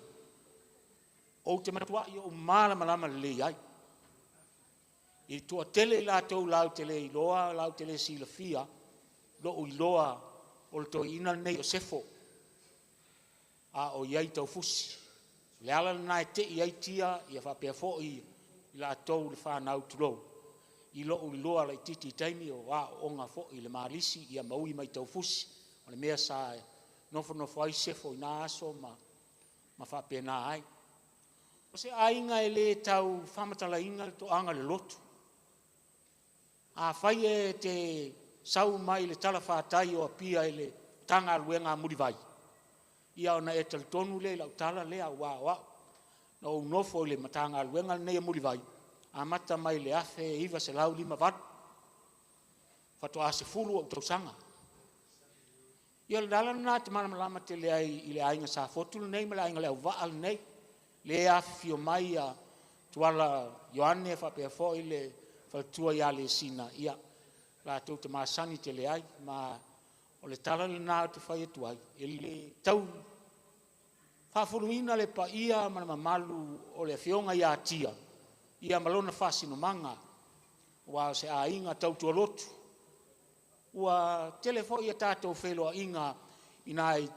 E: ou te matuai ou malamalama lelei ai. I le toatele i latou latou te le iloa, latou te le silafia lou iloa o le toeaina lenei o Sefo, a o i ai i Taufusi. O le ala lena e tei ai tia ia faapea foi i latou le fanau tulou, i lou iloa laitiiti i taimi o aooga foi i le Malisi ma ui mai Taufusi, o le mea sa nofonofo ai Sefo i na aso ma faapena ai. O se aiga e le tau faamatalaina le toaga o le lotu. Afai e te sau mai le talafatai o Apia i le Matagaluega a Mulivai, ia ona e talitonu lea i lau tala lea, aua o au, na ou nofo i le Matagaluega lenei a Mulivai, amata mai le 1958, faatoa 10 ou tausaga. Ia o le ala lena e te malamalama tele ai i le aiga Safotu lenei ma le aiga Leauvaa lenei, lea e afifio mai Tuala Ioane faapea foi le faletua ia Lesina, ia, latou te masani tele ai. Ma o le tala lena ou te fai atu ai, e le tau faafuluina le paia ma le mamalu o le afioga ia Tia, ia ma lona faasinomaga, aua o se aiga tautua lotu. Ua tele foi a tatou feiloaiga i nai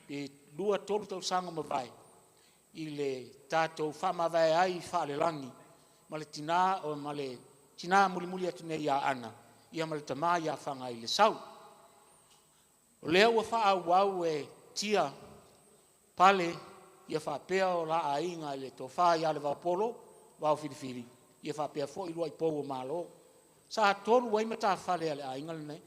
E: pe 2, 3 tausaga ua mavae i le tatou faamavae ai faalelagi ma le tina, ma le tina mulimuli atu nei ia Ana, ia ma le tama ia Fagailesau. O lea ua faaauau e Tia Pale ia faapea o la aiga i le tofa ia Levaopolo Vaofilifili ia faapea foi luai pou o Malo. Sa tolu ai matafale a le aiga lenei.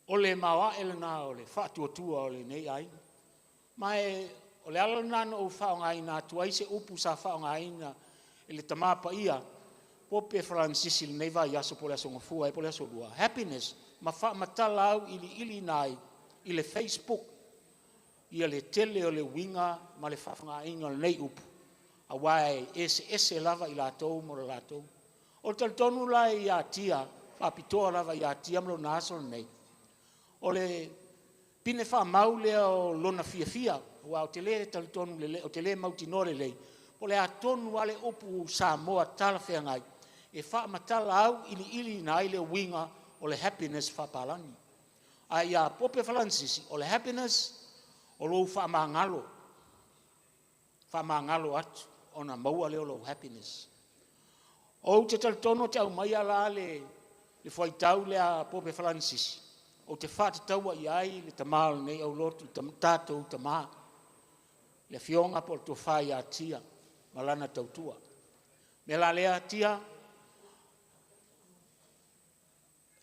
E: O le maoae lena o le faatuatua o lenei aiga. Ma o le ala lena na ou faaaogaina atu ai se upu sa faaaogaina e le Tama Paia Pope Faranisisi i lenei vaiaso po o le Aso Gafua ea po o le Aso Lua, happiness, ma faamatala auiliiliina ai i le Facebook ia le tele o le uiga ma le faaaogaina o lenei upu, aua e eseese lava i latou ma lo latou. O le talitonu la ia Tia, faapitoa lava ia Tia ma lona aso lenei, o le pine faamau lea o lona fiafia, aua ou te le talitonu lelei, ou te le mautinoa lelei, po o le a tonu lava le upu Samoa talafeagai e faamatala auiliiliina ai le uiga o le happiness faapalagi. A ia Pope Faranisisi, o le happiness o lou faamagalo, faamagalo atu ona maua lea o lou happiness. Ou te talitonu ou te aumaia la le fuaitau lea a Pope Faranisisi, ou te faatataua i ai le tama o lenei aulotu, le tatou tama, le afioga po o le tofa ia Tia ma lana tautua. O le mea la lea Tia,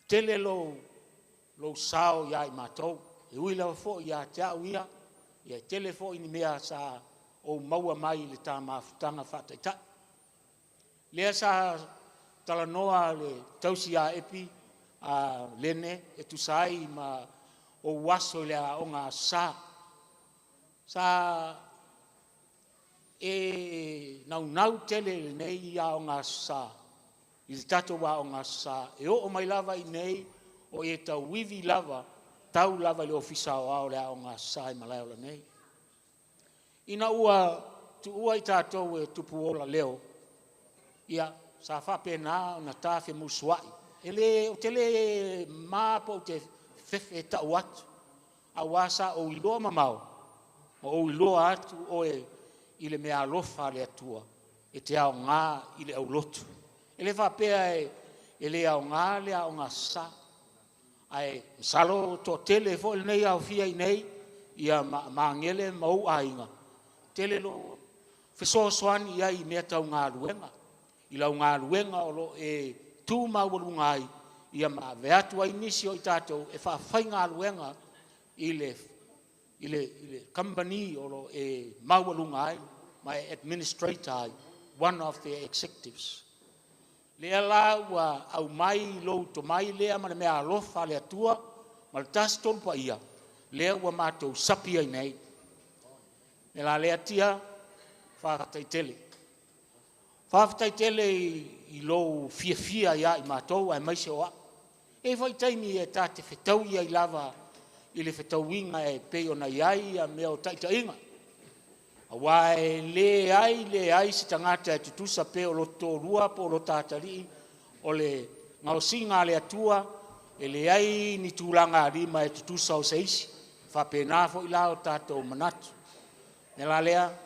E: tele lou sao ia i matou, e ui lava foi ia te au ia, e tele foi ni mea sa ou maua mai i le ta mafutaga faataitai. Lea sa talanoa le tausi ia Epi a Lene e tusa ai ma ou aso i le aoga Aso Sa. Sa e naunau tele i lenei aoga Aso Sa, i le tatou aoga Aso Sa, e oo mai lava i inei o e tauivi lava, tau lava i le Ofisa Aoao o le Aoga Aso Sa i Malaeola nei. Ina ua tuua i tatou e Tupuola Leo, ia, sa faapena ona ta femusuai. E le, ou te le ma pe ou te fefe e tau atu, aua sa ou iloa mamao, ma ou iloa atu oe i le meaalofa a le Atua e te aoga i le aulotu. E le faapea e le aoga le Aoga Sa, ae masalo e toatele foi lenei e aofia i inei, ia ma Magele ma ou aiga, tele lou fesoasoani i ai i mea tau galuega, i lau galuega o lo o e tu maualuga ai, ia ma ave atu ai nisi o i tatou e faafaigaluega i le kamupani o lo o e maualuga ai ma e administrator ai, one of the executives. Lea la ua aumai lou tomai lea ma le meaalofa a le Atua ma le Tasi Tolu Paia, lea ua matou sapi ai nei. O le mea la lea Tia, faafetai tele. Faafetai tele i lou fiafia ia i matou aemaise o au. E i ai foi taimi e ta te fetaui ai lava i le fetauiga e pei ona i ai mea o taitaiga, aua e leai leai se tagata e tutusa pe o lo toalua po o lo ta atalii, o le gaosiga a le Atua, e leai ni tulagalima e tutusa o se isi. E faapena foi la o tatou manatu. O le mea la lea,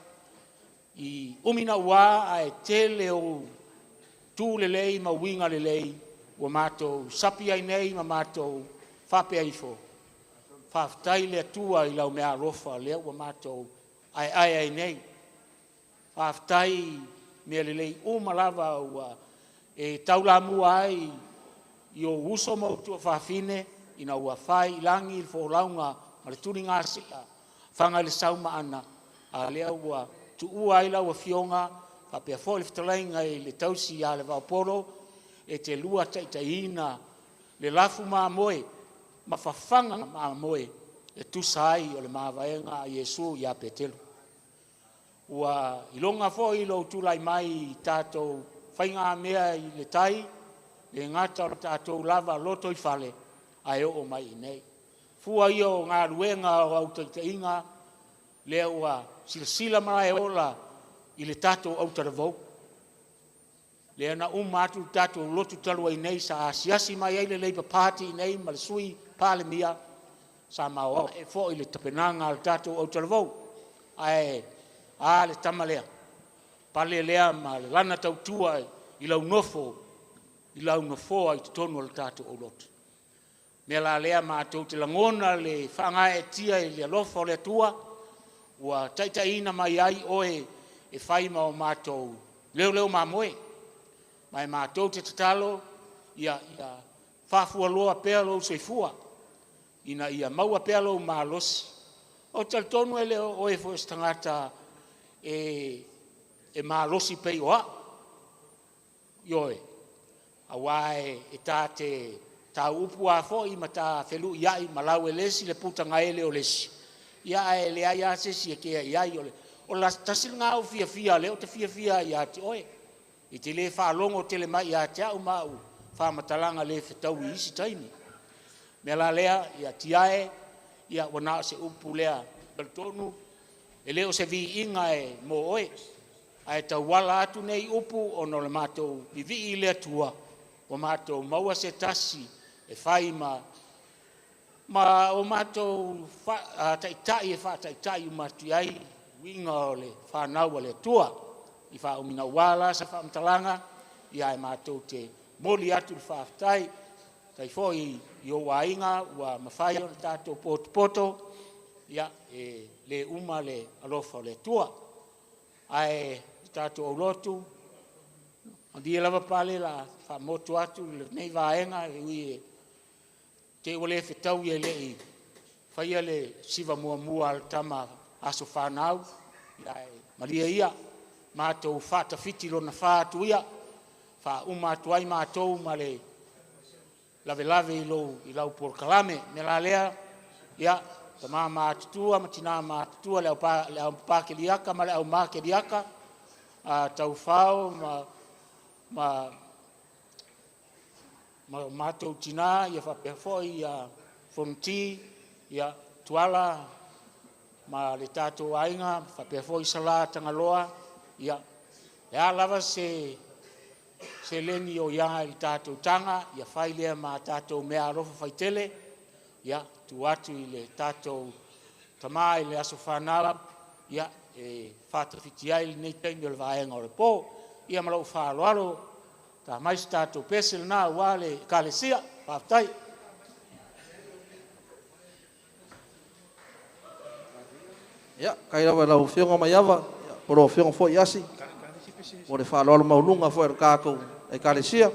E: i umi naua ae tele ou tu lelei ma uiga lelei ua matou sapi ai nei ma matou faapea ifo, faafetai i le Atua i lau meaalofa lea ua matou aeae ai nei. Faafetai i mea lelei uma lava ua e taulamua ai i ou uso ma ou tuafafine ina ua fai i lagi le folauga ma le tuligasia a Fagailesau ma Ana, a o lea ua tuua ai lau Afioga faapea foi le fetalaiga i le tausi ia Levaopolo e te lua taitaiina le lafu mamoe ma fafaga mamoe e tusa ai o le mavaega a Iesu ia Petelo. Ua iloga foi lou tulai mai i tatou faigamea i le tai, le gata o le tatou lava lotoifale, ae oo mai i inei. Fua ia o galuega o au taitaiga lea ua silasila Malaeola i le tatou autalavou, lea na uma atu le tatou lotu talu ai nei sa asiasi mai ai le Labour Party i inei ma le Sui Palemia, sa maoae foi le tapenaga a le tatou autalavou. Ae a le tama lea, pale lea ma lana tautua i lau nofo i lau nofoa i totonu o le tatou aulotu. O le mea la lea matou te lagona le faagaeetia i le alofa o le Atua ua taitaiina mai ai oe e fai ma o matou leoleo mamoe. Ma e matou te tatalo ia faafualoa pea lou soifua ina ia maua pea lou malosi. Ou te talitonu e le o oe foi o se tagata e malosi pei o au. Ioe, aua e ta te tauupu lava foi ma ta feluiai ma lau e le isi le putagaele o le isi, ia ae leai lava se isi e kea i ai. O le tasi lena au fiafia o lea ou te fiafia ai ia te oe, e te le faalogo tele mai ia te au ma au faamatalaga le fetaui i isi taimi. O le mea la lea, ia Tiae, ia ua na o se upu lea, talitonu e le o se viiga e mo oe, ae tauala atu nei upu ona o le matou vivii i le Atua ua matou maua se tasi e fai ma o matou taitai e faataitai uma atu i ai uiga o le fanau a le Atua. I faaumi naua la se faamatalaga, ae matou te momoli atu le faafetai. Faafetai foi i ou aiga ua mafai ona tatou potopoto, ia e le uma le alofa o le Atua. Ae le tatou aulotu, malie lava Pale o le a faamotu atu lenei vaega, e ui e te i ua le fetaui e le i faia le siva muamua a le tama aso fanau, ae malie ia matou faatafiti lona fa atu ia, faauma atu ai matou ma le lavelave i lau polokalame. O le mea la lea, ia, tama matutua ma tina matutua, le au pakeliaka ma le au makeliaka, taufao ma matou tina, ia faapea foi Fonoti, ia Tuala ma le tatou aiga, faapea foi Sala Tagaloa, ia, le a lava se
O: Seleni o ia i le tatou taga, ia fai lea ma tatou meaalofa faitele, ia tuu atu i le tatou tamā i le aso fanau, ia e faatafiti ai lenei taimi o le vaega o le po. Ia ma lou faaaloalo, ta mai se tatou pese lena aua le Ekalesia. Faafetai.
C: Ia, kai lava i lau Afioga Maiava, po o lau Afioga foi Asi, mo le faaaloalo maualuga foi a le tatou Ekalesia.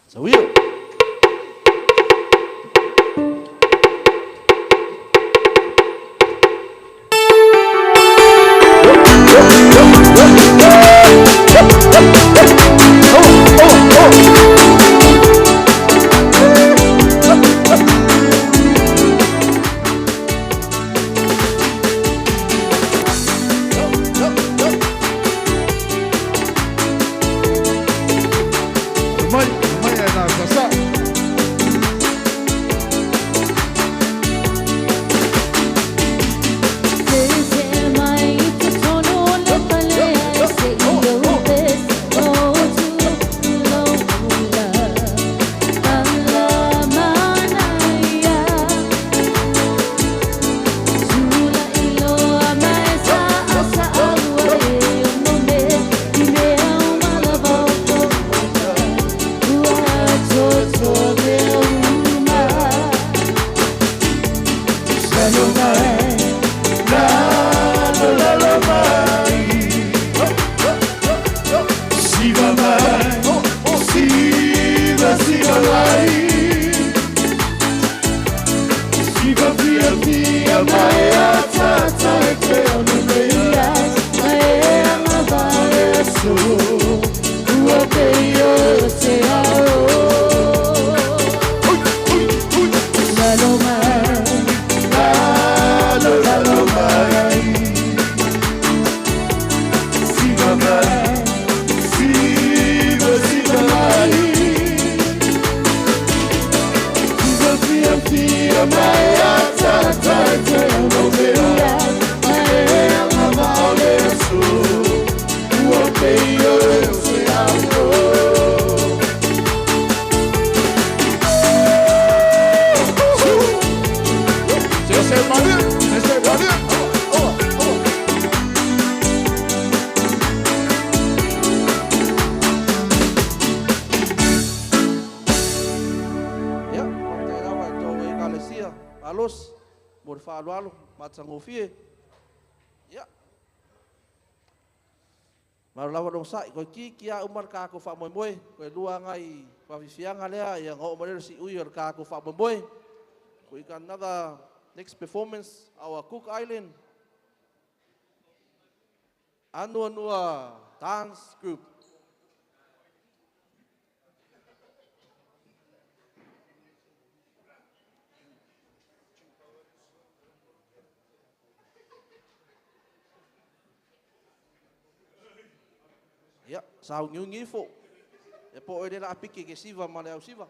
C: Sauio.
P: Mai, mai e nā sasa.
C: Ia, faafetai lava i le tou Ekalesia malosi mo le faaaloalo matagofie. Ia, malo lava le onosai, toeitiiti lava uma le tatou faamoemoe, toe lua lava nai faafiafiaga lea ona oo mai lea i le siui o le tatou faamoemoe. We got another next performance, our Cook Island Anuanua Dance Group. Ia, sauniuni ifo. E po o le a piki ke siva ma le au siva.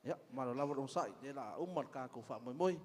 C: Ia, malo lava le onosai, lea o le a uma le tatou faamoemoe.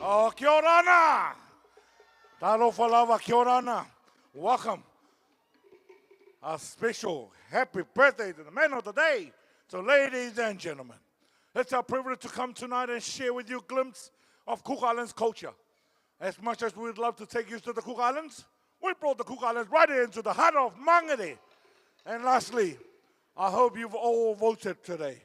Q: Oh, kia ora ana! Talofa lava, kia ora ana. Welcome. A special happy birthday to the man of the day. So, ladies and gentlemen, it's our privilege to come tonight and share with you a glimpse of Cook Islands culture. As much as we would love to take you to the Cook Islands, we brought the Cook Islands right into the heart of Mangere. And lastly, I hope you've all voted today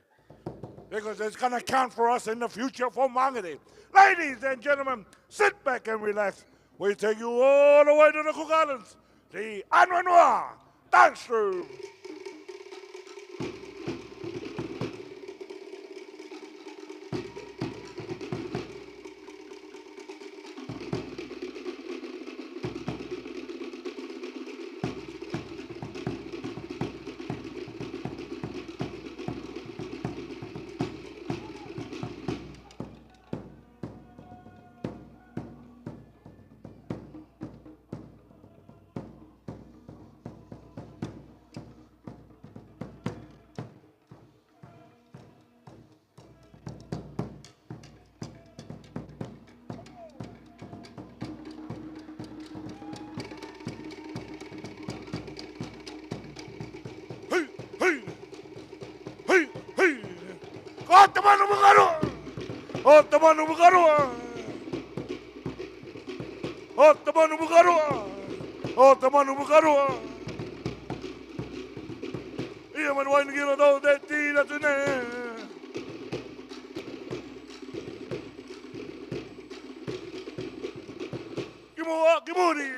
Q: because it's going to count for us in the future for Mangere. Ladies and gentlemen, sit back and relax. We take you all the way to the Cook Islands, the Anuanua Dance Troupe. Hey, hey, hey, hey. O te manu makaroa! O te manu makaroa! O te manu makaroa! O te manu makaroa! Ia manu waina ki roto te tira tune. Ki mua, ki muri!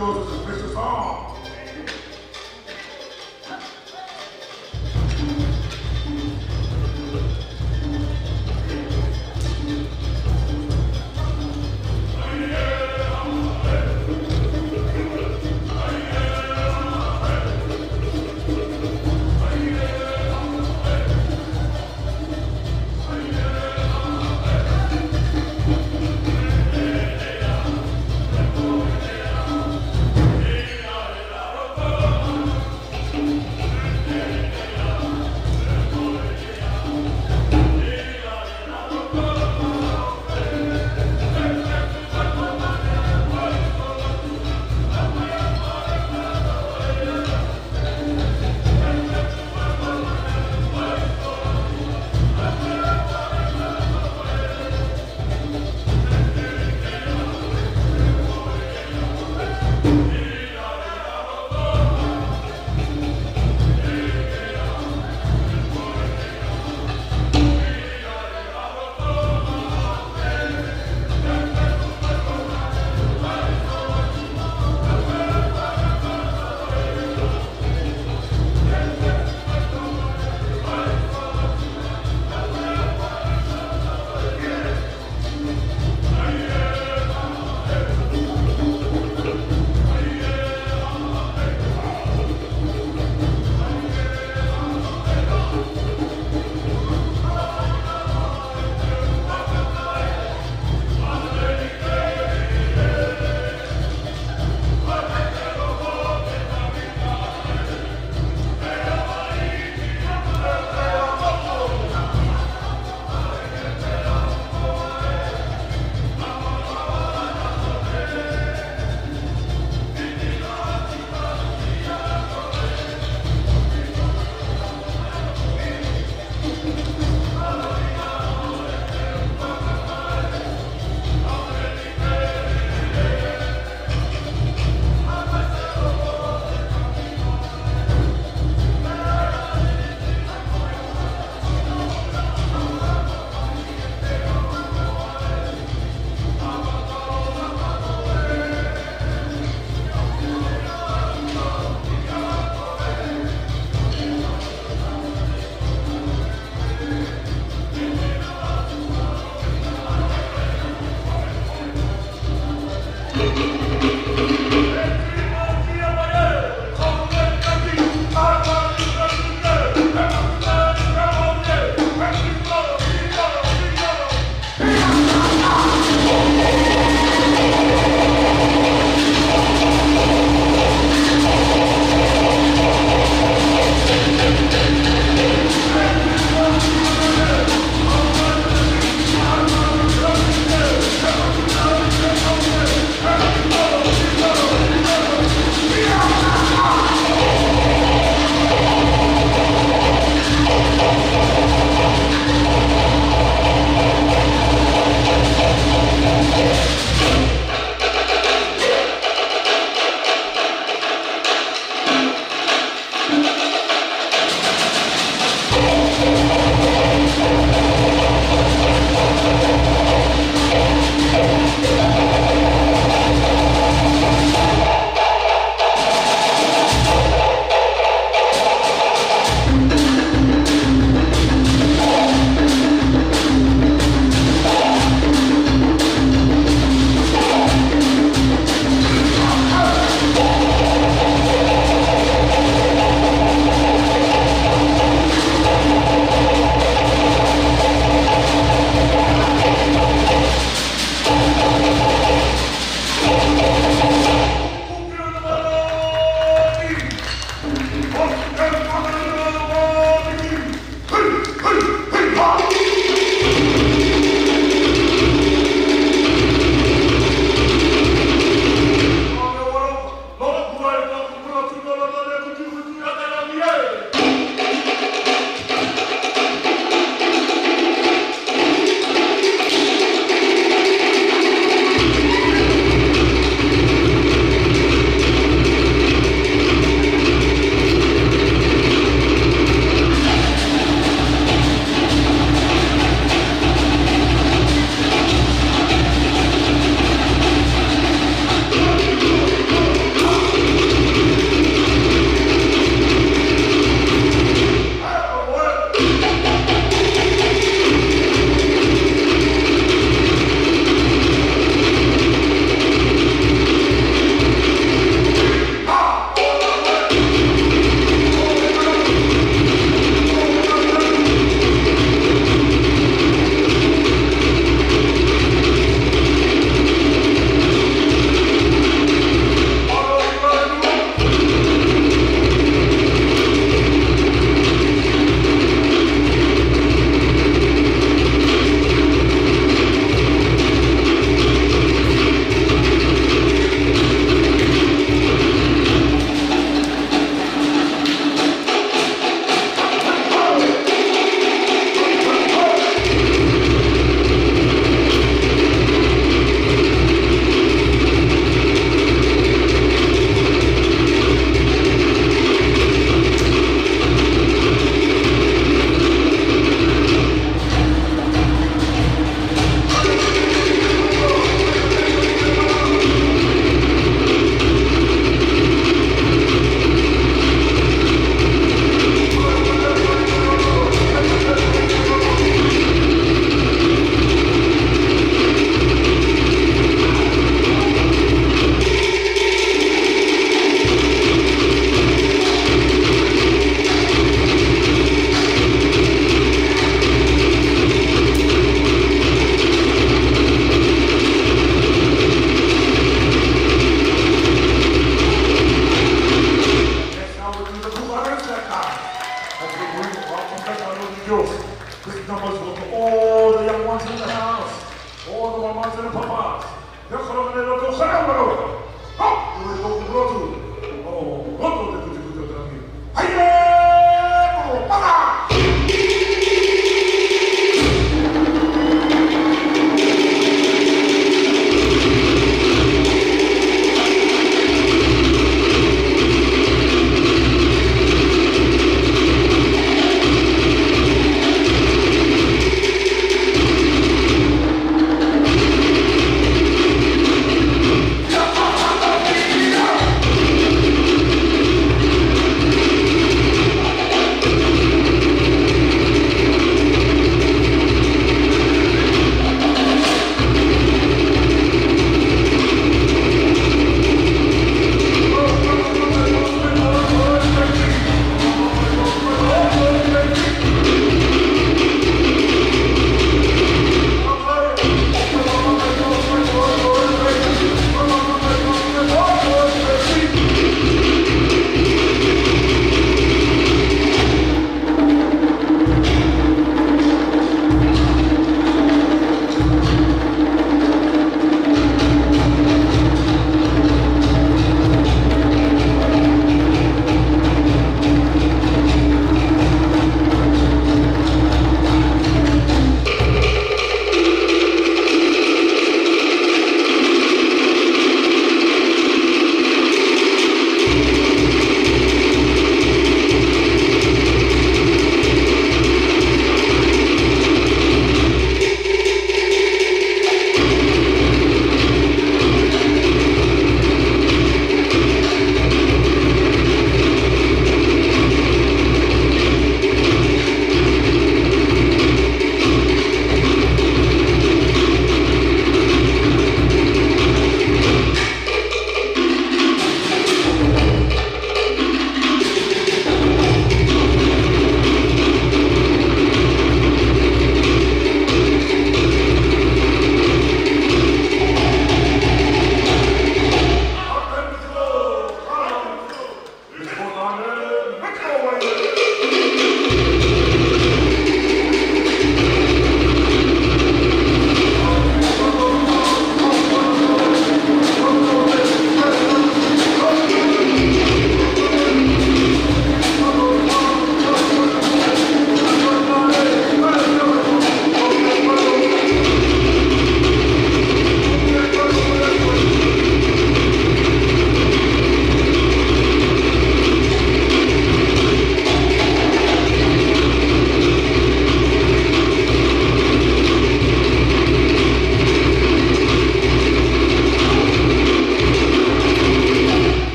Q: goes with a special song.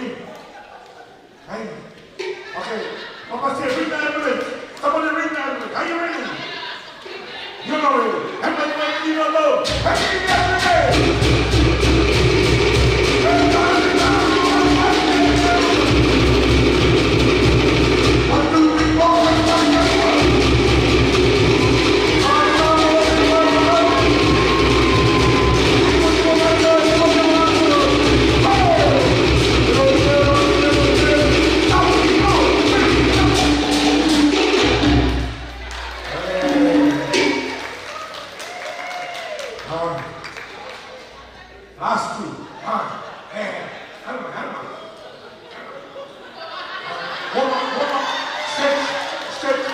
Q: ready? Hey. Okay. Papa said, ring the ambulance. Somebody ring the ambulance. Are you ready? You're not ready. Everybody ready? You don't know. Hey, you ready? Last two. And hammer, hammer. Warm up, warm up. Stretch, stretch.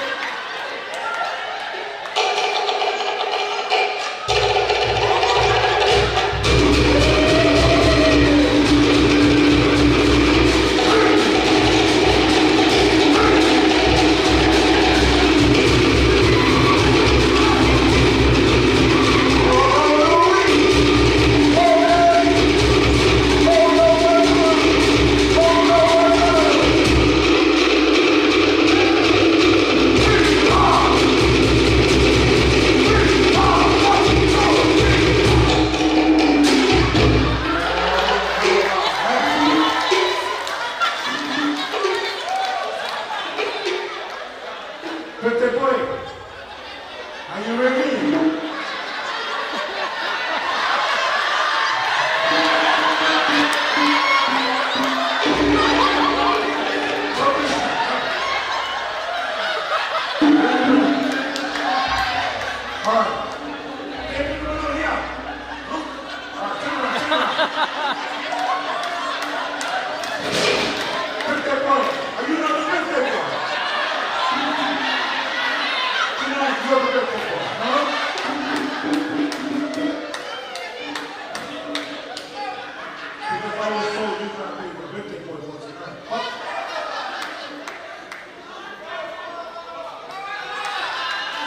Q: Birthday boy, are you ready? All right. Everyone over here. Look. All right, turn around, turn around. Birthday boy, are you not the birthday boy? Tonight, you're the birthday boy, huh? Because I was told you're gonna be the birthday boy for tonight. But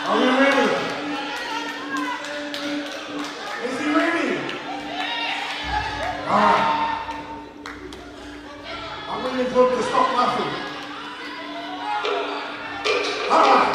Q: are we ready? Is he ready? All right. I'm waiting for him to stop laughing. All right.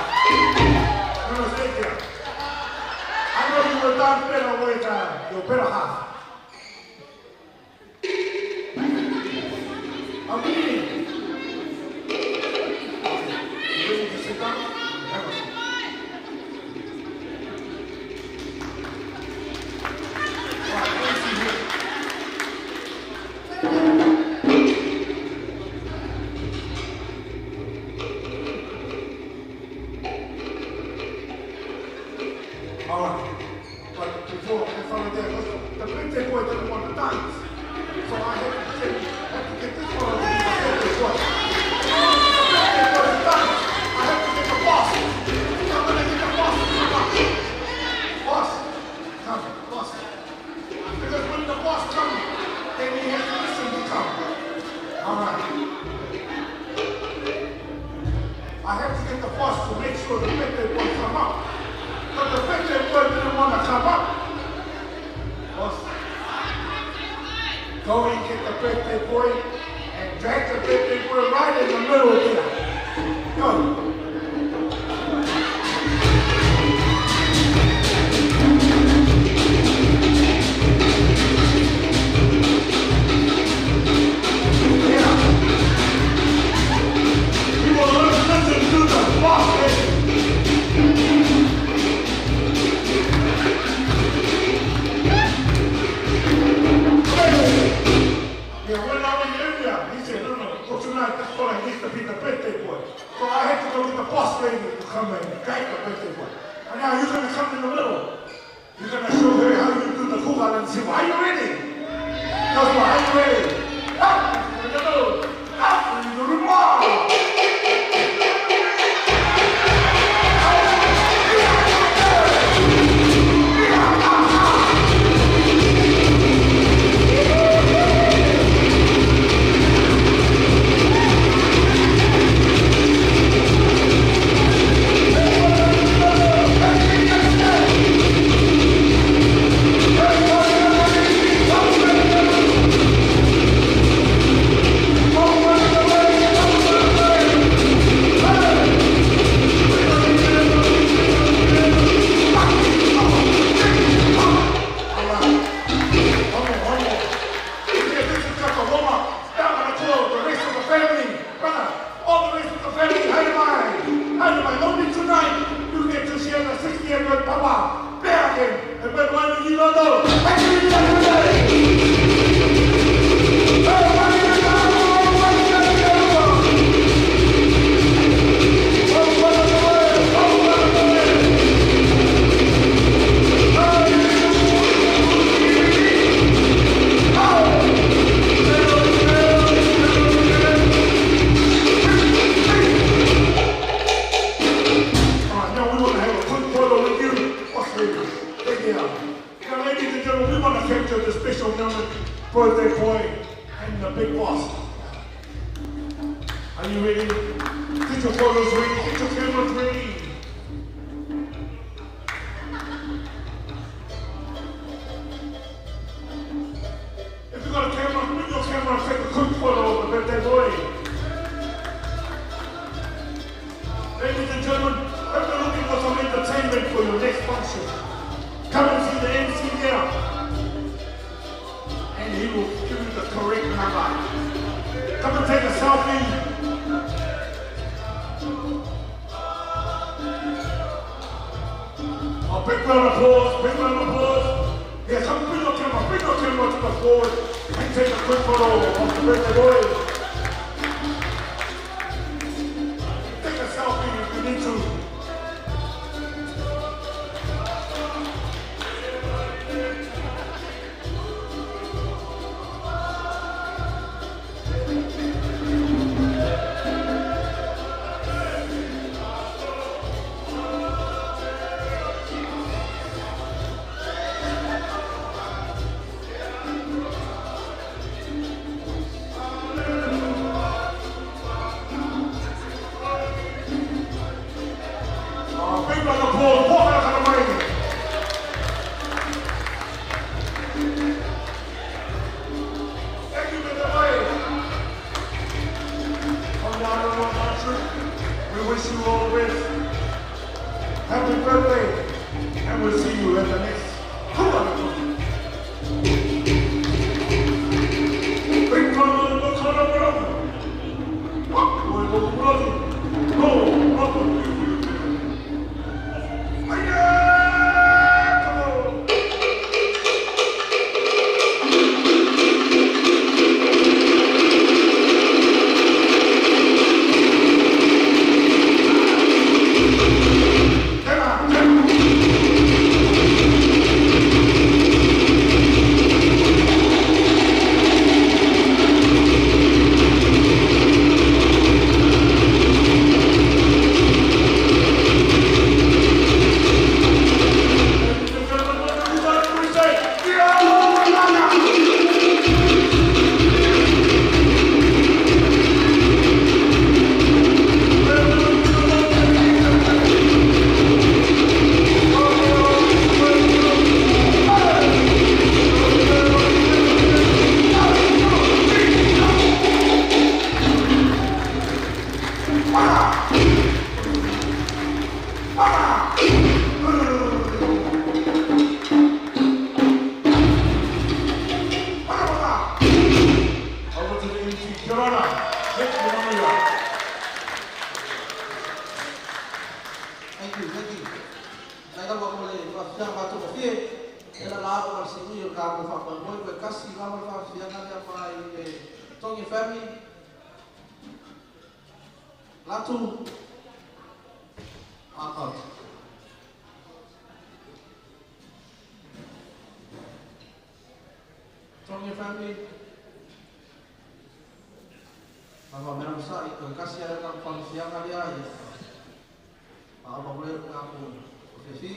Q: No, no, stay there. I know you will dance better with your better half. I'm leaving. Okay. You ready to sit down? Have a seat. All right, let me see here. All right. But before, in front of that, the birthday boy didn't want to dance. So I had to get this one to be the birthday boy. The birthday boy to dance. I had to get the boss. I'm gonna get the boss to come up. Boss, come, boss. Because when the boss comes, then he has to listen to come. All right. I had to get the boss to make sure the birthday boy come up. But the birthday boy didn't want to come up. Boss, go and get the birthday boy and drag the birthday boy right in the middle there. Go. Yeah. You will listen to the boss, baby. Yeah, when I went earlier, he said, no, no, for tonight, this fella needs to be the birthday boy. So I had to go get the boss lady to come and drag the birthday boy. And now you're going to come in the middle. You're going to show her how you do the hula and say, are you ready? That's why, are you ready? Up in the middle. Up in the middle. birthday boy and the big boss. Are you ready? Get your photos ready, get your cameras ready. If you got a camera, bring your camera and take a quick photo of the birthday boy. Ladies and gentlemen, if you're looking for some entertainment for your next function, come and see the MC there. And he will give you the correct number. Come and take a selfie. A big round of applause, big round of applause. Yeah, come bring your camera to the forward and take a quick photo of the birthday boy. Take a selfie if you need to. Big round of applause, walk out of the ring. Thank you, Mr. Boy. From the Island of we wish you all the best. Happy birthday, and we'll see you at the next Hula. Big round of applause. Go, Over to the MC. Kia ora. Thank you, Manuia.
C: Thank you, thank you. Nai lava mo le whaafia mātou mawhie, e la la o si ui o ka mo whaamoi koe kasi lava le whaafia ngā mai le Tongi family. Latu. Out. Tongi family. Lava mera msa i koe kasi ai ka whaafia ngā lia i. Aa mo le ka mo fefi.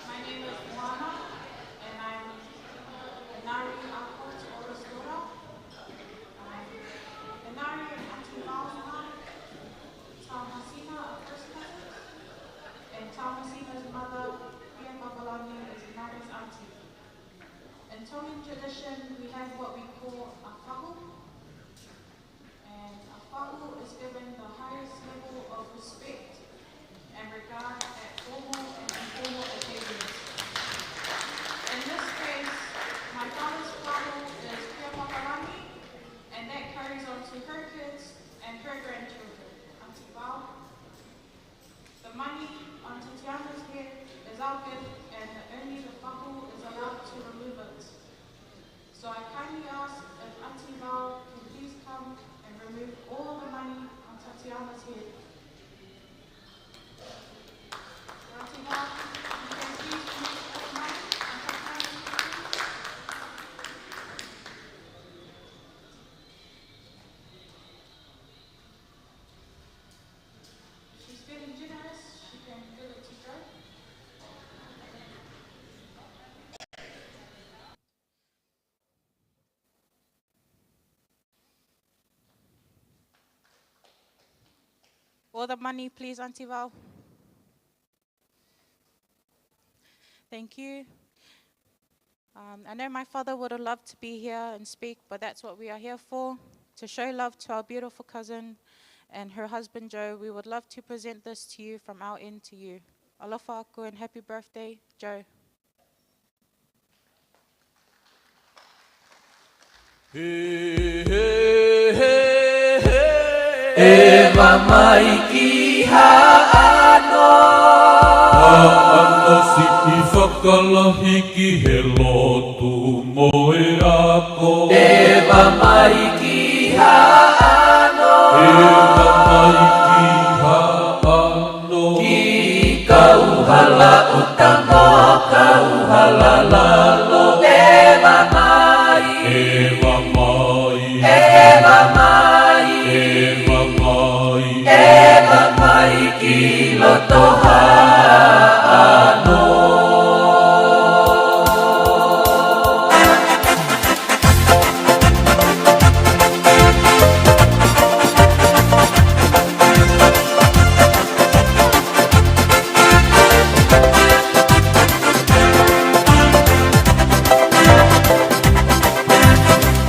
R: My name is Moana, and I'm Nari Akot Ora's daughter. Nari and Auntie Mauna, Taumasina are first cousins, and Taumasina's mother, Pia Babalani, is Nari's auntie. In Tongan tradition, we have what we call a fahu, and a fahu is given the highest level of respect and regard at formal and informal occasions. In this case, all the money, please, Auntie Val. Thank you. I know my father would have loved to be here and speak, but that's what we are here for, to show love to our beautiful cousin and her husband, Joe. We would love to present this to you from our end to you. Alofa aku and happy birthday, Joe.
I: E mai ki haano.
K: Haano si i whakalahi ki he lotu mo e ako.
I: E mai ki haano.
K: E mai ki haano.
I: Ki kauhala utamo kauhala lalo. E mai.
K: E mai.
I: E mai.
K: E mai.
I: E mai ki loto haano.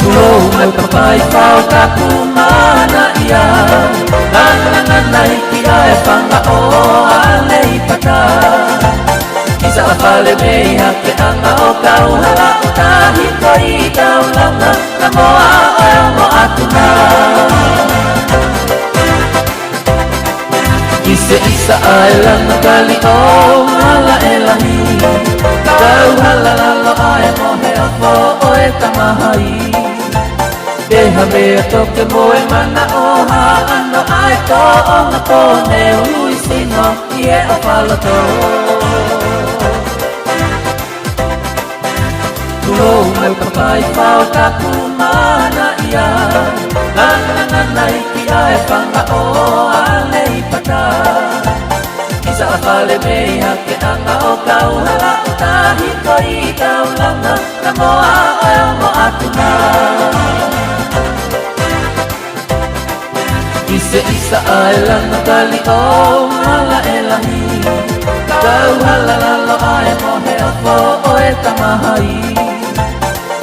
I: Tulou mai papai whao taku mana ia. Ngana ngana iki ae whanga o ale i pata. Isa a whale mei hake anga o kauhala o tahi koi taulanga. Na moa oe o mo atuna. Ise isa ae langa kali o mala e lahi. Kauhala lalo ae mohe o fo oe tamahai. Deha mea toke moe mana o haano ae to o ngā pōne ului sino i e o whaloto. Tulou mai papai whao taku mana ia. Ngana ngana iki ae whanga o ale i pata. Isa a whale mei hake anga o kauhala o tahi koi taulanga. Na moa oe o mo atuna. Ise isa ae langa kali o mala e lahi. Kauhala lalo ae mohe o fo oe tamahai.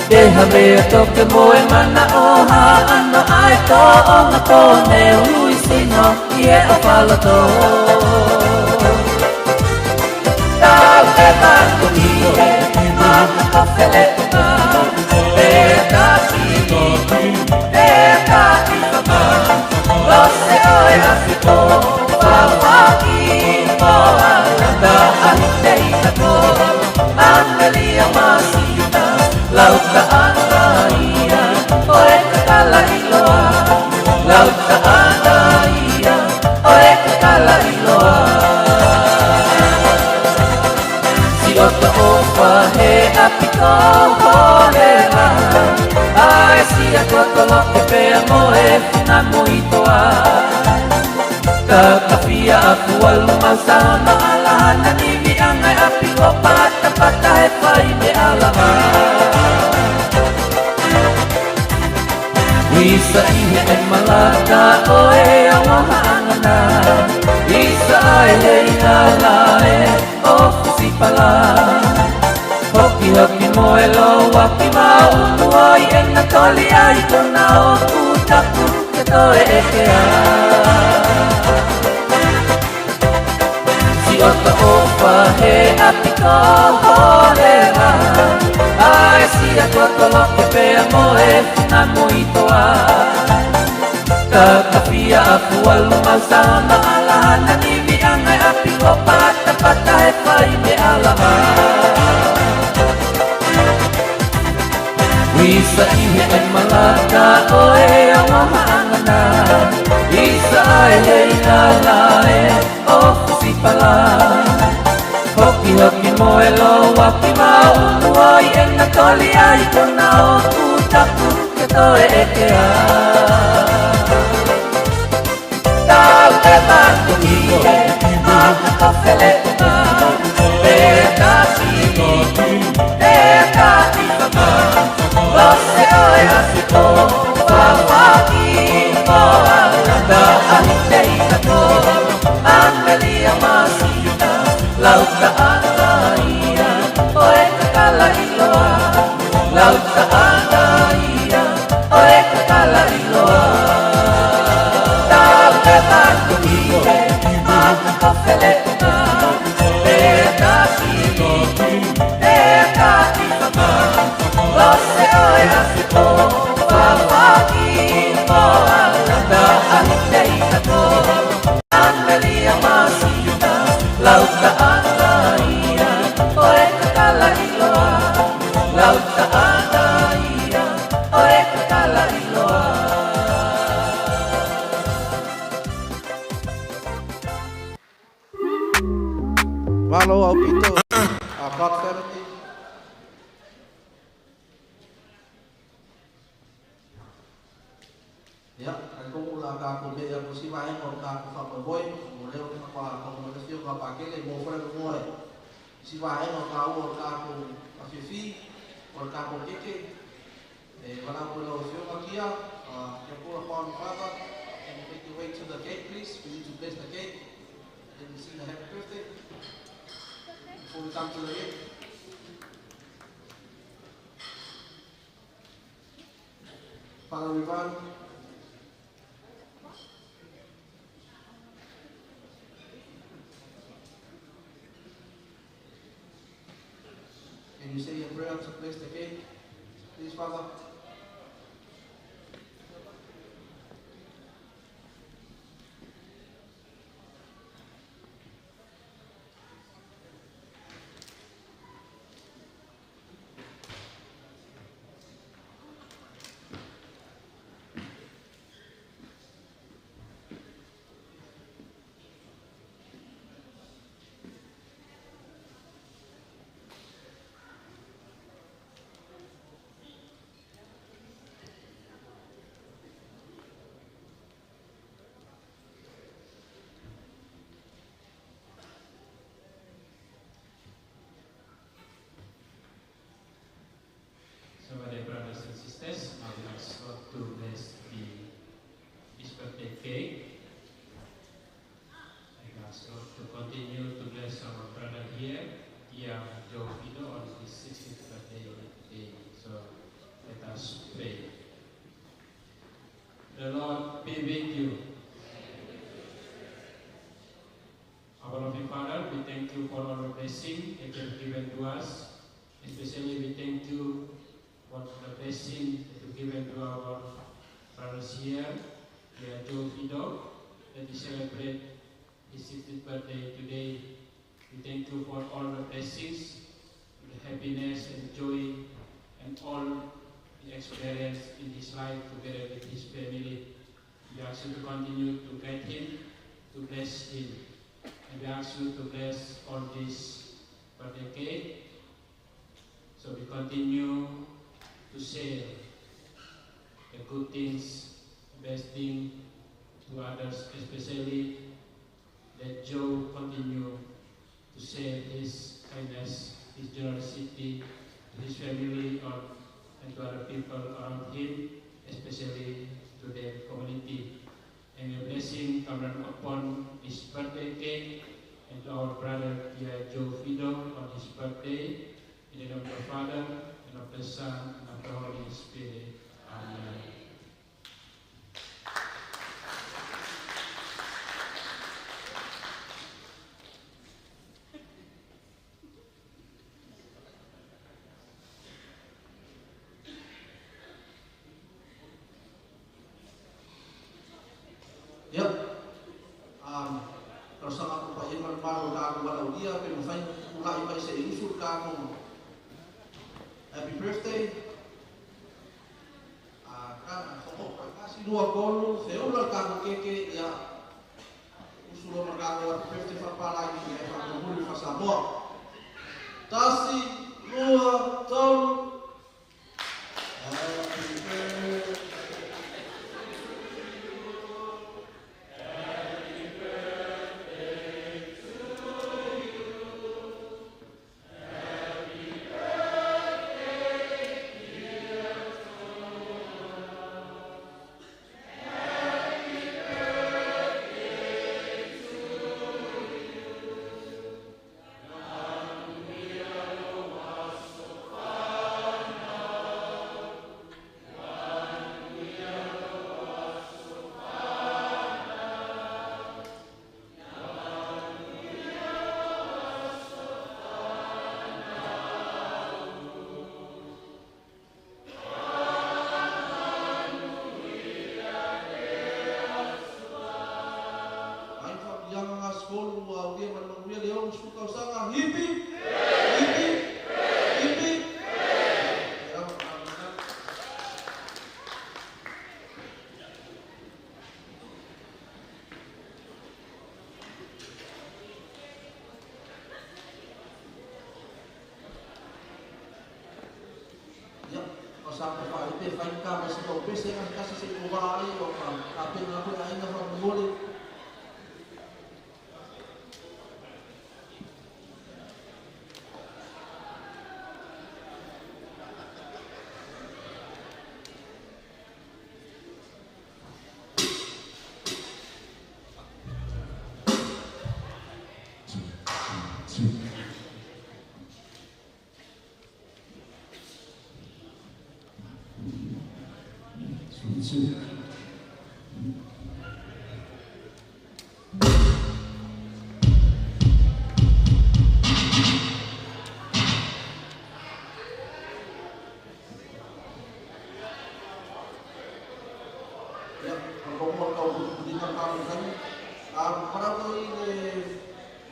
I: Deha mea toke moe mana o haano ae to o ngā pōne ului sino i e o whaloto. Tau e mako i e maka o whele unga. E ka ki, e ka ki whama. Lose oe afiko, wawaki moa. Ka ahi te itako, amelia masina. Lauta ana ia, oe kakala iloa. Lauta ana ia, oe kakala iloa. Si oto ofa he apiko holela. Ae si atua toloke pea moe funa muitoa. Kakawhia aku alu mausama alahana niwi angai apiko pata pata he whai me alama. Isa ihe e malaka oe aloha angana. Isa ae he ina lae o fusipala. Hoki hoki moe loa ki maunu oi e na toli ai kona o kutaku ke toe e ke a. Si oto ofa he apiko holela. Ae si atua toloke pea moe funa muitoa. Kakawhia aku alu mausama alahana niwi angai apiko pata pata he whai me alama. Isa ihe e malaka oe aloha angana. Isa ae he ina lae o fusipala. Hoki hoki moe loa ki maunu oi e na toli ai kona o kutaku ke toe e ke a. Tau e mako i e maka o whele unga. E ka ki, e ka ki whama. Lose oe afiko, wawaki moa. Ka ahi te itako, Lauta ia, oe kakala iloa. Lauta ia, oe kakala iloa. Tau e mako ie, mako ko feleuna. Te kasi te kasi whaka. Lo se oe a se po, whawhaki mo alata ahi te ikato. Amelia Masina, lauta ia, oe kakala iloa. Lauta ia, oe kakala iloa.
C: Malo Aupito, our God family. Ia, kai komu la ka ko me ia ko si vaenga o ka ko whamoemoe, mo leo ka pa ka mo le fio ka pakele mo fore mo moe. Si vaenga o ka ua o ka ko a fifi, o ka ko keke. E wala ko lo fio ka kia, kia pura pa mi father, and you make your way to the gate, please. We need to bless the gate. And sing a happy birthday before we come to the gate. Father Ivan. Can you say a prayer to bless the cake? Please, Father.
S: So, my dear brothers and sisters, I would like to bless this birthday cake. I ask God to continue to bless our brother here, Tia Joe Fido, on his 60th birthday today. So, let us pray. The Lord be with you. Our loving Father, we thank you for all the blessing that you have given to us. Especially we thank you for the blessing that you have given to our brothers here, Tia Joe Fido, that we celebrate his 60th birthday today. We thank you for all the blessings, the happiness and joy, and all he experienced in his life together with his family. We ask you to continue to guide him, to bless him. And we ask you to bless all this birthday cake. So we continue to share the good things, the best thing to others, especially that Joe continue to share his kindness, his generosity to his family and to other people around him, especially to the community. And your blessing come upon this birthday cake and to our brother Tia Joe Fido on his birthday. In the name of the Father, and of the Son, and of the Holy Spirit. Amen.
C: Yep. Tausaga ko pa ia malumalu ka aku walaulia pe mafai ula'i mai se'i usu le kago happy birthday. Ka kasi lua kolu feula le kago keke ia usu loa ma le kago happy birthday faapalagi e faatomuli faasamoa. Tasi, lua, tolu. Happy birthday. tolu ua aulia ma le manuia le 60 tausaga. Hipi! Hipi! Hipi! Ia, Ia, o sa ka whae pe whai ka mai se tau pese nga kasi se ko wā ai o ka ka pena koe a inga wha Ia, ka mua kau putinga ka kai. A marau i le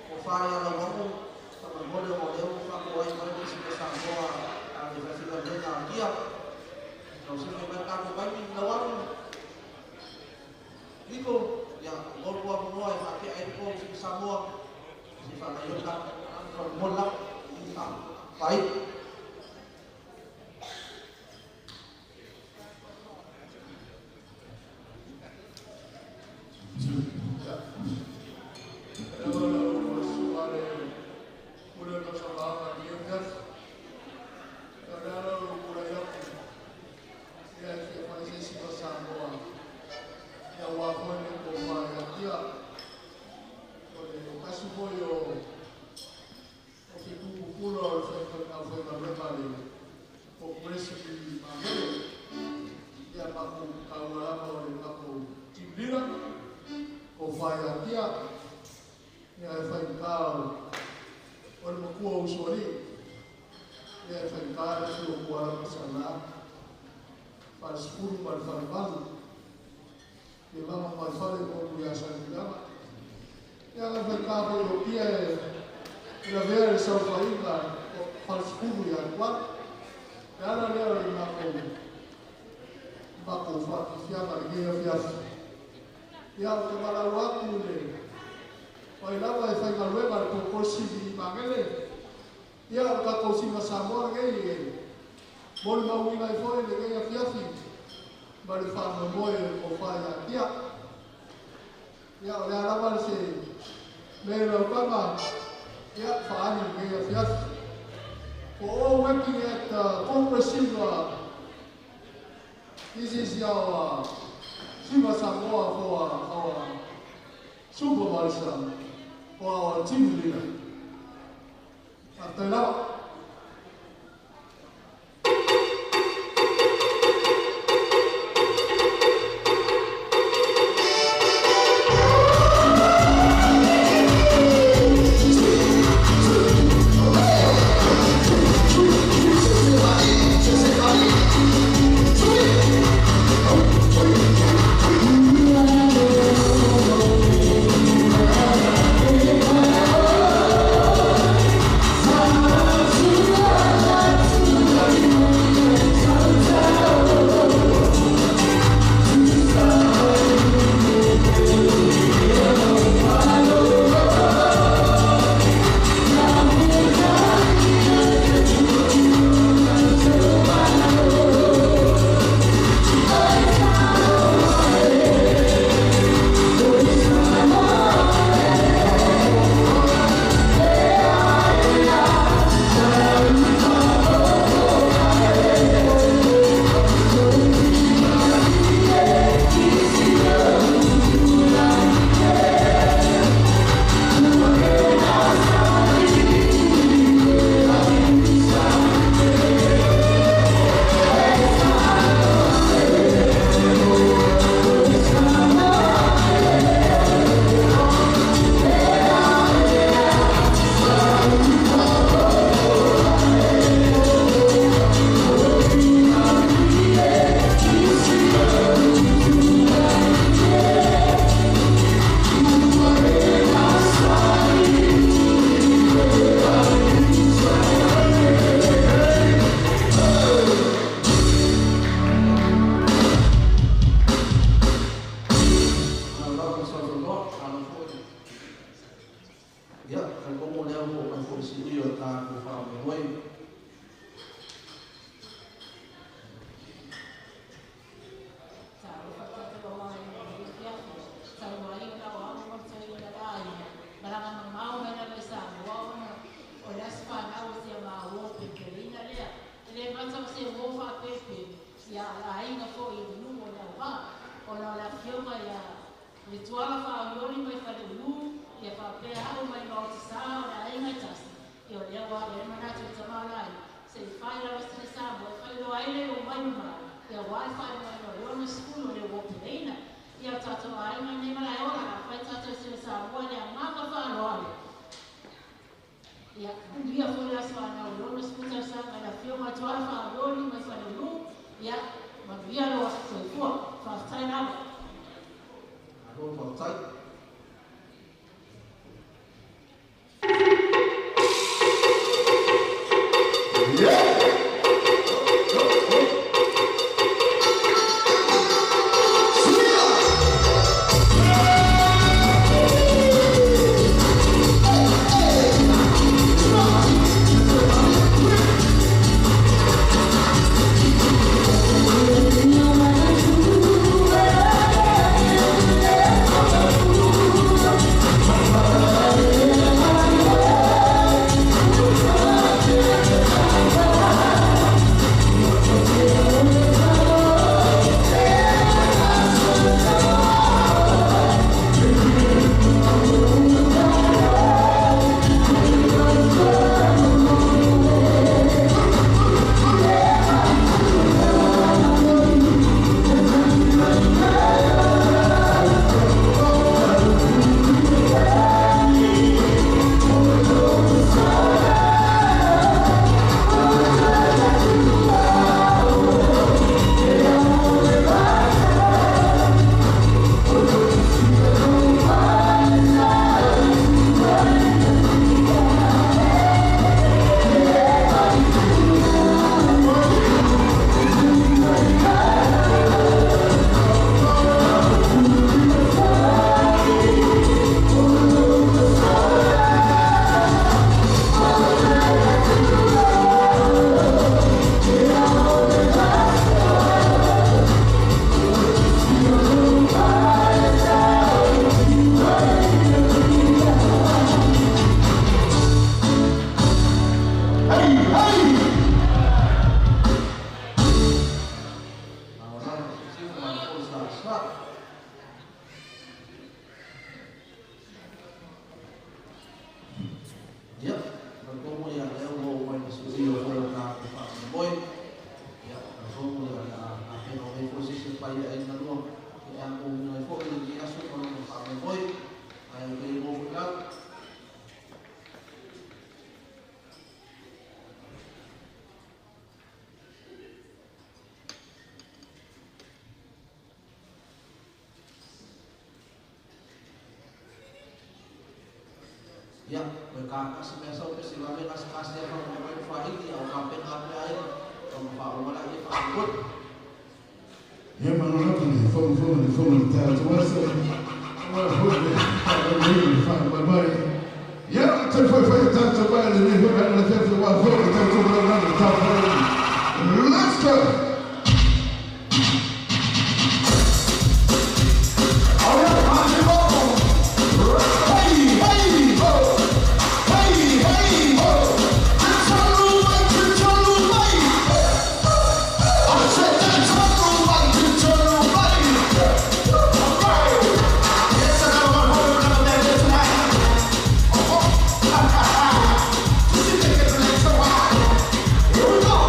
C: o whai ala wamu, sa mangole o leo wha ko ai mai ni sika sa moa a le whawhika mena a kia. Kau se whai mai kako mai mi na wamu. Niko, ia, ngol kua moa e whake ai ko sika sa moa. Se wha mai ka mola i wha. Whai.
G: Thank you.
C: talitongo lea ua oo mai foi i siui o le tatou faamoemoe. Ia, o kakasi mea sau pe si vave kasi kasi apa mo mai fahili au ka pe ka pe ai o ma fa o wala ia fa gut.
P: Ia ma no ni fo fo ni fo ni ta to wasa. Wa fo ni ni fa ma mai. Ia te fo fo ta to ba ni fo ba na te fo wa fo ta to ba na ta fo. Let's go.
G: Here we go.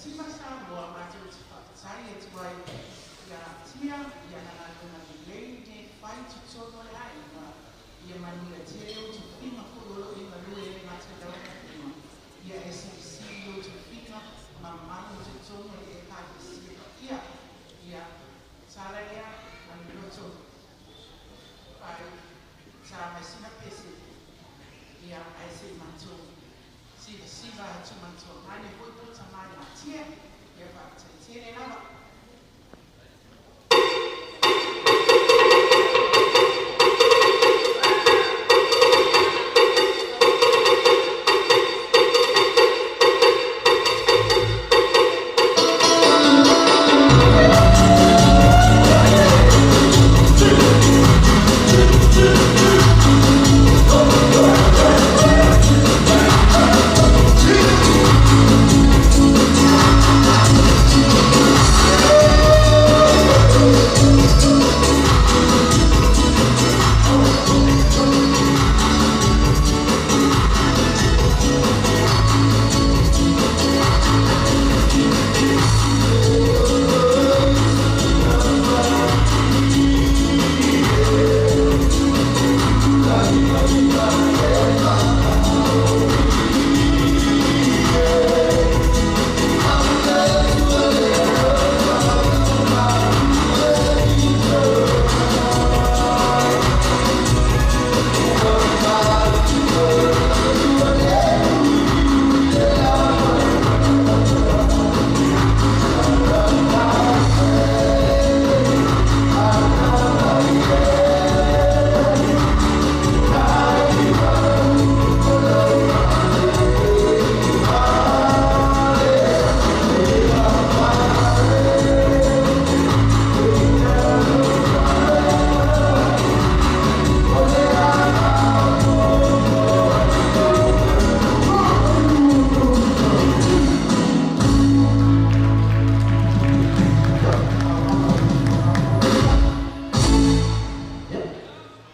T: Siva Samoa matou te faafetai atu ai ia Tia i ana galuega lelei nei fai i totonu o le aiga, ia manuia tele ou tofiga foi o loo e galue ai le matou lima, ia e silisili i ou tofiga ma malu i totonu o le Ekalesia paia. Ia tala lea ma le loto ai sa mai sina pese, ia ae seʻi matou sivasiva atu manatuagane foi po tamā le matia. Ia faafetai tele lava.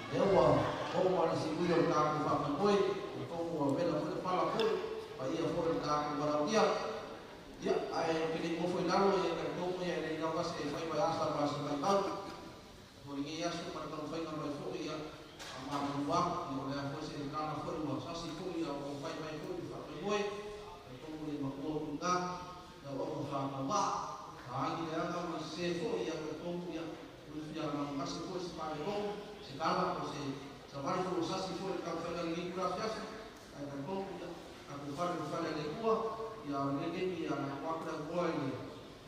C: Lea ua oo mai le siuia o le tatou faamoemoe, atonu ua vela foi le pala foi, paia foi o le tatou valaaulia. Ia, ae ou te le i nofo i lalo, ia talitonu ia e leai lava se faiva e asa ma se maimau. Mo lenei aso ma le taumafaiga mai foi, ia, a mamalua atu, ia o le a foi se tala foi ua sasi foi a o fai mai foi le faamoemoe. Talitonu le matua o i ina, ia o auga fanau aa, taagi leaga ma sese foi, ia talitonu ia, ua fia manumasi foi se faalelogo, se tala po o se savali foi ua sasi foi i le taumafaiga i lenei itula afiafi. Ae talitonu ia, tatou fale i le fale a le Atua, ia o lenei taimi ia na tuu atu le avanoa i le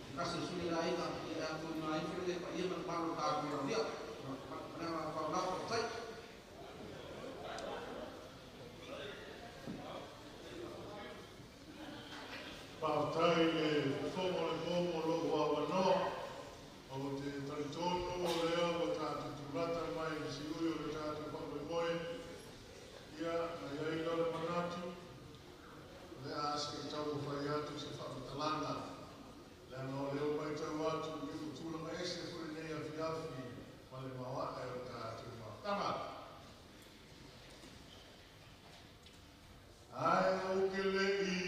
C: se tasi o sui o le aiga, ia e atoina ai foi le paia ma le mamalu o le tatou valaaulia. Ma le agaga faaaloalo, faafetai.
Q: Faafetai i le fofoga o le momo o lou avanoa. Ou te talitonu o lea ua tatou tulata mai i le siui o le tatou faamoemoe. Ia, na i ai lea o le manatu, o le a se i taumafai atu se faamatalaga, leaga o lea ua matau atu i ua tulaga ese foi lenei afiafi ma le maoae o le tatou mafutaga. Ae ou te le i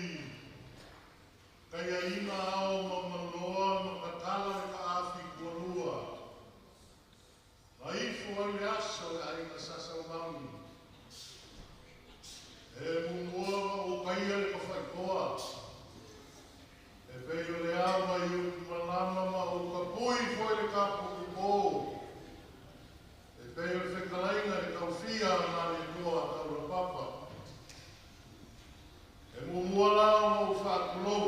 Q: taiaina ao ma maloa ma tatala le taafi tualua, na ifo ai le aso i le aiga Sa Saumauni. E muamua ona ou taia le tafaitoa, e pei o le ava i Utumalama ma ou tapui foi le taputupo, e pei o le fetalaiga i le taufia a Malietoa Taulapapa. E muamua la ona ou faatulou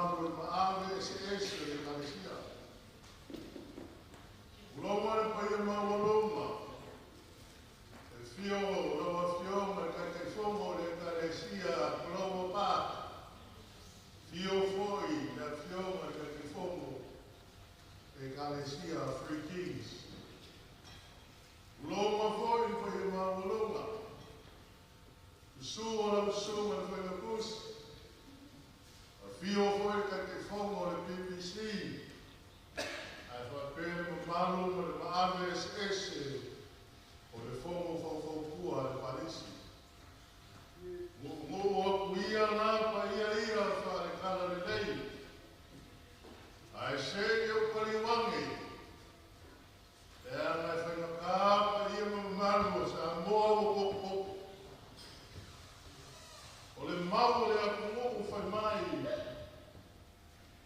P: mamalu le maave eseese o le Ekalesia. Tulou le paia maualuga, le afio o lau Afioga i le Taitaifono o le Ekalesia Clover Park, afio foi le Afioga i le Taitaifono o le Ekalesia Three Kings. Tulou foi le paia maualuga, susu o lau Susuga i le Failautusi, afio foi le Taitaifono o le PPC, ae faapea le mamalu ma le maave eseese o le Fono Faufautua a le Palisi. Nuunuu atu ia la paia ia faale-Talalelei, ae se i ou paliu ane, leaga e faigata paia ma mamalu o Samoa ua potopoto. O le mau o le atunuu fai mai,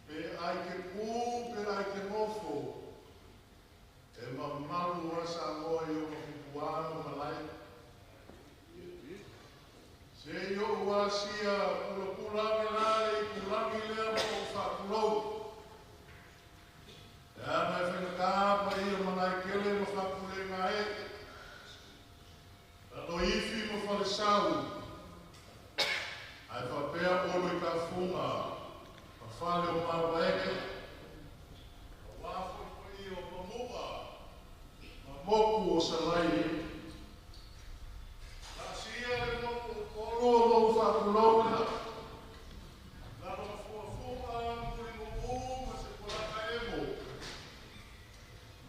P: pe ai ke ku, pe ai ke nofo, e mamalu lava Samoa i ona tupuā ma malae. Se i ou asia pulapula ane la le itulagi lea ma ou faatulou, leaga e faigata paia o Malaekele ma Faapulegae, Laloifi ma Falesau, ae faapea Olo i Tafuga ma fale o Mavaega, aua foi paia o Mamu'a ma motu o Salaia. Laasia le motu o Upolu o lou faatulou lea, lalo mafuafuga Mulinuu ma Sepolata Emo,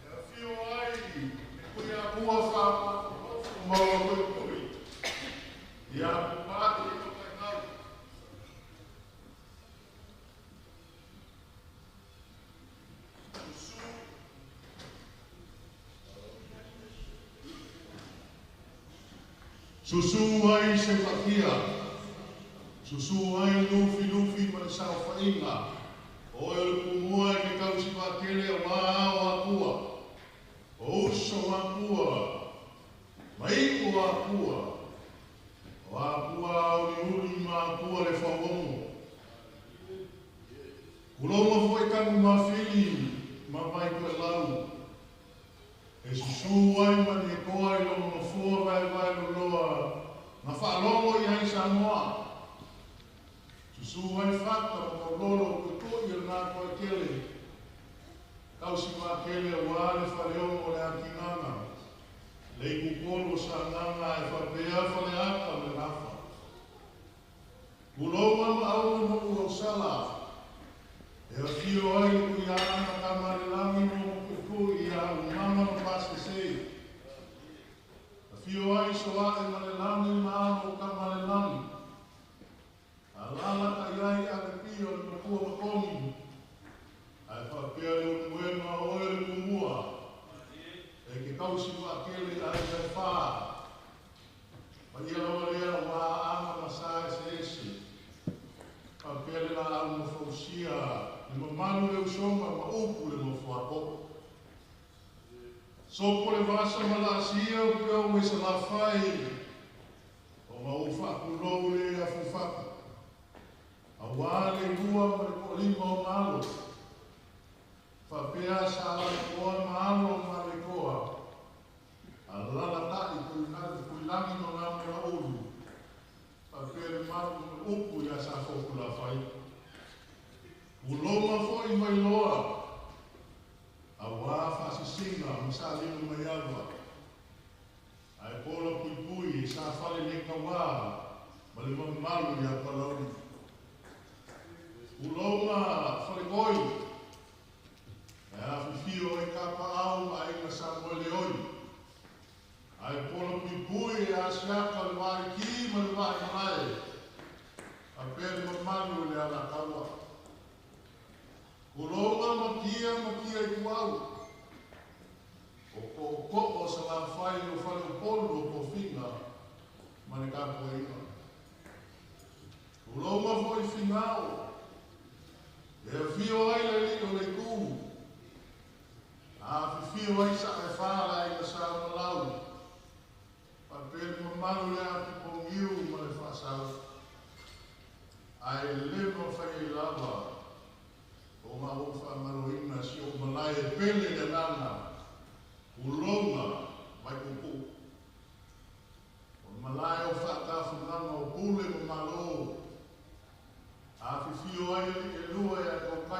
P: e afio ai le Tuiatua faanofonofo ma ona tuitui ia Pupa'i ma Taigau. Susu ai se fatia, susu ai Lufilufi ma le saofaiga, o oe o le pumua i ke tausi vaatele aua ao Atua, o uso o Atua, ma iu o Atua, o Atua auliuli ma Atua le fauono. Tulou foi Tanumafili ma Vaitoelau, e susu ai Malietoa i lona nofoa vaevae loloa na faalogo i ai Samoa. Susu ai Fata ma Maulolo o Tuitui o le Gatoaitele, tausi vaatele aua le faleono o le Atinana, le Itutolu o Sagaga ae faapea Faleata ma le Gafa. Tulou Maauga ma Uluausala, e afio ai le Tuiaana Tamalelagi ma ona tuitui ia Umama ma Pasese. Afio ai Soae ma le Lagi ma alo o Tamalelagi. Alaalatai ai Alepia o le matua matogi, ae faapea le Uluema o oe le tumua, e ke tausi vaatele i aiga e fa. Paia lava lea aua Aana ma sa eseese. Faapea le laau na fausia, le mamalu le usoga ma upu le nofoato. Sopo le vasa ma laasia o peau i Salafai, ona ou faatulou le afufatu, aua le lua ma le toalima o alo. Faapea sa Lalotoa ma alo o Malietoa, alaalatai Tuilagi ma Gamolaulu, faapea le malu ma le upu ia Safotulafai. Tulou foi Vailoa, aua faasisiga ma salima mai ava, ae pola puipui sa fale le tauā ma le mamalu ia Palauli. Tulou Faletoi, e afifio ai Kapaau ma Aiga Samoeleoi, ae pola puipui e asiata le vaiki ma le vaimalae, faapea le mamalu i le Alataua. Tulou Matia ma Tia i Tuau, o tootoo o Salafai o Faleupolu o Tofiga ma le tapuaiga. Tulou foi Finao, e afio ai le alii o le itu, afifio ai Saefa le aiga Sa Malau, faapea le mamalu ia Tupogiu ma le Faasau. Ae le mafai ai lava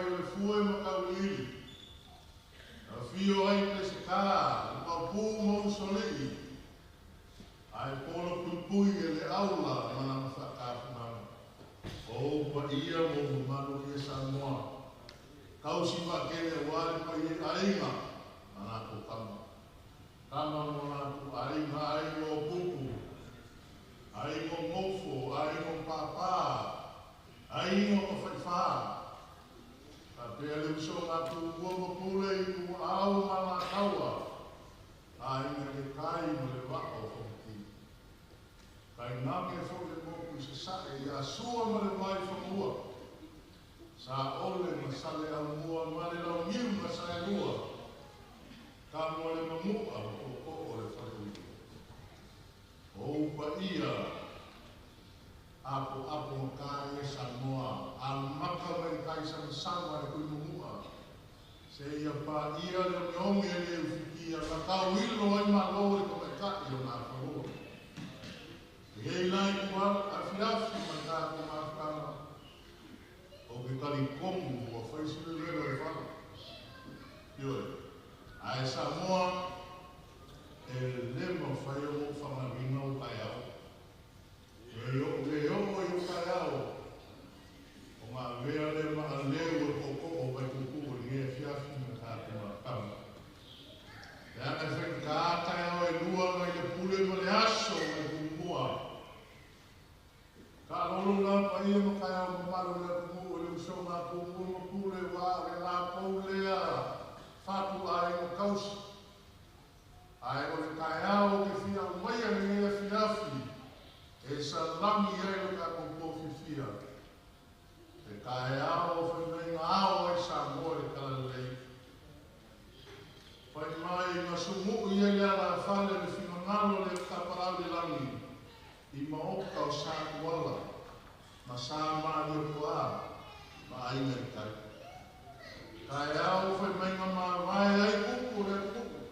P: kai o le fue ma kauliili. Afio ai Peseta, le Maopu ma Usoalii, ae polo puipui e le aula ma lana faatafugaga. O ou paia ma ou mamalu e Samoa, tausi vaatele aua le paia i aiga ma latou tama. Tama ma latou aiga, aiga o pupu, aiga o nofo, aiga o pāpā, aiga o tafaifa. Faapea le usoga a Tumua ma Pule i Ituau ma Alataua, aiga i le tai ma le vaa o Fonoti. Tainane foi le motu i Sasae ia Sua ma le Vaifanua, Saole ma Saleaaumua ma le Launiu na Saelua, Tama o le Manu'a ma Tootoo o le Faleuiva. O ou paia apoapogata e Samoa, amata mai le taisamasama le Tuimanua, seia paia le ogeoge e le ufitia na tauilo ai Malo i le tamaitai o Gafaloa. E i ai la i ku afiafi ma le tatou mafutaga, ou te talitonu ua fai si vevelo e fala. Ioe, ae Samoa, e le mafai ona ou faagaluina ou taeao. E le oo i ou taeao, ona avea lea ma aleu o le tootoo o Vaituutuu i lenei afiafi ma le tatou mafutaga. Leaga e faigata taeao e lua nai le pule ma le aso nai Tumua. Taalolo la paia ma taeao mamalu o le atunuu i le usoga a Tumua ma Pule ua o le latou lea fatu aiga tausi. Ae o le taeao ou te fia aumaia lenei afiafi e salami ai lo tatou po fiafia. Le taeao o fai mai na ao ai Samoa i le Talalelei. Fai mai na sumu'i ai le alafale o le finagalo o le Tapaau i le lagi i maota o Satuala ma Sa Maliotoa ma Aiga i le Tai. Taeao fai mai na mavae ai upu o le atunuu.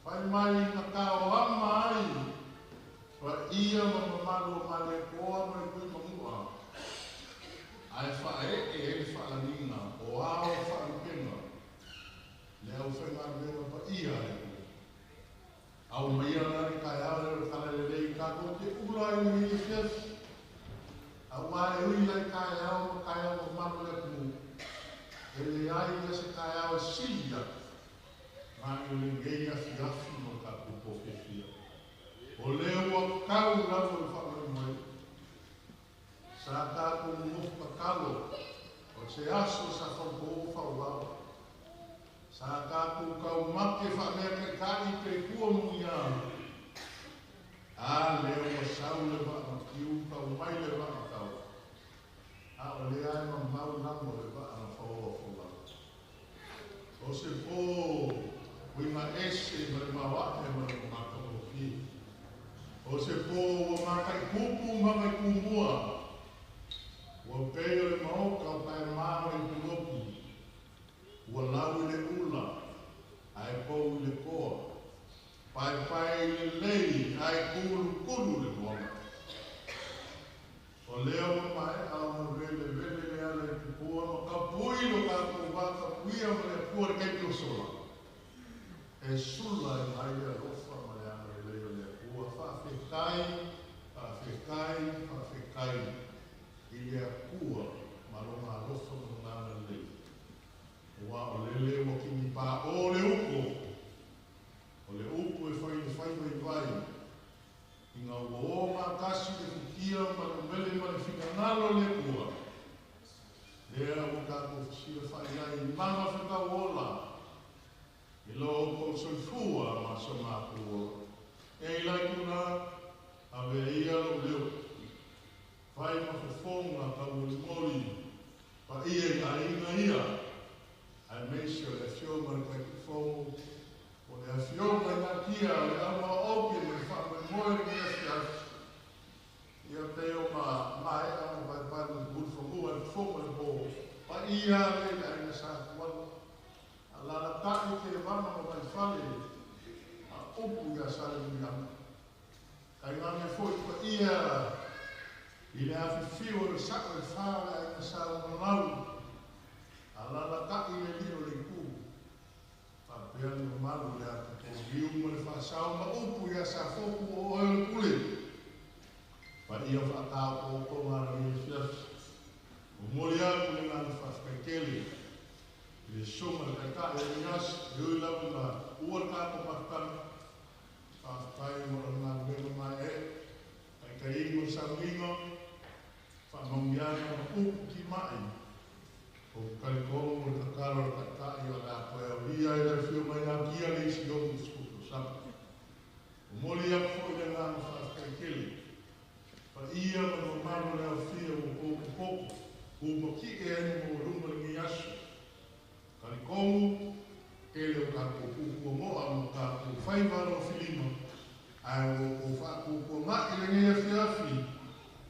P: Fai mai na taoama ai paia ma mamalu o Malietoa ma le Tuimanua, ae faaee ai le faalaniga o ao faalupega, le aufaigaluega paia a le Atua. Aumaia la le taeao lea o le Talalelei tatou te ula ai i lenei afiafi, aua e ui la i taeao ma taeao mamalu o le atunuu, e leai ia se taeao e sili atu nai lo lenei afiafi ma le tatou po fiafia. O lea ua tau lava le faamoemoe. Sa tatou nonofo tatalo o se aso sa faupo fauvao. Sa tatou taumate faameataitai pe tua muiā. A lea ua sau le vaa na tiu tau mai le vaa na tau. A o lea e mamau lamo le vaa na faoa folau. O se po uiga ese ma le maoae ma le matagofie. O se po ua mataikupu ma maikumua, ua pei o le maota o Paemao i Pulotu, ua lau i le ula ae pou i le toa, paepae i le lei ae kulukulu le moana. O lea ua maea ona velevele le ala i Tupua ma tapui lo tatou va tapuia ma le Atua i le taimi o sola, e sula e mai le alofa ma le agalelei o le Atua. Faafetai, faafetai, faafetai i le Atua ma lona alofa ma lona agalelei, aua o lele ua kinipaʻō le upu, o le upu e fai i le fai vaivai, ina ua o matasi le futia ma le umele ma le finagalo o le Atua, lea ua tatou fesilafai ai i mana fetau ola, i lo outou soifua ma so matou ola. E i lai tula, avea ia lou leo, fai ma fofoga taumolimoli paia i aiga ia, aemaise o le Afioga i le Taitaifono, o le Afioga i Natia, o le auma o Oke ma le faamoemoe i lenei afiafi, ia pei ona maea ona paepae mulimuli fanua i le fofoga o le po, paia le i le aiga Sa Tuala, alaalatai Tevaga ma Vaifale, a upu ia Salemuliaga. Tainane foi paia i le afifio o le sa'o e fa o le aiga Sa Umalau, atu le ngana whawhakaitele. I le songa le taitai o le asi, e ui lava na ua le tātou mafutanga. Whawhitai mo le ngā wena mai e, taitai ingo le sauinga, whaamaungiana ma upu ki mai. O kalikongo mo le tatalo le taitai o le a koe au ia e le whio mai ngā kia le isi o mu skupu sapa. O moli aku fo i le ngā whawhakaitele. Pa ia ma no mano le au whia o kōku kōku, u ma ki e ane mo runga le ngi aso. Kalikongo, kele o kākou kukua moa mo kākou whaivaro o filima, ai o kou whaakukua mai le ngi afi afi,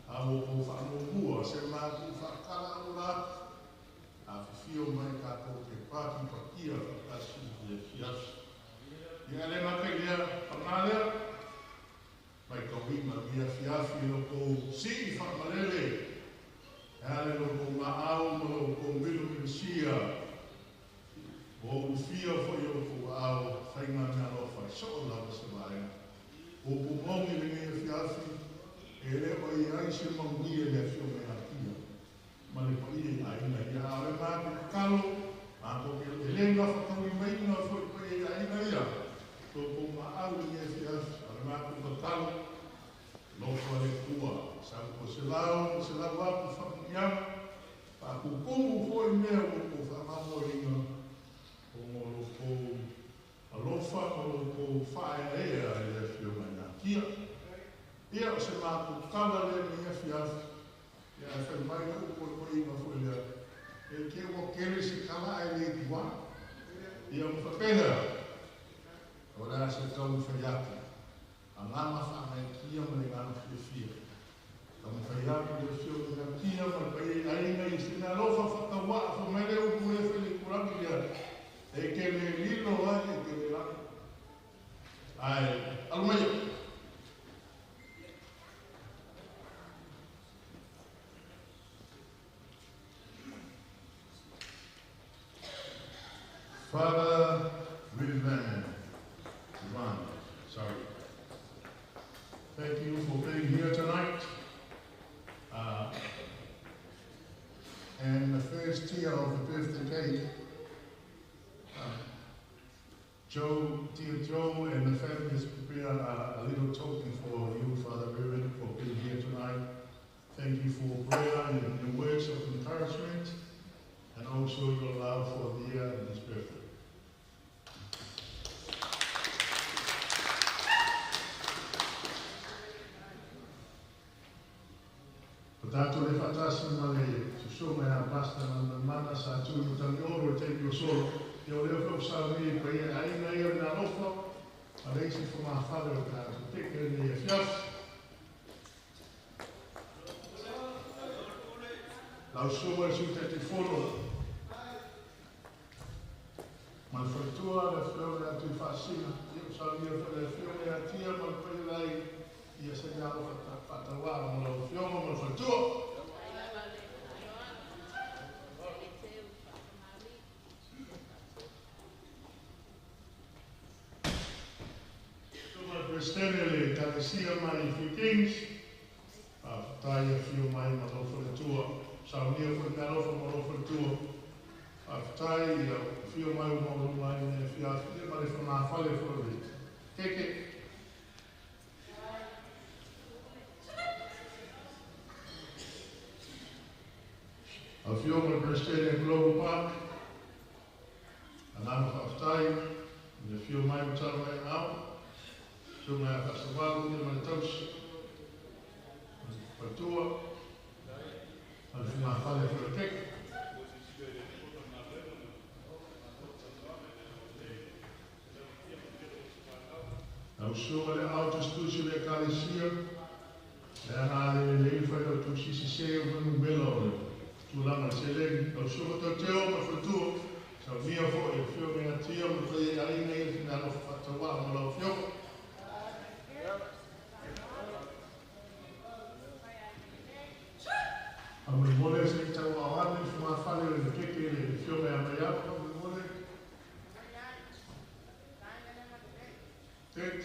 P: a o kou whaamumua se mākou whaakala o rāku, a whiwhio mai kākou te pāki pakia whakasi i afi afi. Ia le maka ia pangalea, mai kauinga i afi afi lo kou sii whaamalele, e ale lo kou maau ma lo kou milu milusia, o ulufia foi o kou au whainga mea loa whai soo lava se vaenga. O pumongi le ngi afi afi, e le o i ai se manuia le afio me atia. Ma le pa ia aina ia a le mā te kakalo, mā ko ke e le ngā whakaui mai ngā foi pa ia aina ia. Tō kou maau le ngi afi afi, a le mā te kakalo, lofa le kua. Sa ko se lau, se lau aku whakangianga, pa kukumu foi mea o kou whakamamoringa, o ngō lo kou alofa, o lo kou whaea ea i le afio mai ngā kia. Ia o se mātou kala le ni afi afi, ia e whai mai o koe koe inga foi lea, e ke ua kere se kala ai le tua, ia mo whapena, o rea se tau whai atu, a ngā whangai kia ma le ngā whia whia. Ka mo whai atu le whio le ngā kia ma le pai aina i se mea alofa whakawaa wha mai le upu e whai le kurangi lea, e ke le lilo ai, e ke le langa. Ai, alu mai. Father Rivan, Ivan, sorry. Thank you for being here tonight. And the first tier of the birthday cake, Joe, dear Joe, and the family has prepared a little token for you, Father Rivan, for being here tonight. Thank you for prayer and your words of encouragement, and also your love for the year and his birthday. O tātou le whaatasi ma le susuma e a pasta na mana sa tū no tangi oro e teiki o solo. Ia o leo whau sa ni e pai e aina ia me alofa, a le isi wha mā whare o tātou teke nei e fiafi. Lau suma e sui te fono. Ma le whaitua le whio le atu i whaasina. Ia o sa ni e wha le whio le atia ma le pai lai ia se mea alofa whaatawā ma lau whionga ma le whaitua. Tuma Presidente le Kalesia mai Free Kings. Whaatai a whio mai ma lau whaitua. Saunia fo le alofa ma lau whaitua. Whaatai ia whio mai o mauru mai me whia whia ma le whamawhale fo le keke. A whio ma le Presidente Global Park. Anana whaatai, me whio mai o taro mai ngau. Whio mai a whaasawalu me ma le tausi. Whaitua. A le whamawhale fo le keke. Lau suga le auto stusi le kalesia, le ana le lei whai au tu sisi se o manu mela o le tūlanga le seleni. Lau suga tau teo ma whaitua, sau nia fo e whio mea tia ma whai e aina i te mea alofa whatawa ma lau whio. A muli mole se i tau awane i whamawhale o le keke le whio mea mai apa muli mole. Tet.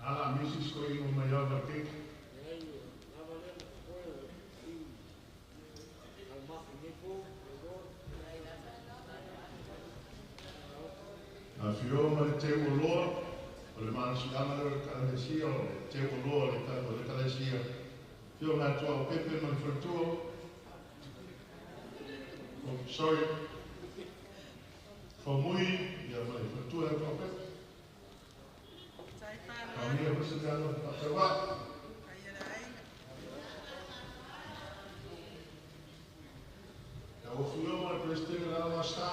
P: Ala misi sko ingo mai ava keke. Afioga ma le teuoloa o le malosiaga lea o le ekalesia o le teuoloa o le o le ekalesia. Afioga ia Tuao Pepe ma le faletua. Oh, sorry. Faumui ia ma le faletua ia Tuao Pepe. Faumia foi se mea alofa faatauvaa. Ia ua afioga ma le Peresetene o le Aoga Aso Sa.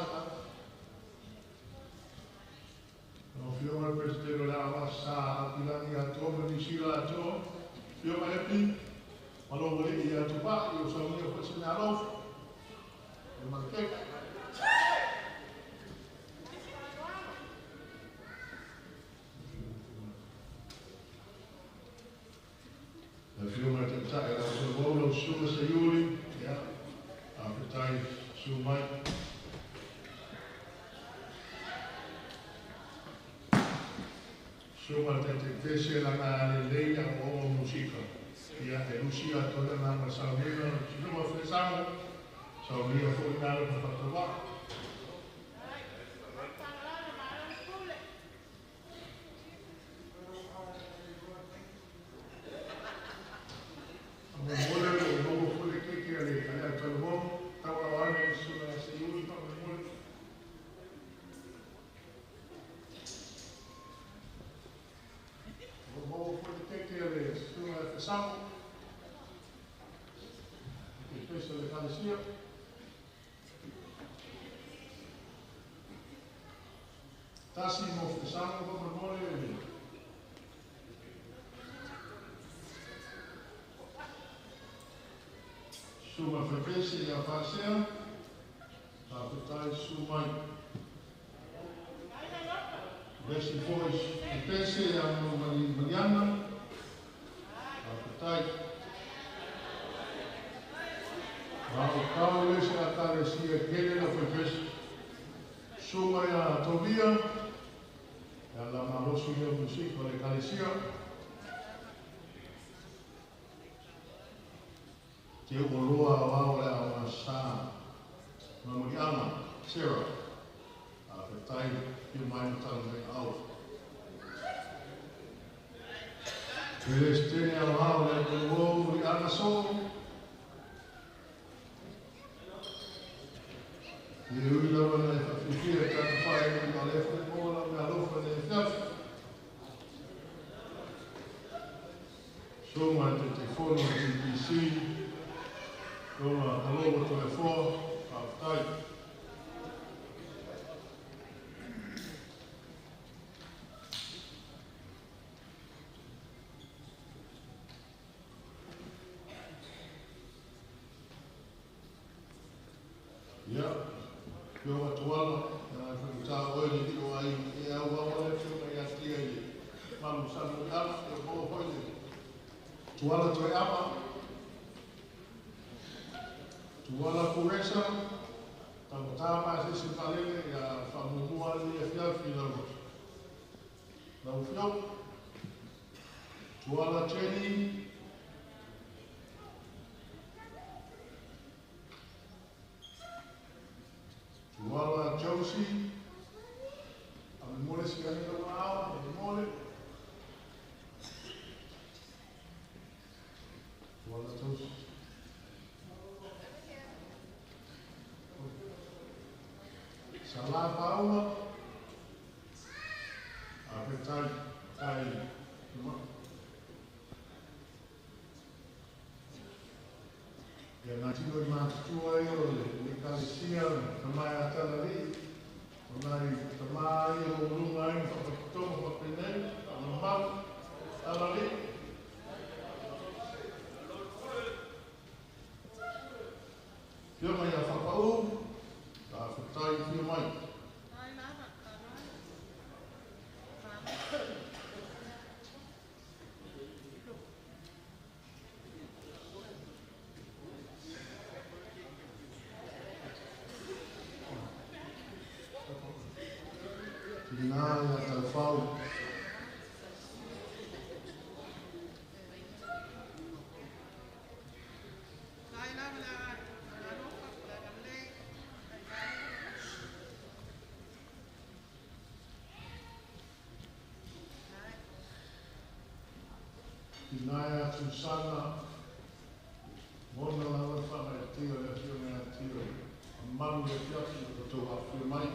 P: Lau Afioga i le Peresetene o le Aoga Aso Sa a Aupilagi atoa ma Niu Sila atoa, Afioga Epi, ma lou alii ia Tupai, ia saunia foi se meaalofa ia ma le keke. Le Afioga i le Taitai o le Ausolomou, lau Susuga Seiuli, ia, faafetai susu mai. Susuga i le Taitaipese lana lelei aoaoga o musika. Ia, e lusi atoa le agaga o le sauniga, Susuga Felesago, saunia foi meaalofa faatauvaa. Faamolemole o lo o maua foi le keke a le a le Autalavou, tauau ane i le Susuga ia Seiuli faamolemole. O lo o maua foi le keke a le Susuga ia Fesago, Taitaipese o le Ekalesia. Tasi mo Fesago faamolemole le Susuga Faipese ia Faasea, faafetai susu mai. Blessing foi Faipese ia Maliana, faafetai. Ma o kau le se ekalesia tele la Faipese. Susuga ia Tovia, ia la malosi lea o musika o le ekalesia. Te uoloa aoao o le Aoga Aso Sa ma Muliaga, Sarah, faafetai afio mai ma tala mai aao. Peresetene aoao o le Autalavou Muliaga Soo, e ui lava na e faafiafia i tatou faaiuga, a o lea foi e maua lau meaalofa i le afiafi. Susuga i le Taitaifono o le GPC, Susuga Talogo Toleafoa, faafetai. Ia, Afioga Tuala, ia e whakatā oe le lio ai e au awa le afioga ia tia i le malu sanu i ala, e maua foi le Tuala toe ama, Tuala Kuresa, tamatā mai se se vaalele, ia faamuamua le afiafi lau lau afioga. Tuala Jenny, Tuala Josie, faamolemole siaki lau aao, faamolemole. Tuala Josie. Salā Paua, faafetai, tai. Ia nā tino i matutua ia o le ekalesia, tama e atalali'i, o nai tamā ia o luga ai ma faapatotoga faapenei, faamalamalu, talali'i. Afioga ia Faapau, faafetai afio mai. Tina ia Taufau. Tinaia Susana, mona lava whangai o le afioga ia te oe. Malu le fiafi o tō afio mai.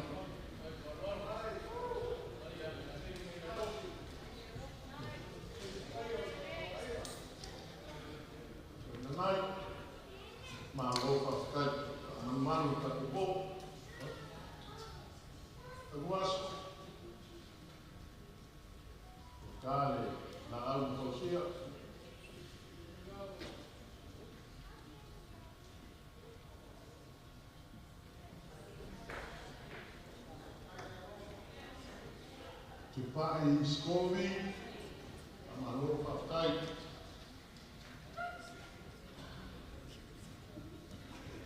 P: Nanai, malo whawhitai, manumanu taku pō. Taku aso. O tāle la au mawhausia. Te pai Scovi, a malo whawhitai.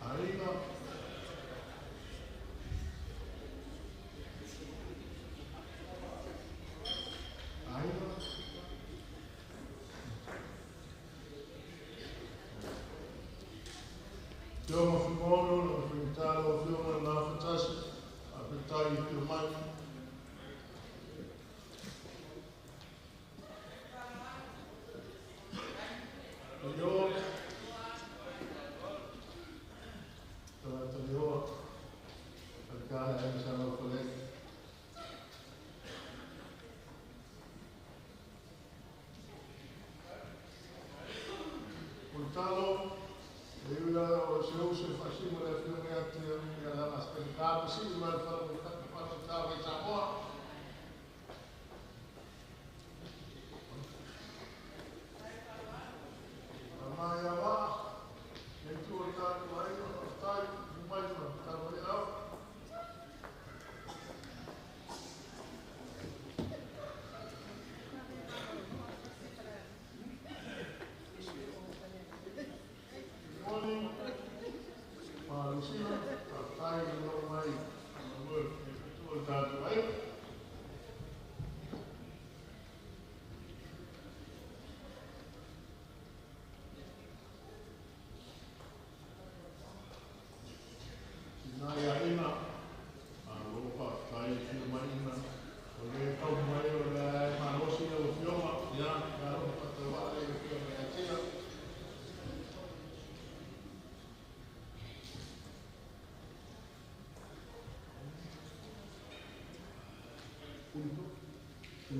P: Aina. Aina. Te oma whimono, o whingitalo, o whionga nā whatasi, a whitai i te mai. Leo, Tata Leo, Alkala Hemsana Fale. Multalo, Eula o se use fasimo le afioga ia te ia lana spenta si ma fa fa fa fa Samoa. Mai awa, nei tu o tātou ai, o tai, mai ma tātou ai au. Morning. Malusina, tai lo mai, mo tu o tātou ai. Nai a ina, a lopa, tai whiu mai ina, o le tau mai o le malosi o whionga, ia, ia o patawa e whionga ia tia.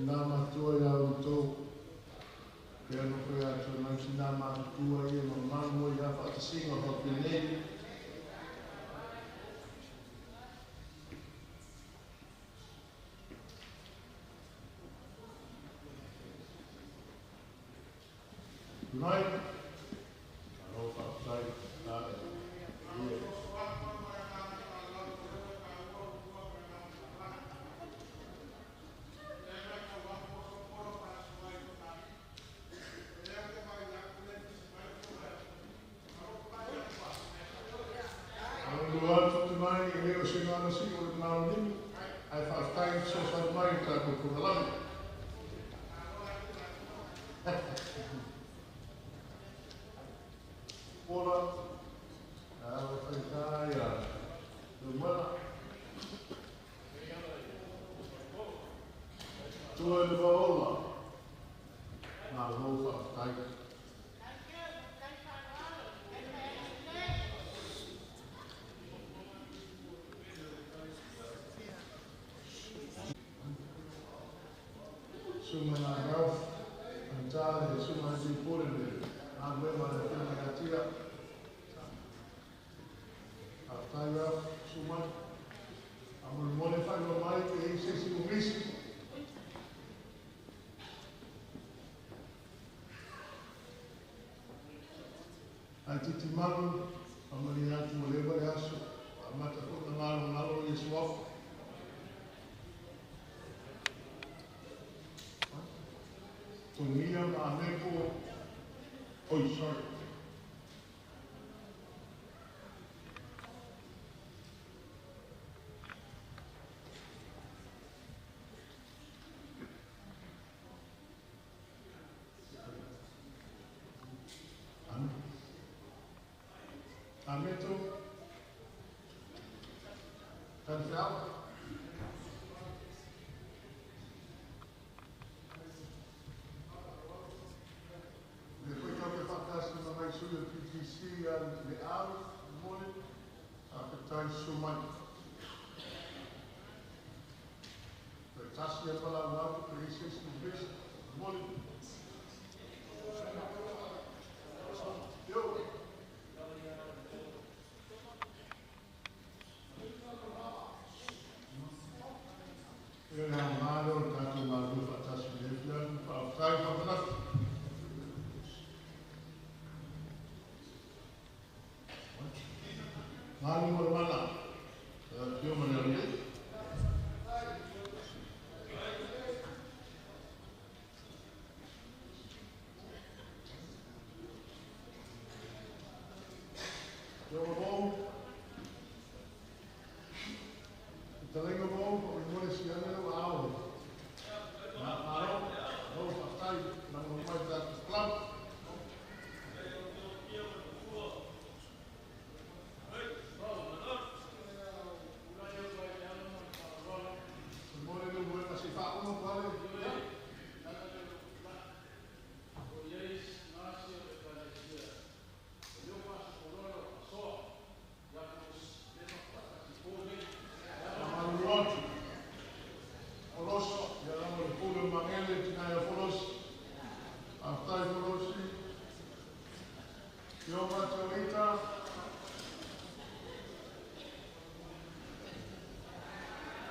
P: Nā matua ia o tō, pea no koe atu nau si nā matua ia ma manu ia whaatasinga whapinei. Tonight, alo whaatai nā e ia. Alo atu tonight, e leo se ngana si o le ngā nimi, ai whaatai so whai mai tākou pukalami. Ora, a whaitaia, lumana. Tua le vaola, ngā lō whaatai. Sumana Health, Antale, Sumana Jipurele, ngā wema le whina ia tia. Whaatai sumai. A mole whainga mai te e se si umisi. Ai titi malu, a mani atu o lewa le aso, a mata kota ngalo ngalo i suafu. Tonia ma amepo, oi, sorry. Ameto, Tanfel. Tia le au, mole, faafetai susu mai. Toe tasi e palau atu pe i se isi vesi, mole. Yo. Ia le aoga lea o le tatou galulue faatasi i lenei afiafi. Faafetai faamanatu. Malu ma le mana. Afio ma le alii. Afio ma Mauu. Fetalaiga Mauu, faamolemole siale lou aao. Ia, malo, malo faafetai, lagolago mai i le tatou club. Momole le moega se i faauma pale. Ia. Faamalulu atu. Folosi, ia lava le pule o Magele, tina ia Folosi. Faafetai Folosi. Afioga Tauita.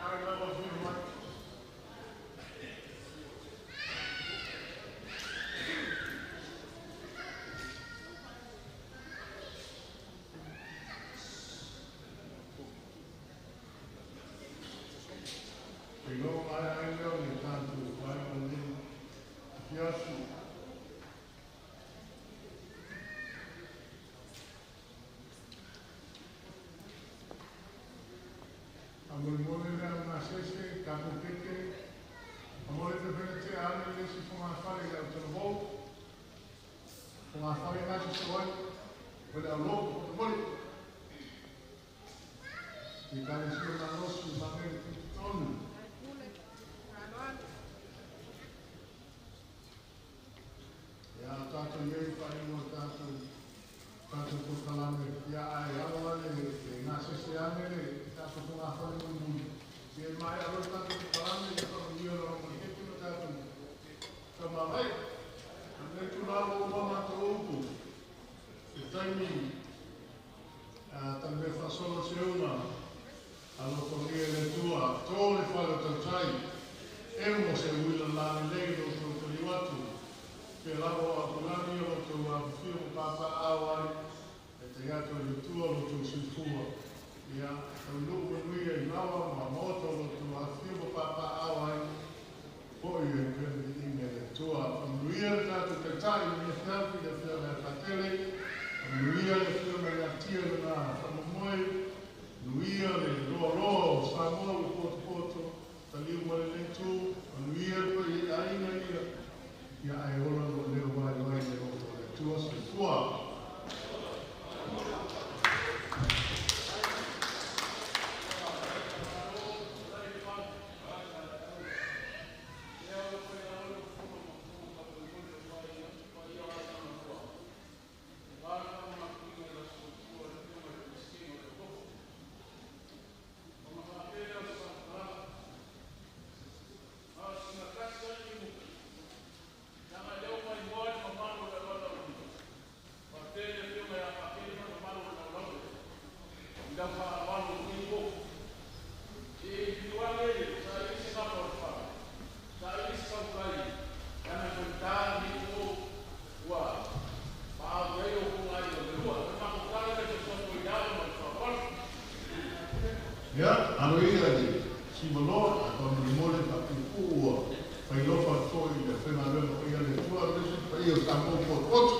P: Ai lava afio mai. Iloa mai ai lea o le tatou vaega lenei afiafi. Faamolemole le au gasese, tatou keke, faamole pe fena tea ane le isi fogafale i le autalavou. Fogafale gasese ai, o le aulotu faamolemole. Ekalesia malosi o Magele tutotonu. Ia tatou i ai faaiuga o tatou tatou polokalame, ia ae alo ane e gasese ane le tatou fogafale mulimuli. Ia e maea loa le tatou polokalame, ia faamanuia lava ma le keke ma tatou taumamai. A lenei itula ua uma matou upu, se taimi talimea faasolo seuga alofagia e le Atua, to le fale o tautai, e mo se uila lalelei lo outou taliu atu, pea lava o apulani o lo outou afifio ma papaaao ai, e tai atu e le Atua lo outou soifua. Ia, taunuu manuia i lawa ma maota o lo outou afifio ma papaaao ai, foi e pele viiga i le Atua. Faamanuia le tatou Taitai i lenei afiafi, le Afioga ia Patele, faamanuia le Afioga ia Tia lona faamoemoe, manuia le loaloa o Samoa ua potopoto, taliu ma lenei itu, manuia le paia i aiga ia, ia ae ola lo leo vaivai i le loto o le Atua. Soifua. Ia, alo ia i Sivaloa, ae faamolemole faapuupuu ua failofa atu foi i le afaigaluega paia a le Atua, aemaise le paia o Samoa potopoto.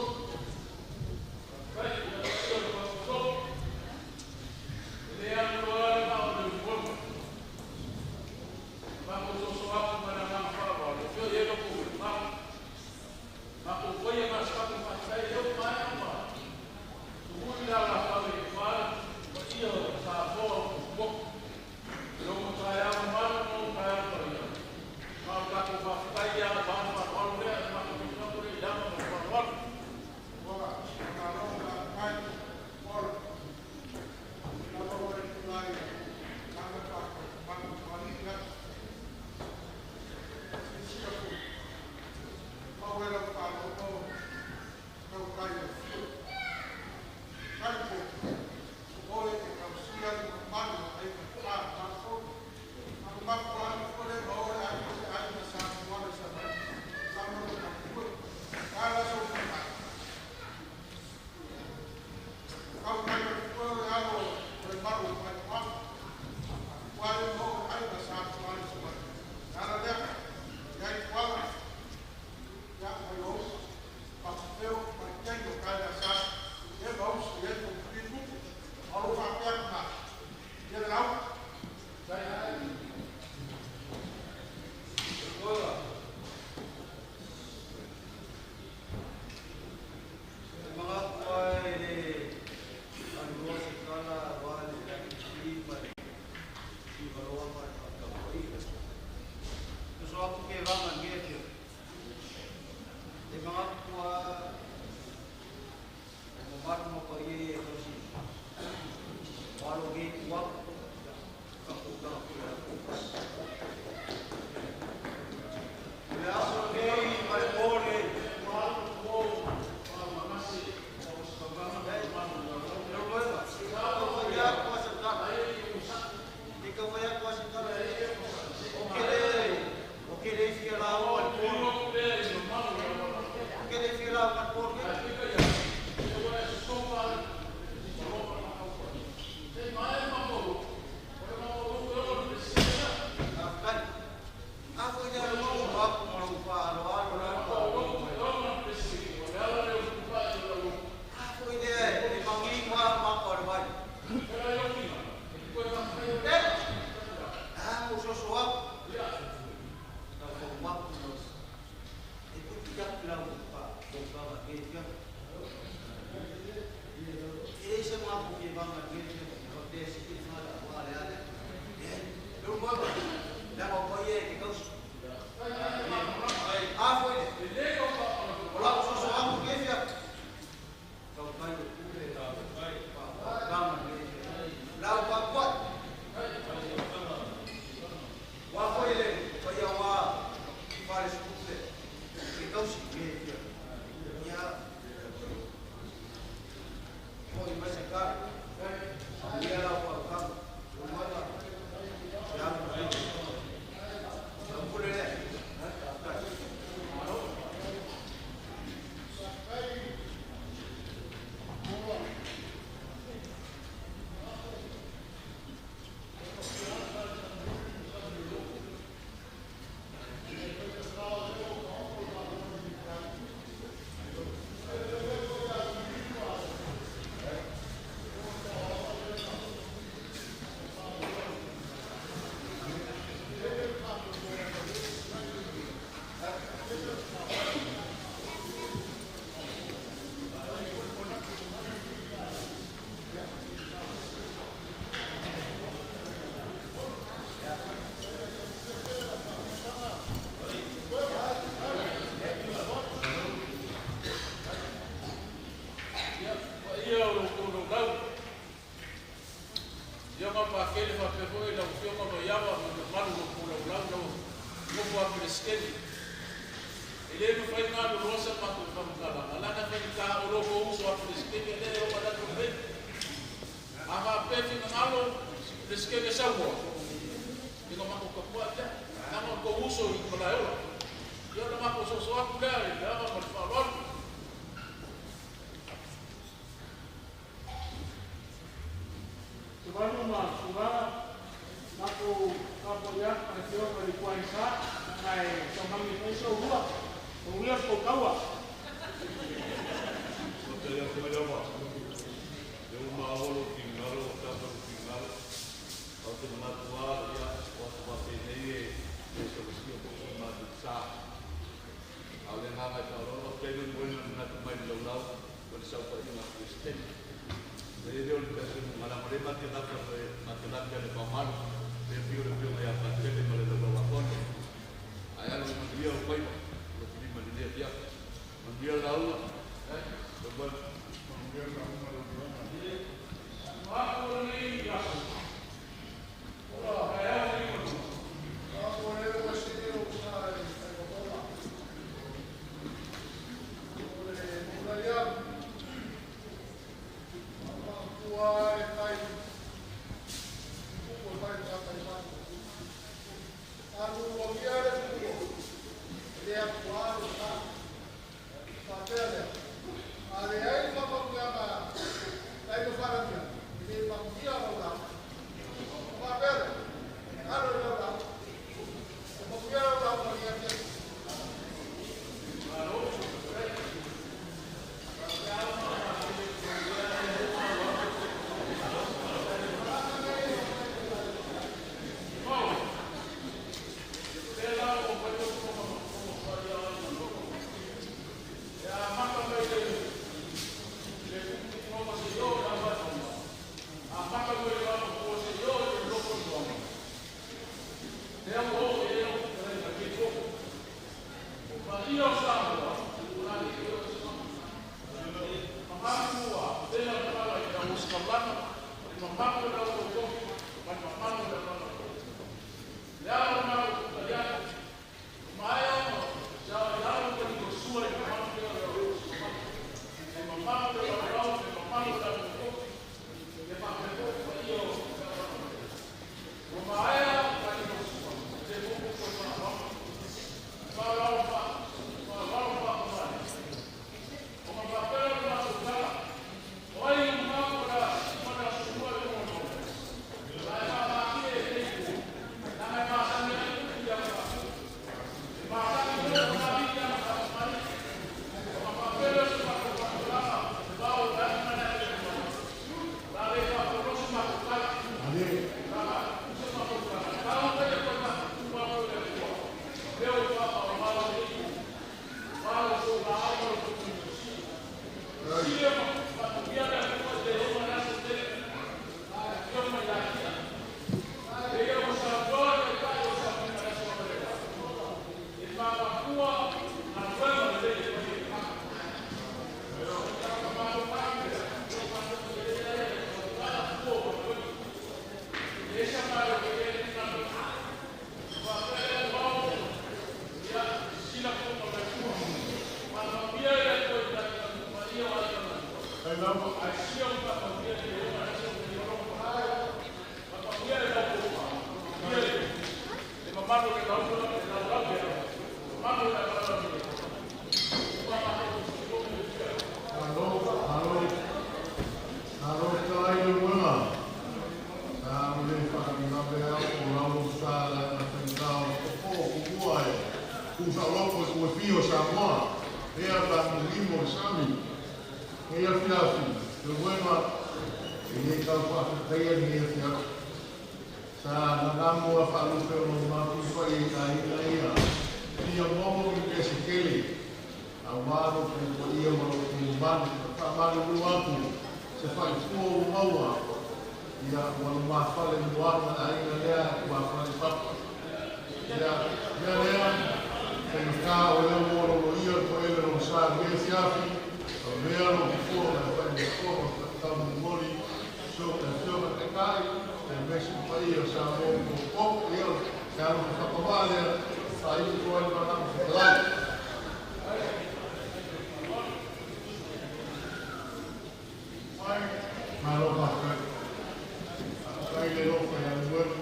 E: Mama.
P: Samoa, ea faamanuiga o le sami. Nei afiafi, le uega, e lē taufaafetaia lenei afiafi. Sa gagamo a faalupe o lou mapu fa'i ai aiga ia. Fia momo i pesekele, auā lo pupuaia ma lo pumamalu. Faamalulu atu, se faifua ua maua, ia ua lumafale muaga le aiga lea mafale papa. Ia, mea lea, faigata o lea ua loloia le toele lo sa le fiafi, o mea lo fufua ma le faimafua ma faitaumomoli, so le afioga taitai, e mesi paia o sa mo po ia, se alo whakawā lea, whai ko ai mana whakalai. Malo whakakai. Whakakai le lofa ia le wena.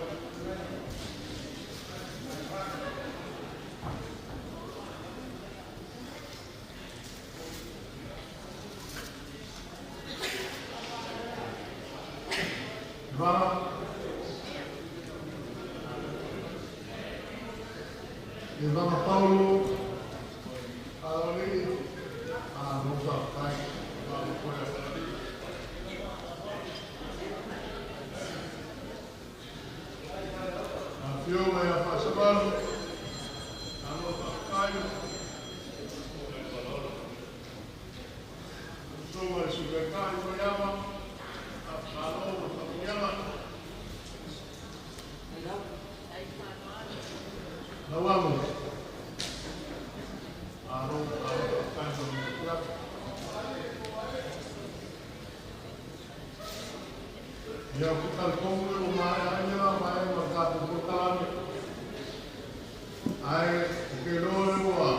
P: Ivana. Ivana Paulo. Aloli. Ah, no whakakai. Malo koe a whakali. Afio mai a whasamalu. Alo whakakai. Soma le supekai mo iama. Alo ma whakamiama. Lauamu. Alo, alo whakakai mo ia. Ia ku talitongu e o mai ai lea mai ma tātou polokalame. Ai, o ke loa le ua,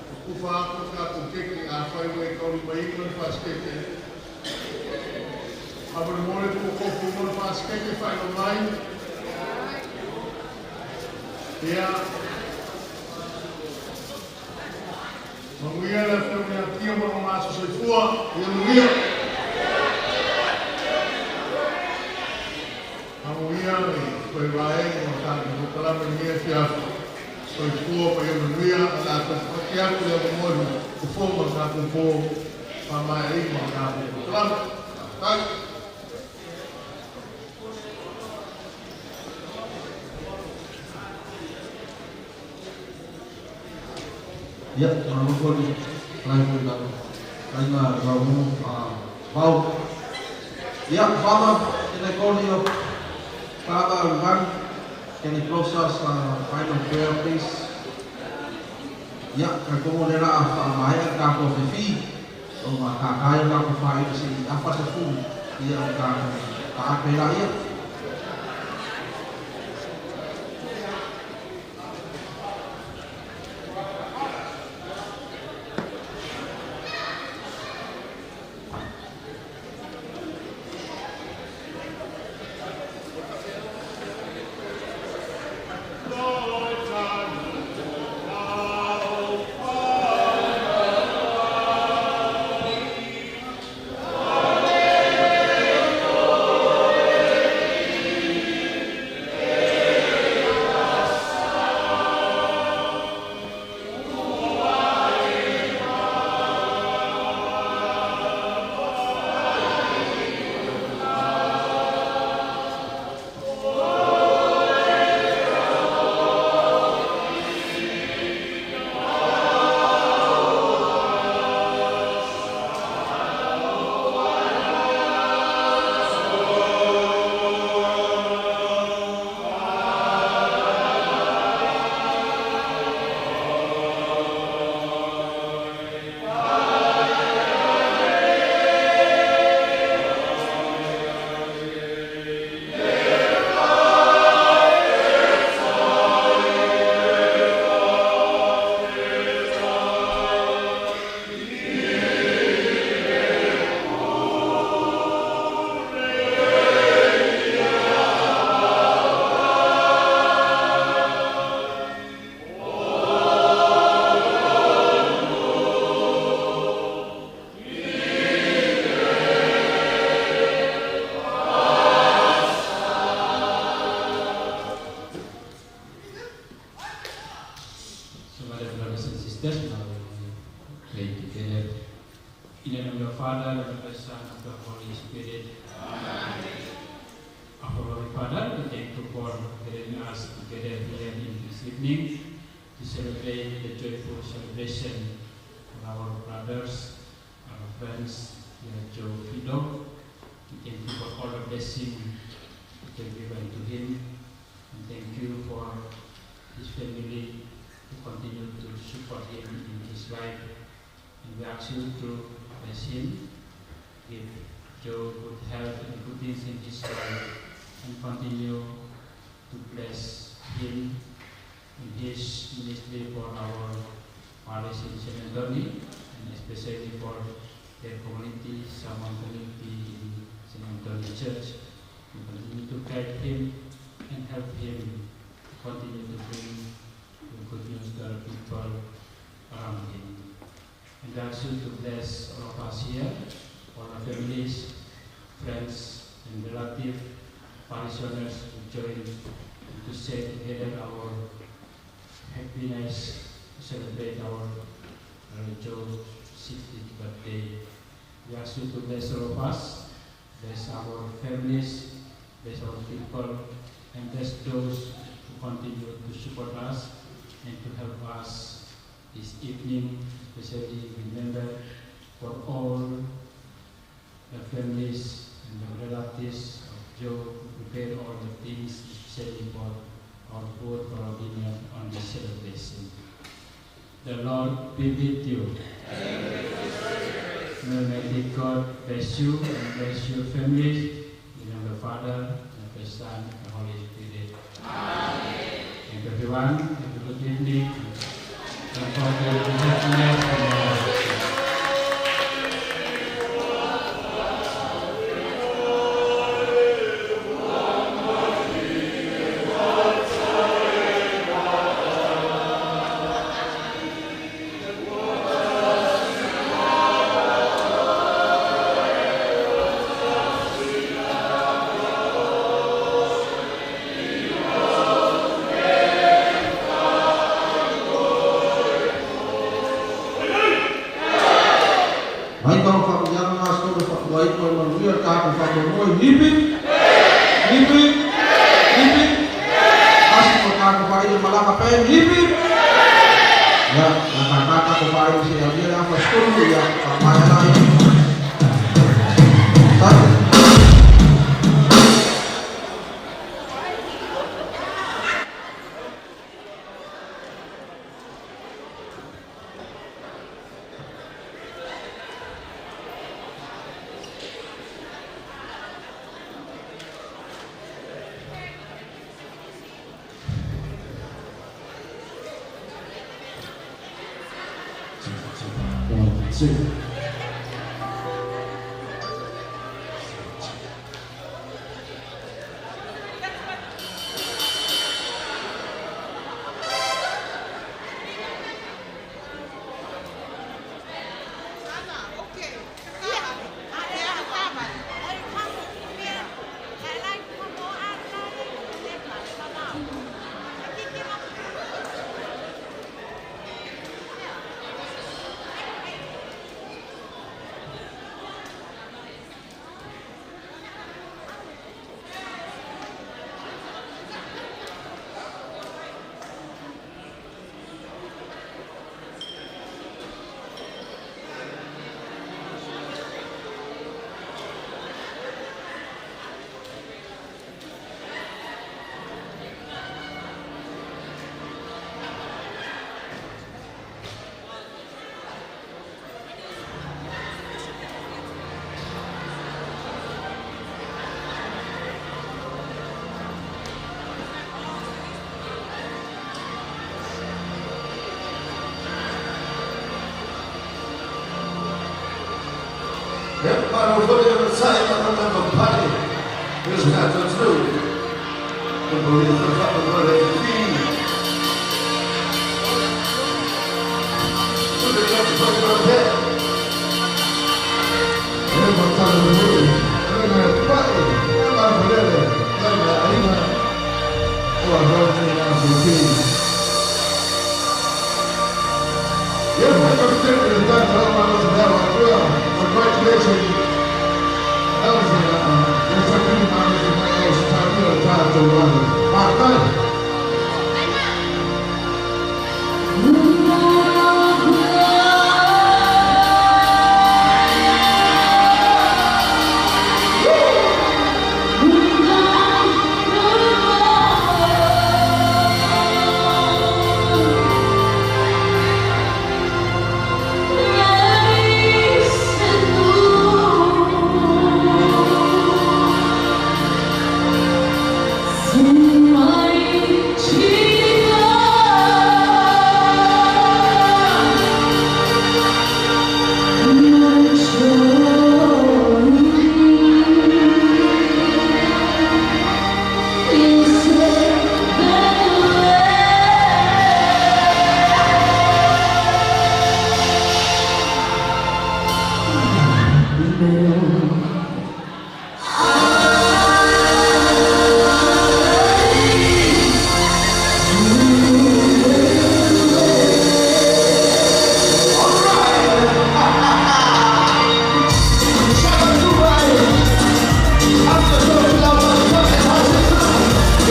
P: o kufa aku tātou keke a whai ua e kauri mai inga le whaskeke. A mo le mole po kofu mo le whaskeke whai o mai. Ia, manuia le afio mea tia mo no maso soifua, ia manuia. Manuia le koe vaega ma tātou polokalame ni e fiafi. Soifua pa ia manuia, a tātou whakake atu le mamoli, o fō ma tātou pō, wha mai ai ma tātou polokalame. Tai.
C: Ia, malo foi le lai foi la aiga Raumu Pau. Ia, Father, can I call you Father Ivan? Can you close us final prayer, please? Ia, ka komo le ra a wha mai a ka ko whiwhi, o ngā kākai o ka whai o se i awha se fu, ia o ka ka ake la ia.
S: evening to celebrate the joyful celebration for our brothers, our friends, Joe Fidow. We thank you for all the blessing that you have given to him, and thank you for his family to continue to support him in his life. And we ask you to bless him, give Joe good health and good things in his life, and continue to bless him in his ministry for our parish in Saint Anthony, and especially for their community, Samoan community in Saint Anthony Church. We continue to guide him and help him to continue to bring the good news to other people around him. And we ask you to bless all of us here, all our families, friends, and relatives, parishioners who join to share together our happiness, to celebrate our Joe 60th birthday. We ask you to bless all of us, bless our families, bless our people, and bless those who continue to support us and to help us this evening, especially remember for all the families and the relatives of Joe who prepared all the things, especially for our food, for our dinner on this celebration. The Lord be with you. May Almighty God bless you and bless your families. In the name of the Father, and of the Son, and the Holy Spirit. Amen. Thank you, everyone. Have a good evening. Don't forget to happiness and
P: Mai kau whakaiana ngā skolo whakuai koe manuia tāku whakamoi hipi, hipi, hipi, asi ko tāku whaia malaka pen hipi. Ya, na kā tāku whaia se alia le afa skolo ia whakaia lai. Tāku. One, two.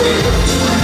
P: Thank you.